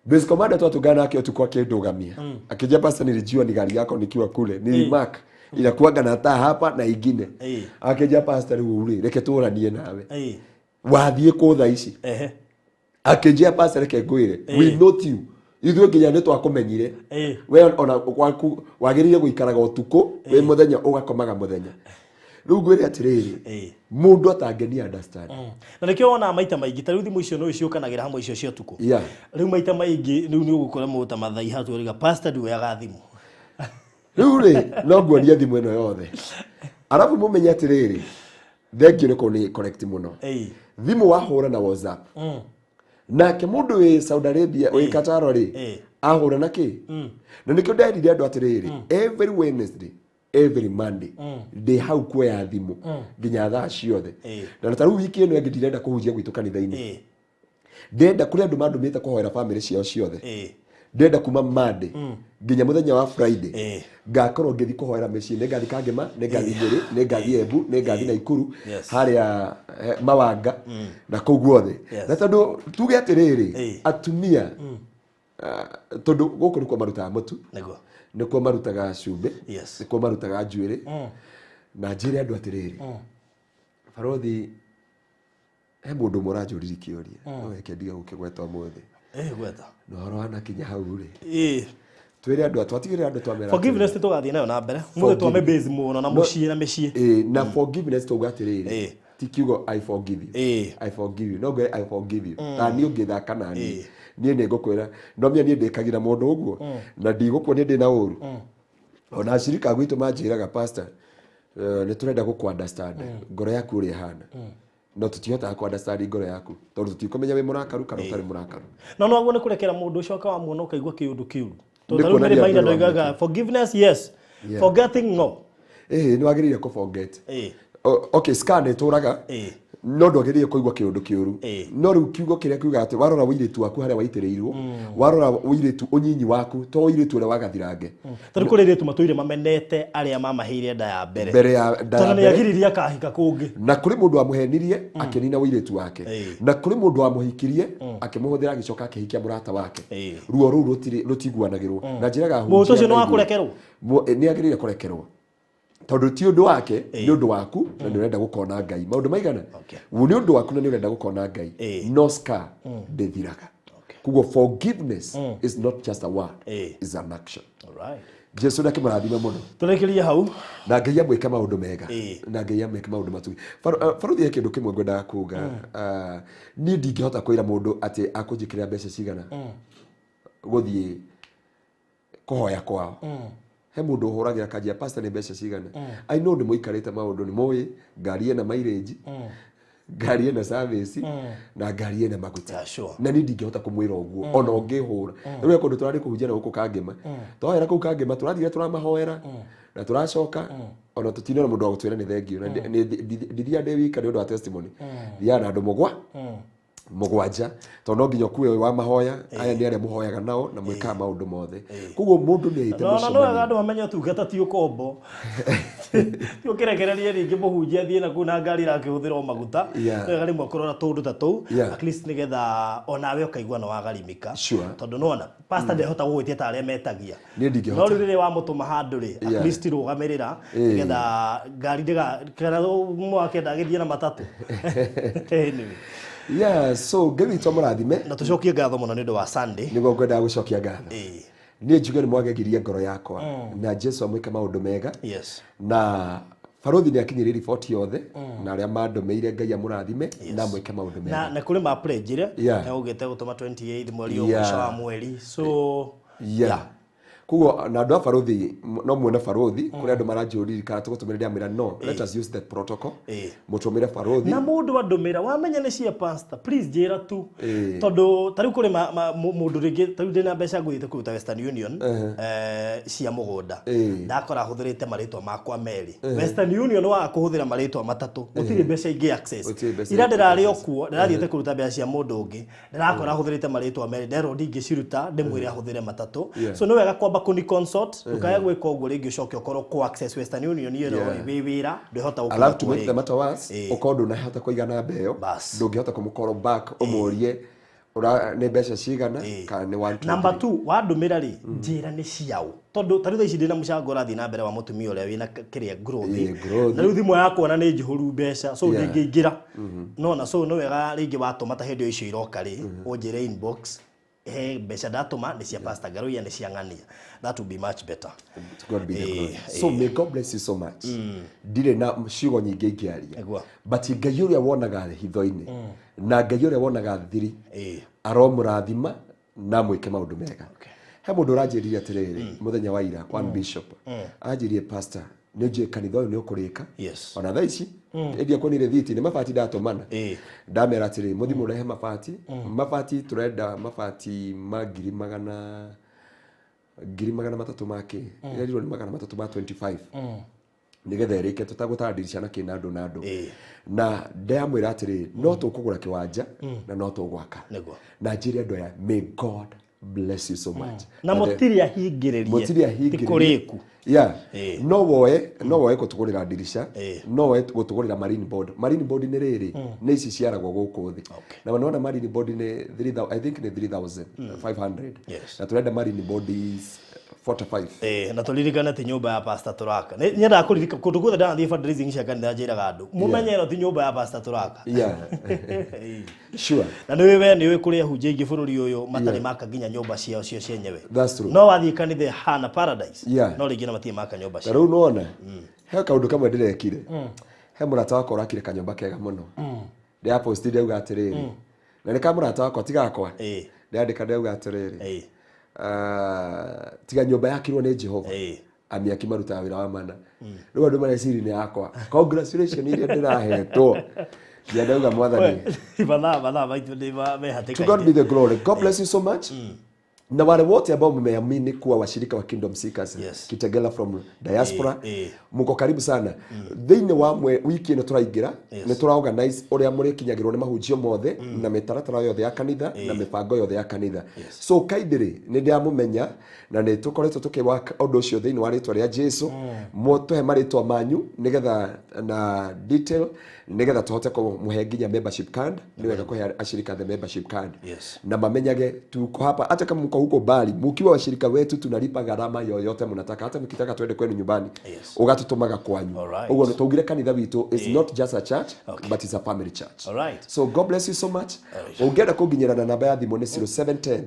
base commander twatungana nake ũtukũ akĩndũgamia, akĩnjia, "Pastor, nilijua ni gari yako nikiwa kule, nilimark inakuanga na taa hapa na ingine." Akĩnjia, "Pastor, rĩu rĩ, reke tũranie nawe. Wathiĩ kũ thaa ici?" Akĩnjia, "Pastor, reke ngwĩre, we note you, ithuĩ nginya nĩ twakũmenyire. We ona gwaku wagĩrĩire gũikaraga ũtukũ, wĩ mũthenya ũgakomaga mũthenya." Rĩu ngwĩre atĩrĩrĩ, mũndũ atangenia understand.
Na nĩkĩo wonaga maita maingĩ ta rĩu thimũ icio no ciũkanagĩra hamwe, icio cia ũtukũ. Rĩu maita maingĩ rĩu nĩ ũgũkora mũndũ ta mathai hatu ũriga pastor nduoyaga thimũ.
Rĩu rĩ, no nguonie thimũ ĩno yothe, arabu mũmenye atĩrĩrĩ, thengio nĩ kũni correct mũno. Thimũ wahũra na WhatsApp, nake mũndũ wĩ Saudi Arabia, wĩ Qatar rĩ, ahũra na kĩ? Na nĩkĩo nderire andũ atĩrĩrĩ, every Wednesday, every Monday ndĩ hau kuoya thimũ nginya thaa ciothe. Na ta rĩu wiki ĩno ĩngĩ ndirenda kũhunjia gwitũ kanitha-inĩ. Ndĩrenda kũrĩ andũ mandũmĩte kũhoera bamĩrĩ ciao ciothe. Ndĩrenda kuma Monday nginya mũthenya wa Friday ngakorwo ngĩthiĩ kũhoera mĩciĩ. Nĩ ngathiĩ Kangema, nĩ ngathiĩ Nyĩrĩ, nĩ ngathiĩ Embu, nĩ ngathiĩ Naikuru, harĩa Mawanga na kũu guothe. Na tondũ tuge atĩrĩrĩ, atumia, tondũ gũkũ nĩkuo marutaga mũtu, nĩkuo marutaga cumbĩ, nĩkuo marutaga njuĩrĩ. Na njĩre andũ atĩrĩrĩ, barothi, he mũndũ ũmwe ũranjũririe kĩũria, no reke ndige gũkĩgweta ũmũthĩ.
Gweta.
Na ũhoro wanakinya hau rĩ, twĩre andũ, twatigĩrĩra andũ twamera
Forgiveness nĩ tũgathiĩ nayo na mbere mũthĩ, twame base mũno na mũciĩ na mĩciĩ.
Ĩĩ, na forgiveness twauga atĩrĩrĩ, ti kiugo "I forgive you". "I forgive you", no ngwĩre "I forgive you", ta niĩ ũngĩthaka na niĩ, niĩ nĩ ngũkwĩra no mia niĩ ndĩkagĩra mũndũ ũguo na ndigũkuonia ndĩ na ũru. Ona acirika gwitũ manjĩraga, "Pastor, nĩ tũrenda gũkũ understand ngoro yaku ũrĩa ĩhana, no tũtihotaga kũ understand ngoro yaku tondũ tũtikũmenya wĩ mũrakaru kana ũtarĩ mũrakaru."
Na no aguo nĩ kũrekera mũndũ ũcoka wamuona ũkaigua kĩũndũ kĩũru. Tondũ
Nĩ
ta rĩu
kuonania
Mary Maina
andũ
ndoigaga forgiveness yes, forgetting no.
Ĩĩ, nĩ wagĩrĩire kũ forget. Okay, scar nĩ ĩtũraga, no ndwagĩrĩire kũigua kĩũndũ kĩũru. No rĩu kiugo kĩrĩa kiugaga atĩ warora ũirĩtu waku harĩa waitĩrĩirwo, warora ũirĩtu ũnyinyi waku, to ũirĩtu ũrĩa wagathirange.
Tondũ kũrĩ airĩtu matũire mamenete arĩa mamaheire nda ya mbere.
Mbere ya nda ya
Tondũ nĩ
mbere.
agiririe akahika kũngĩ.
Na kũrĩ mũndũ wamũhenirie akĩnina ũirĩtu wake. Na kũrĩ mũndũ wamũhikirie akĩmũhũthĩra, agĩcoka akĩhikia mũrata wake. Ruo rũu rũtiguanagĩrwo na njĩraga.
Mũndũ ũcio nĩ wa kũrekerwo?
Nĩ agĩrĩire kũrekerwo tondũ ti ũndũ wake, nĩ ũndũ waku na nĩ ũrenda gũkona Ngai maũndũ maigana. Nĩ ũndũ waku na nĩ ũrenda gũkona Ngai, no scar ndĩthiraga. Koguo forgiveness is not just a word, is an action.
Alright.
Jesu ndakĩmũrathime mũno.
Tũrĩkĩrie hau.
Na Ngai amwĩke maũndũ mega. Na Ngai amwĩke maũndũ matugi. Baruthi, he kĩndũ kĩmwe ngwendaga kuga. Niĩ ndingĩhota kwĩra mũndũ atĩ akũnjĩkĩrĩra mbeca cigana gũthiĩ kũhoya kwao. He mũndũ ũhũragĩra kanjia pastor nĩ mbeca cigana. I know nĩ mũikarĩte maũndũ nĩ mũĩ ngari ĩna mileage, ngari ĩna service na ngari ĩna maguta.
Yeah, sure.
Na niĩ ndingĩhota kũmwĩra ũguo ona ũngĩhũra. Rĩu he kũndũ tũrarĩ kũhunjia na gũkũ Kangema. Twahoera kũu Kangema tũrathire tũramahoera na tũracoka ona tũtinona mũndũ wa gũtwĩra nĩ thengiũ. Na ndithiaga ndĩ wika nĩ ũndũ wa testimony. Thiaga na andũ mũgwanja tondũ no nginya ũkue wa mahoya aya nĩ arĩa mũhoyaga nao na mwĩkaga maũndũ mothe. Koguo mũndũ nĩ aite
No no no
mũcemanio.
andũ mamenye ũtungata ti ũkombo. Ti ũkĩrekererie rĩngĩ mũhunjia athiĩ na kũu na ngari ĩrakĩhũthĩra o maguta.
Yeah.
Nĩ wega rĩmwe kũrora tũũndũ ta tũu.
Yeah.
At least nĩgetha onawe ũkaigua nĩ wagarimika.
Sure.
Tondũ nĩwona pastor ndehota gũgwĩtia ta arĩa metagia.
Niĩ ndingĩhota.
No rĩu rĩrĩa wamũtũma handũ rĩ, at
Yeah.
least rũgamĩrĩra nĩgetha ngari ndĩga kana mwakenda agĩthiĩ na matatũ. Anyway.
Yeah, so Ngai witũ amũrathime.
Na tũcokie ngatho mũno nĩ ũndũ wa Sunday.
Nĩguo ngwendaga gũcokia ngatho.
Ĩĩ.
Niĩ njuge nĩ mwagegirie ngoro yakwa na Jesu amwĩke maũndũ mega.
Yes.
Na barothi nĩ akinyĩrie riboti yothe na arĩa mandũmĩire Ngai amũrathime na amwĩke maũndũ mega.
Na kũrĩ ma pledge
Yeah.
nĩ augĩte gũtũma 28 mweri ũyũ
Yeah.
mũico wa mweri. So
Yeah. Koguo na andũ a barothi no muone barothi kũrĩ andũ maranjũrire kana tũgũtũmĩra ndamwĩra no let us use the protocol.
Ĩĩ.
Mũtũmĩre barothi.
Na mũndũ andũmĩra wamenya nĩ cia pastor please njĩra tu.
Ĩĩ.
Tondũ ta rĩu kũrĩ mũndũ rĩngĩ ta rĩu ndĩna mbeca ngũthiĩte kũruta Western Union cia mũgũnda.
Ĩĩ.
Ndakora hũthĩrĩte marĩtwa makwa merĩ. Western Union waga kũhũthĩra marĩtwa matatũ gũtirĩ mbeca ingĩ access.
Gũtirĩ mbeca
Ira
ingĩ
ndĩrarĩ o
access.
kuo ndĩrathiĩte kũruta mbeca cia mũndũ ũngĩ ndĩrakora hũthĩrĩte marĩtwa merĩ nderwo ndingĩciruta ndĩmwĩre ahũthĩre matatũ.
Yeah.
So nĩ wega kwamba kũni consult ndũkae gwĩka ũguo rĩngĩ ũcoke ũkorwo kũ access Western Union ĩyo
Yeah.
wĩ wĩra ndwĩhota gũkinya
Alafu to
kuo
make the
rĩngĩ.
matter worse,
Ĩĩ.
ũkorwo ndũnahota kũiga namba ĩyo
Bas.
ndũngĩhota kũmũcall back ũmũrie ũra nĩ mbeca cigana kana nĩ 1 2
Number 2 wandũmĩra rĩ njĩra nĩ ciaũ tondũ ta rĩu thaa ici ndĩna mũcango ũrathiĩ na mbere wa mũtumia ũrĩa wĩna kĩrĩa growth
Ĩĩ, growth.
Na rĩu thimũ yakwa nĩ njihũru mbeca so
Yeah.
ndingĩingĩra nona so nĩ wega rĩngĩ watũma ta hĩndĩ ĩyo icio iroka rĩ ũnjĩre inbox he mbeca ndatũma nĩ cia Pastor Ngaruiya nĩ cia ng'ania. That will be much better.
To God be the glory. So may God bless you so much. Ndirĩ na ciugo nyingĩ ingĩaria.
Nĩguo.
But Ngai ũrĩa wonaga hitho-inĩ na Ngai ũrĩa wonaga thiri
Ĩĩ.
aromũrathima na mwĩke maũndũ mega. He mũndũ ũranjĩrire atĩrĩrĩ mũthenya wa ira one bishop anjĩrire pastor nĩ njũĩ kanitha ũyũ nĩ ũkũrĩka.
Yes.
Ona thaa ici ĩndia kuonire thiti nĩ mabati ndatũmana.
Ĩĩ.
Ndamera atĩrĩ mũthi mũrehe mabati mabati tũrenda mabati ma ngiri 300 ma kĩ ĩrerirwo nĩ 300 ma 25 nĩgetha ĩrĩke tũtagũtara ndirica na kĩ na andũ na andũ.
Ĩĩ.
Na ndamwĩra atĩrĩ no tũkũgũra kĩwanja na no tũgwaka.
Nĩguo.
Na njĩre andũ aya may God bless you so much.
Na mũtirĩ ahingĩrĩrie.
Mũtirĩ ahingĩrĩrie.
Ti kũrĩku.
Yeah.
Ĩĩ.
No woe gũtũgũrĩra ndirica
Ĩĩ.
no woe gũtũgũrĩra marine board. Marine board nĩ rĩrĩ nĩ ici ciaragwo gũkũ thĩ.
Okay.
Na nĩwona marine board nĩ 3000 I think nĩ 3500.
Yes.
Na tũrenda marine board is 45.
Na tũririkane ti nyũmba ya pastor tũraka. Nyendaga kũririka kũndũ guothe ndanathiĩ fundraising cia kanitha njĩraga andũ mũmenye ĩno ti nyũmba ya pastor tũraka.
Yeah. Sure.
Na nĩ we nĩ ũĩ kũrĩ ahunjia aingĩ bũrũri ũyũ matarĩ maka nginya nyũmba ciao cio cienyewe.
That's true.
No wathiĩ kanitha ĩhana paradise.
Yeah.
No rĩngĩ na matirĩ maka nyũmba
Ta
ciao.
rĩu nĩwona he kaũndũ kamwe ndĩrekire. He mũrata wakwa ũrakire kanyũmba kega mũno. Ndĩraposti ndauga atĩrĩrĩ na nĩ ka mũrata wakwa ti gakwa.
Ĩĩ.
Ndĩrandĩka ndauga atĩrĩrĩ
Ĩĩ.
Tiga nyũmba yakirwo nĩ Jehova
Ĩĩ.
amĩaki marutaga wĩra wa mana. Rĩu andũ mareciri nĩ yakwa. Congratulations iria ndĩrahetwo. Nginya ndauga mwathani.
Mathaa maitũ nĩ me
To God be
hatĩka-inĩ.
the glory. God bless you so much. Na wale wote ambao mmeamini kuwa washirika wa Kingdom Seekers
Yes.
Kitegela from diaspora
Eh, eh.
muko karibu sana thĩinĩ wa wiki ĩno tũraingĩra
Yes.
nĩ tũra organize ũrĩa mũrĩkinyagĩrwo nĩ mahunjio mothe na mĩtaratara yothe ya kanitha na mĩbango yothe ya kanitha. So kaindĩrĩ nĩ ndĩramũmenya na nĩ tũkoretwo tũkĩwaka ũndũ ũcio thĩinĩ wa rĩtwa rĩa Jesu. Mũtũhe marĩtwa manyu nĩgetha na detail nĩgetha tũhote kũmũhe nginya membership card. Nĩ wega kũhe ashirika the membership card.
Yes.
Na mamenyage tuko hapa hata kama mko huko mbali mukiwa washirika wetu tunalipa gharama yoyote mnataka hata mkitaka tuende kwenu nyumbani.
Yes.
Ũgatũtũmaga kwanyu.
Alright.
Ũguo tũugire kanitha witũ is not just a church
Okay.
but it's a family church.
Alright.
So God bless you so much. Ũngĩenda kũnginyĩra na namba ya thimũ nĩ 0710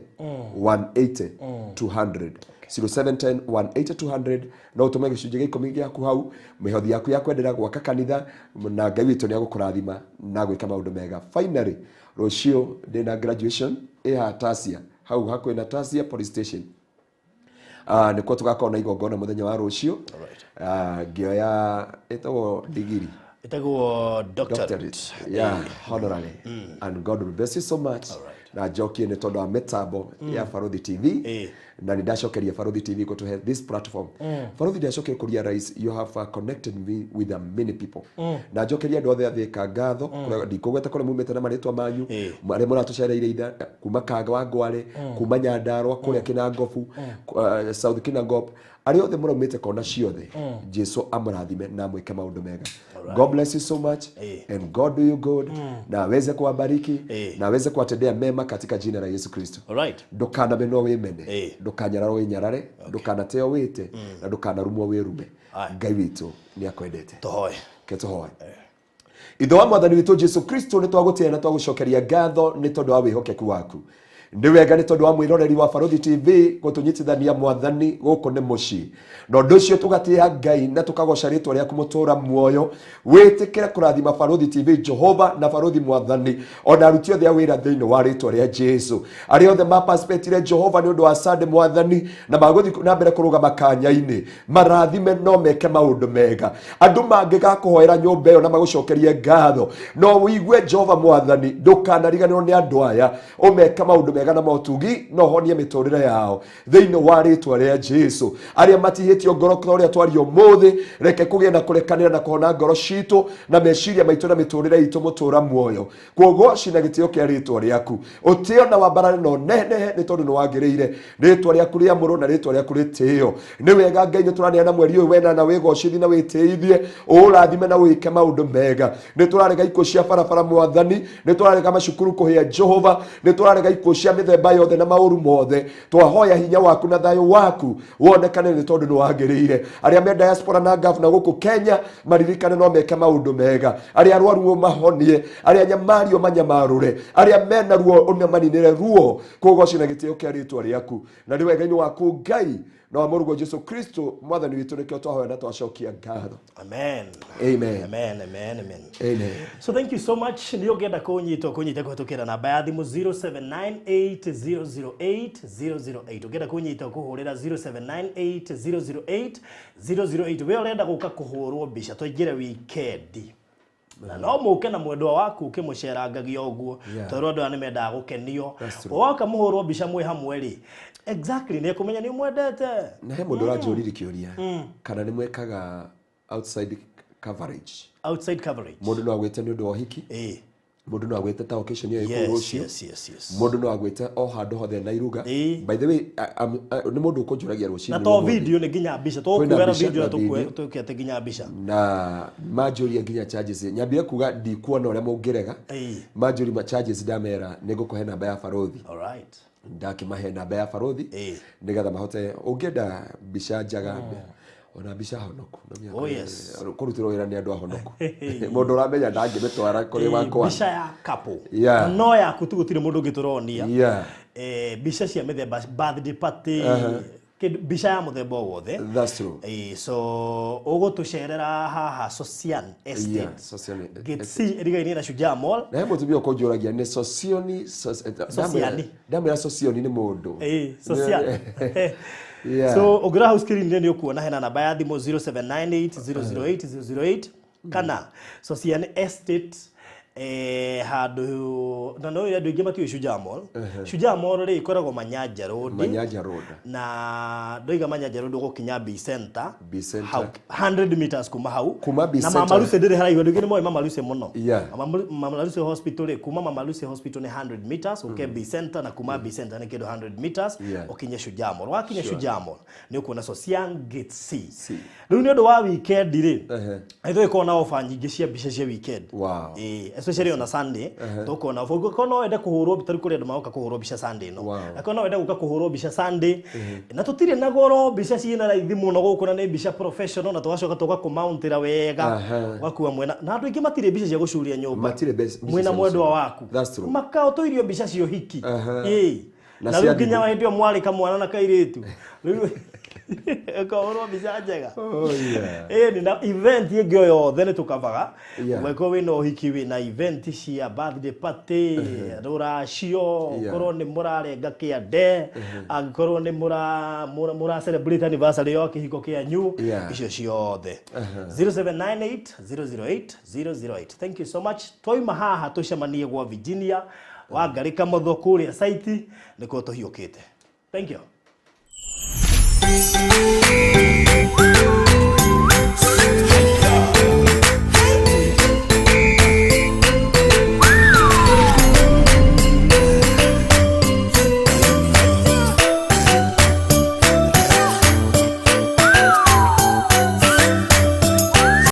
180 200. 0710 180 200 no ũtũme gĩcunjĩ gĩa ikũmi gĩaku hau mĩhothi yaku ya kwendera gwaka kanitha na Ngai witũ nĩ agũkũrathima na gwĩka maũndũ mega. Finally rũciũ ndĩna graduation ĩ Tasia hau hakuhĩ na Tasia police station. Nĩkuo tũgakorwo na igongona mũthenya wa rũciũ.
Alright.
Ngĩoya ĩtagwo digiri.
Ĩtagwo doctorate.
Yeah, honorary. And God will bless you so much. Na njokie nĩ tondũ wa mĩtambo ya Baruthi TV. Na nĩ ndacokeria Baruthi TV gũtũhe this platform. Baruthi, ndacokeria kũria rais, you have connected me with many people. Na njokeria andũ othe a Thika ngatho. Ndikũgweta kũrĩa mumĩte na marĩtwa manyu, arĩa mũratũcereire itha kuma Kanga wa Ngware, kuma Nyandarua, kũrĩa Kinangobu, South Kinangop, arĩa othe mũraumĩte kona ciothe. Jesu amũrathime na amwĩke maũndũ mega. God bless you so much and God do you good na aweze kuwabariki na aweze kuwatendea mema katika jina la Yesu Kristo. Ndũkanamenwo wĩmene, ndũkanyararwo wĩnyarare, ndũkanateo wĩte, na ndũkanarumwo wĩrume. Ngai witũ nĩ akwendete.
Tũhoe.
Ke tũhoe. Ithe wa Mwathani witũ Jesu Kristo, nĩ twagũtĩĩa na twagũcokeria ngatho nĩ tondũ wa wĩhokeku waku. Nĩ wega nĩ tondũ wa mwĩroreri wa Baruthi TV gũtũnyitithania. Mwathani, gũkũ nĩ mũciĩ, na ũndũ ũcio tũgatĩĩa Ngai na tũkagoca rĩtwa rĩaku mũtũra muoyo. Wĩtĩkĩre kũrathima Baruthi TV, Jehova, na Baruthi Mwathani, ona aruti othe a wĩra thĩinĩ wa rĩtwa rĩa Jesu, arĩa othe mapasipetire, Jehova, nĩ ũndũ wa Sunday, Mwathani, na magũthiĩ na mbere kũrũgama kanya-inĩ. Marathime no meke maũndũ mega. Andũ mangĩgakũhoera nyũmba ĩyo na magũcokerie ngatho, no ũigue, Jehova Mwathani. Ndũkanariganĩrwo nĩ andũ aya, ũmeke maũndũ mega na motugi, na ũhonie mĩtũrĩre yao thĩinĩ wa rĩtwa rĩa Jesu. Arĩa matihĩtio ngoro ta ũrĩa twaria ũmũthĩ, reke kũgĩe na kũrekanĩra na kũhona ngoro citũ na meciria maitũ na mĩtũrĩre itũ mũtũra muoyo. Kuoguo cina gĩtĩo kĩa rĩtwa rĩaku, ũtĩo na wambarare na ũnenehe, nĩ tondũ nĩ wagĩrĩire. Rĩtwa rĩaku rĩamũrwo na rĩtwa rĩaku rĩtĩo. Nĩ wega Ngai, nĩ tũraneana mweri ũyũ wena na wĩgocithie na wĩtĩithie, ũũrathime na wĩke maũndũ mega. Nĩ tũrarega ikuũ cia barabara, Mwathani. Nĩ tũrarega macukuru kũhĩa, Jehova. Nĩ tũrarega ikuũ cia mĩthemba yothe na maũru mothe. Twahoya hinya waku na thayũ waku wonekane, nĩ tondũ nĩ wagĩrĩire. Arĩa me diaspora na gavana gũkũ Kenya maririkane no meke maũndũ mega. Arĩa arwaru mahonie, arĩa nyamario manyamarũre, arĩa mena ruo ũmaninĩre ruo. Kũgoci na gĩtĩo kĩa rĩtwa rĩaku, na nĩ wega-inĩ waku Ngai na wa mũrũguo Jesu Kristo Mwathani witũ nĩkĩo twahoya na twacokia ngatho.
Amen.
Amen.
Amen, amen, amen.
Amen.
So thank you so much. Nĩ ũngĩenda kũnyitwo, kũnyita kũhetũkĩra namba ya thimũ 0798008008. Ũngĩenda kũnyita, kũhũrĩra 0798008008. We ũrenda gũka kũhũrwo mbica, tũingĩre weekend na no mũke na mwendwa waku ũkĩmũcerangagia ũguo, tondũ andũ aya nĩ mendaga gũkenio.
That's true.
Woka mũhũrwo mbica mwĩ hamwe rĩ, exactly nĩ ekũmenya nĩ ũmwendete.
Na he mũndũ ũranjũririe kĩũria kana nĩ mwekaga outside coverage.
Outside coverage.
Mũndũ no agwĩte nĩ ũndũ wa ũhiki, mũndũ no agwĩte ta occasion ĩyo ĩkũu rũciũ, mũndũ no agwĩte o handũ hothe na iruga. By the way, nĩ mũndũ ũkũnjũragia rũcinĩ
Na to
ũmũthĩ.
Video nĩ nginya mbica
Kwĩna
tũkuoera
mbica
video
na
na
video.
tũkete nginya mbica.
Na manjũria nginya charges, nyambire kuga ndikuona ũrĩa mũngĩrega. Manjũria ma charges, ndamera nĩ ngũkũhe namba ya barothi. Ndakĩmahe namba ya barothi nĩgetha mahote, ũngĩenda mbica njega ona mbica honoku. No mũhaka
Oh, yes.
Kũrutĩrwo wĩra nĩ andũ ahonoku, mũndũ ũramenya ndangĩmĩtwara kũrĩ wakwa.
Mbica ya couple.
Yeah.
Na no yaku tu, gũtirĩ mũndũ ũngĩ tũronia. Mbica cia mĩthemba, birthday party, mbica ya mũthemba o wothe.
That's true.
So ũgũtũcerera haha Sosian Estate,
Yeah, Sosian
Gate C, ĩrigaine na Shujaa Mall.
Na he mũtumia ũkũnjũragia nĩ socioni
Sociani.
Ndamwĩra socioni nĩ mũndũ.
Sosian.
Yeah.
So ũngĩrora hau screen-inĩ nĩ ũkuona hena namba ya thimũ 0798 008 008 kana Sosian Estate, handũ na no andũ aingĩ matiũĩ Shujaa Mall. Shujaa Mall rĩ, ĩkoragwo Manyanja Road.
Manyanja Road.
Na ndoiga Manyanja Road, ũgũkinya B Center.
B Center.
Hau 100 meters kuma hau.
Kuma B
na
Center.
Mama Lucy ndĩrĩ haraihu, andũ aingĩ nĩ moĩ Mama Lucy mũno. Mama Lucy Hospital rĩ, kuma Mama Lucy Hospital nĩ 100 meters ũke B Center, na kuma B Center nĩ kĩndũ 100 meters ũkinye Shujaa Mall. Wakinya Shujaa Mall nĩ ũkuona Sosian Gate C.
C.
Rĩu nĩ ũndũ wa weekend rĩ, nĩ tũgĩkorwo na offer nyingĩ cia mbica cia weekend. Especially on a Sunday tũkona offer. Ũngĩkorwo no wende kũhũrwo, tarĩu kũrĩ andũ magoka kũhũrwo mbica Sunday ĩno. Akorwo no wende gũka kũhũrwo mbica Sunday, na tũtirĩ na goro, mbica ciĩna raithi mũno gũkũ, na nĩ mbica professional, na tũgacoka tũgakũmountĩra wega. Ũgakua mwena na andũ aingĩ matirĩ mbica cia gũcuria nyũmba.
Matirĩ mbica
mwĩna
cia
mwendwa
gũcuria.
waku.
That's true.
Makao tũirio mbica cia ũhiki.
Na
Na
cia
rĩu nginya
thimũ.
hĩndĩ ĩyo mwarĩ kamwana na kairĩtu rĩu. Ũkahũrwo mbica njega.
Oh, yeah.
Ĩni na event ĩngĩ o yothe nĩ tũkavaga. Ũngĩkorwo wĩna ũhiki, wĩna event cia birthday party, rũracio, korwo nĩ mũrarenga kĩande, angĩkorwo nĩ mũra celebrate anniversary ya kĩhiko kĩanyu, icio ciothe. 0798 008 008. Thank you so much. Twauma haha tũcemanie gwa Virginia Wangarĩ Kamotho kũrĩa site nĩkuo tũhiũkĩte. Thank you.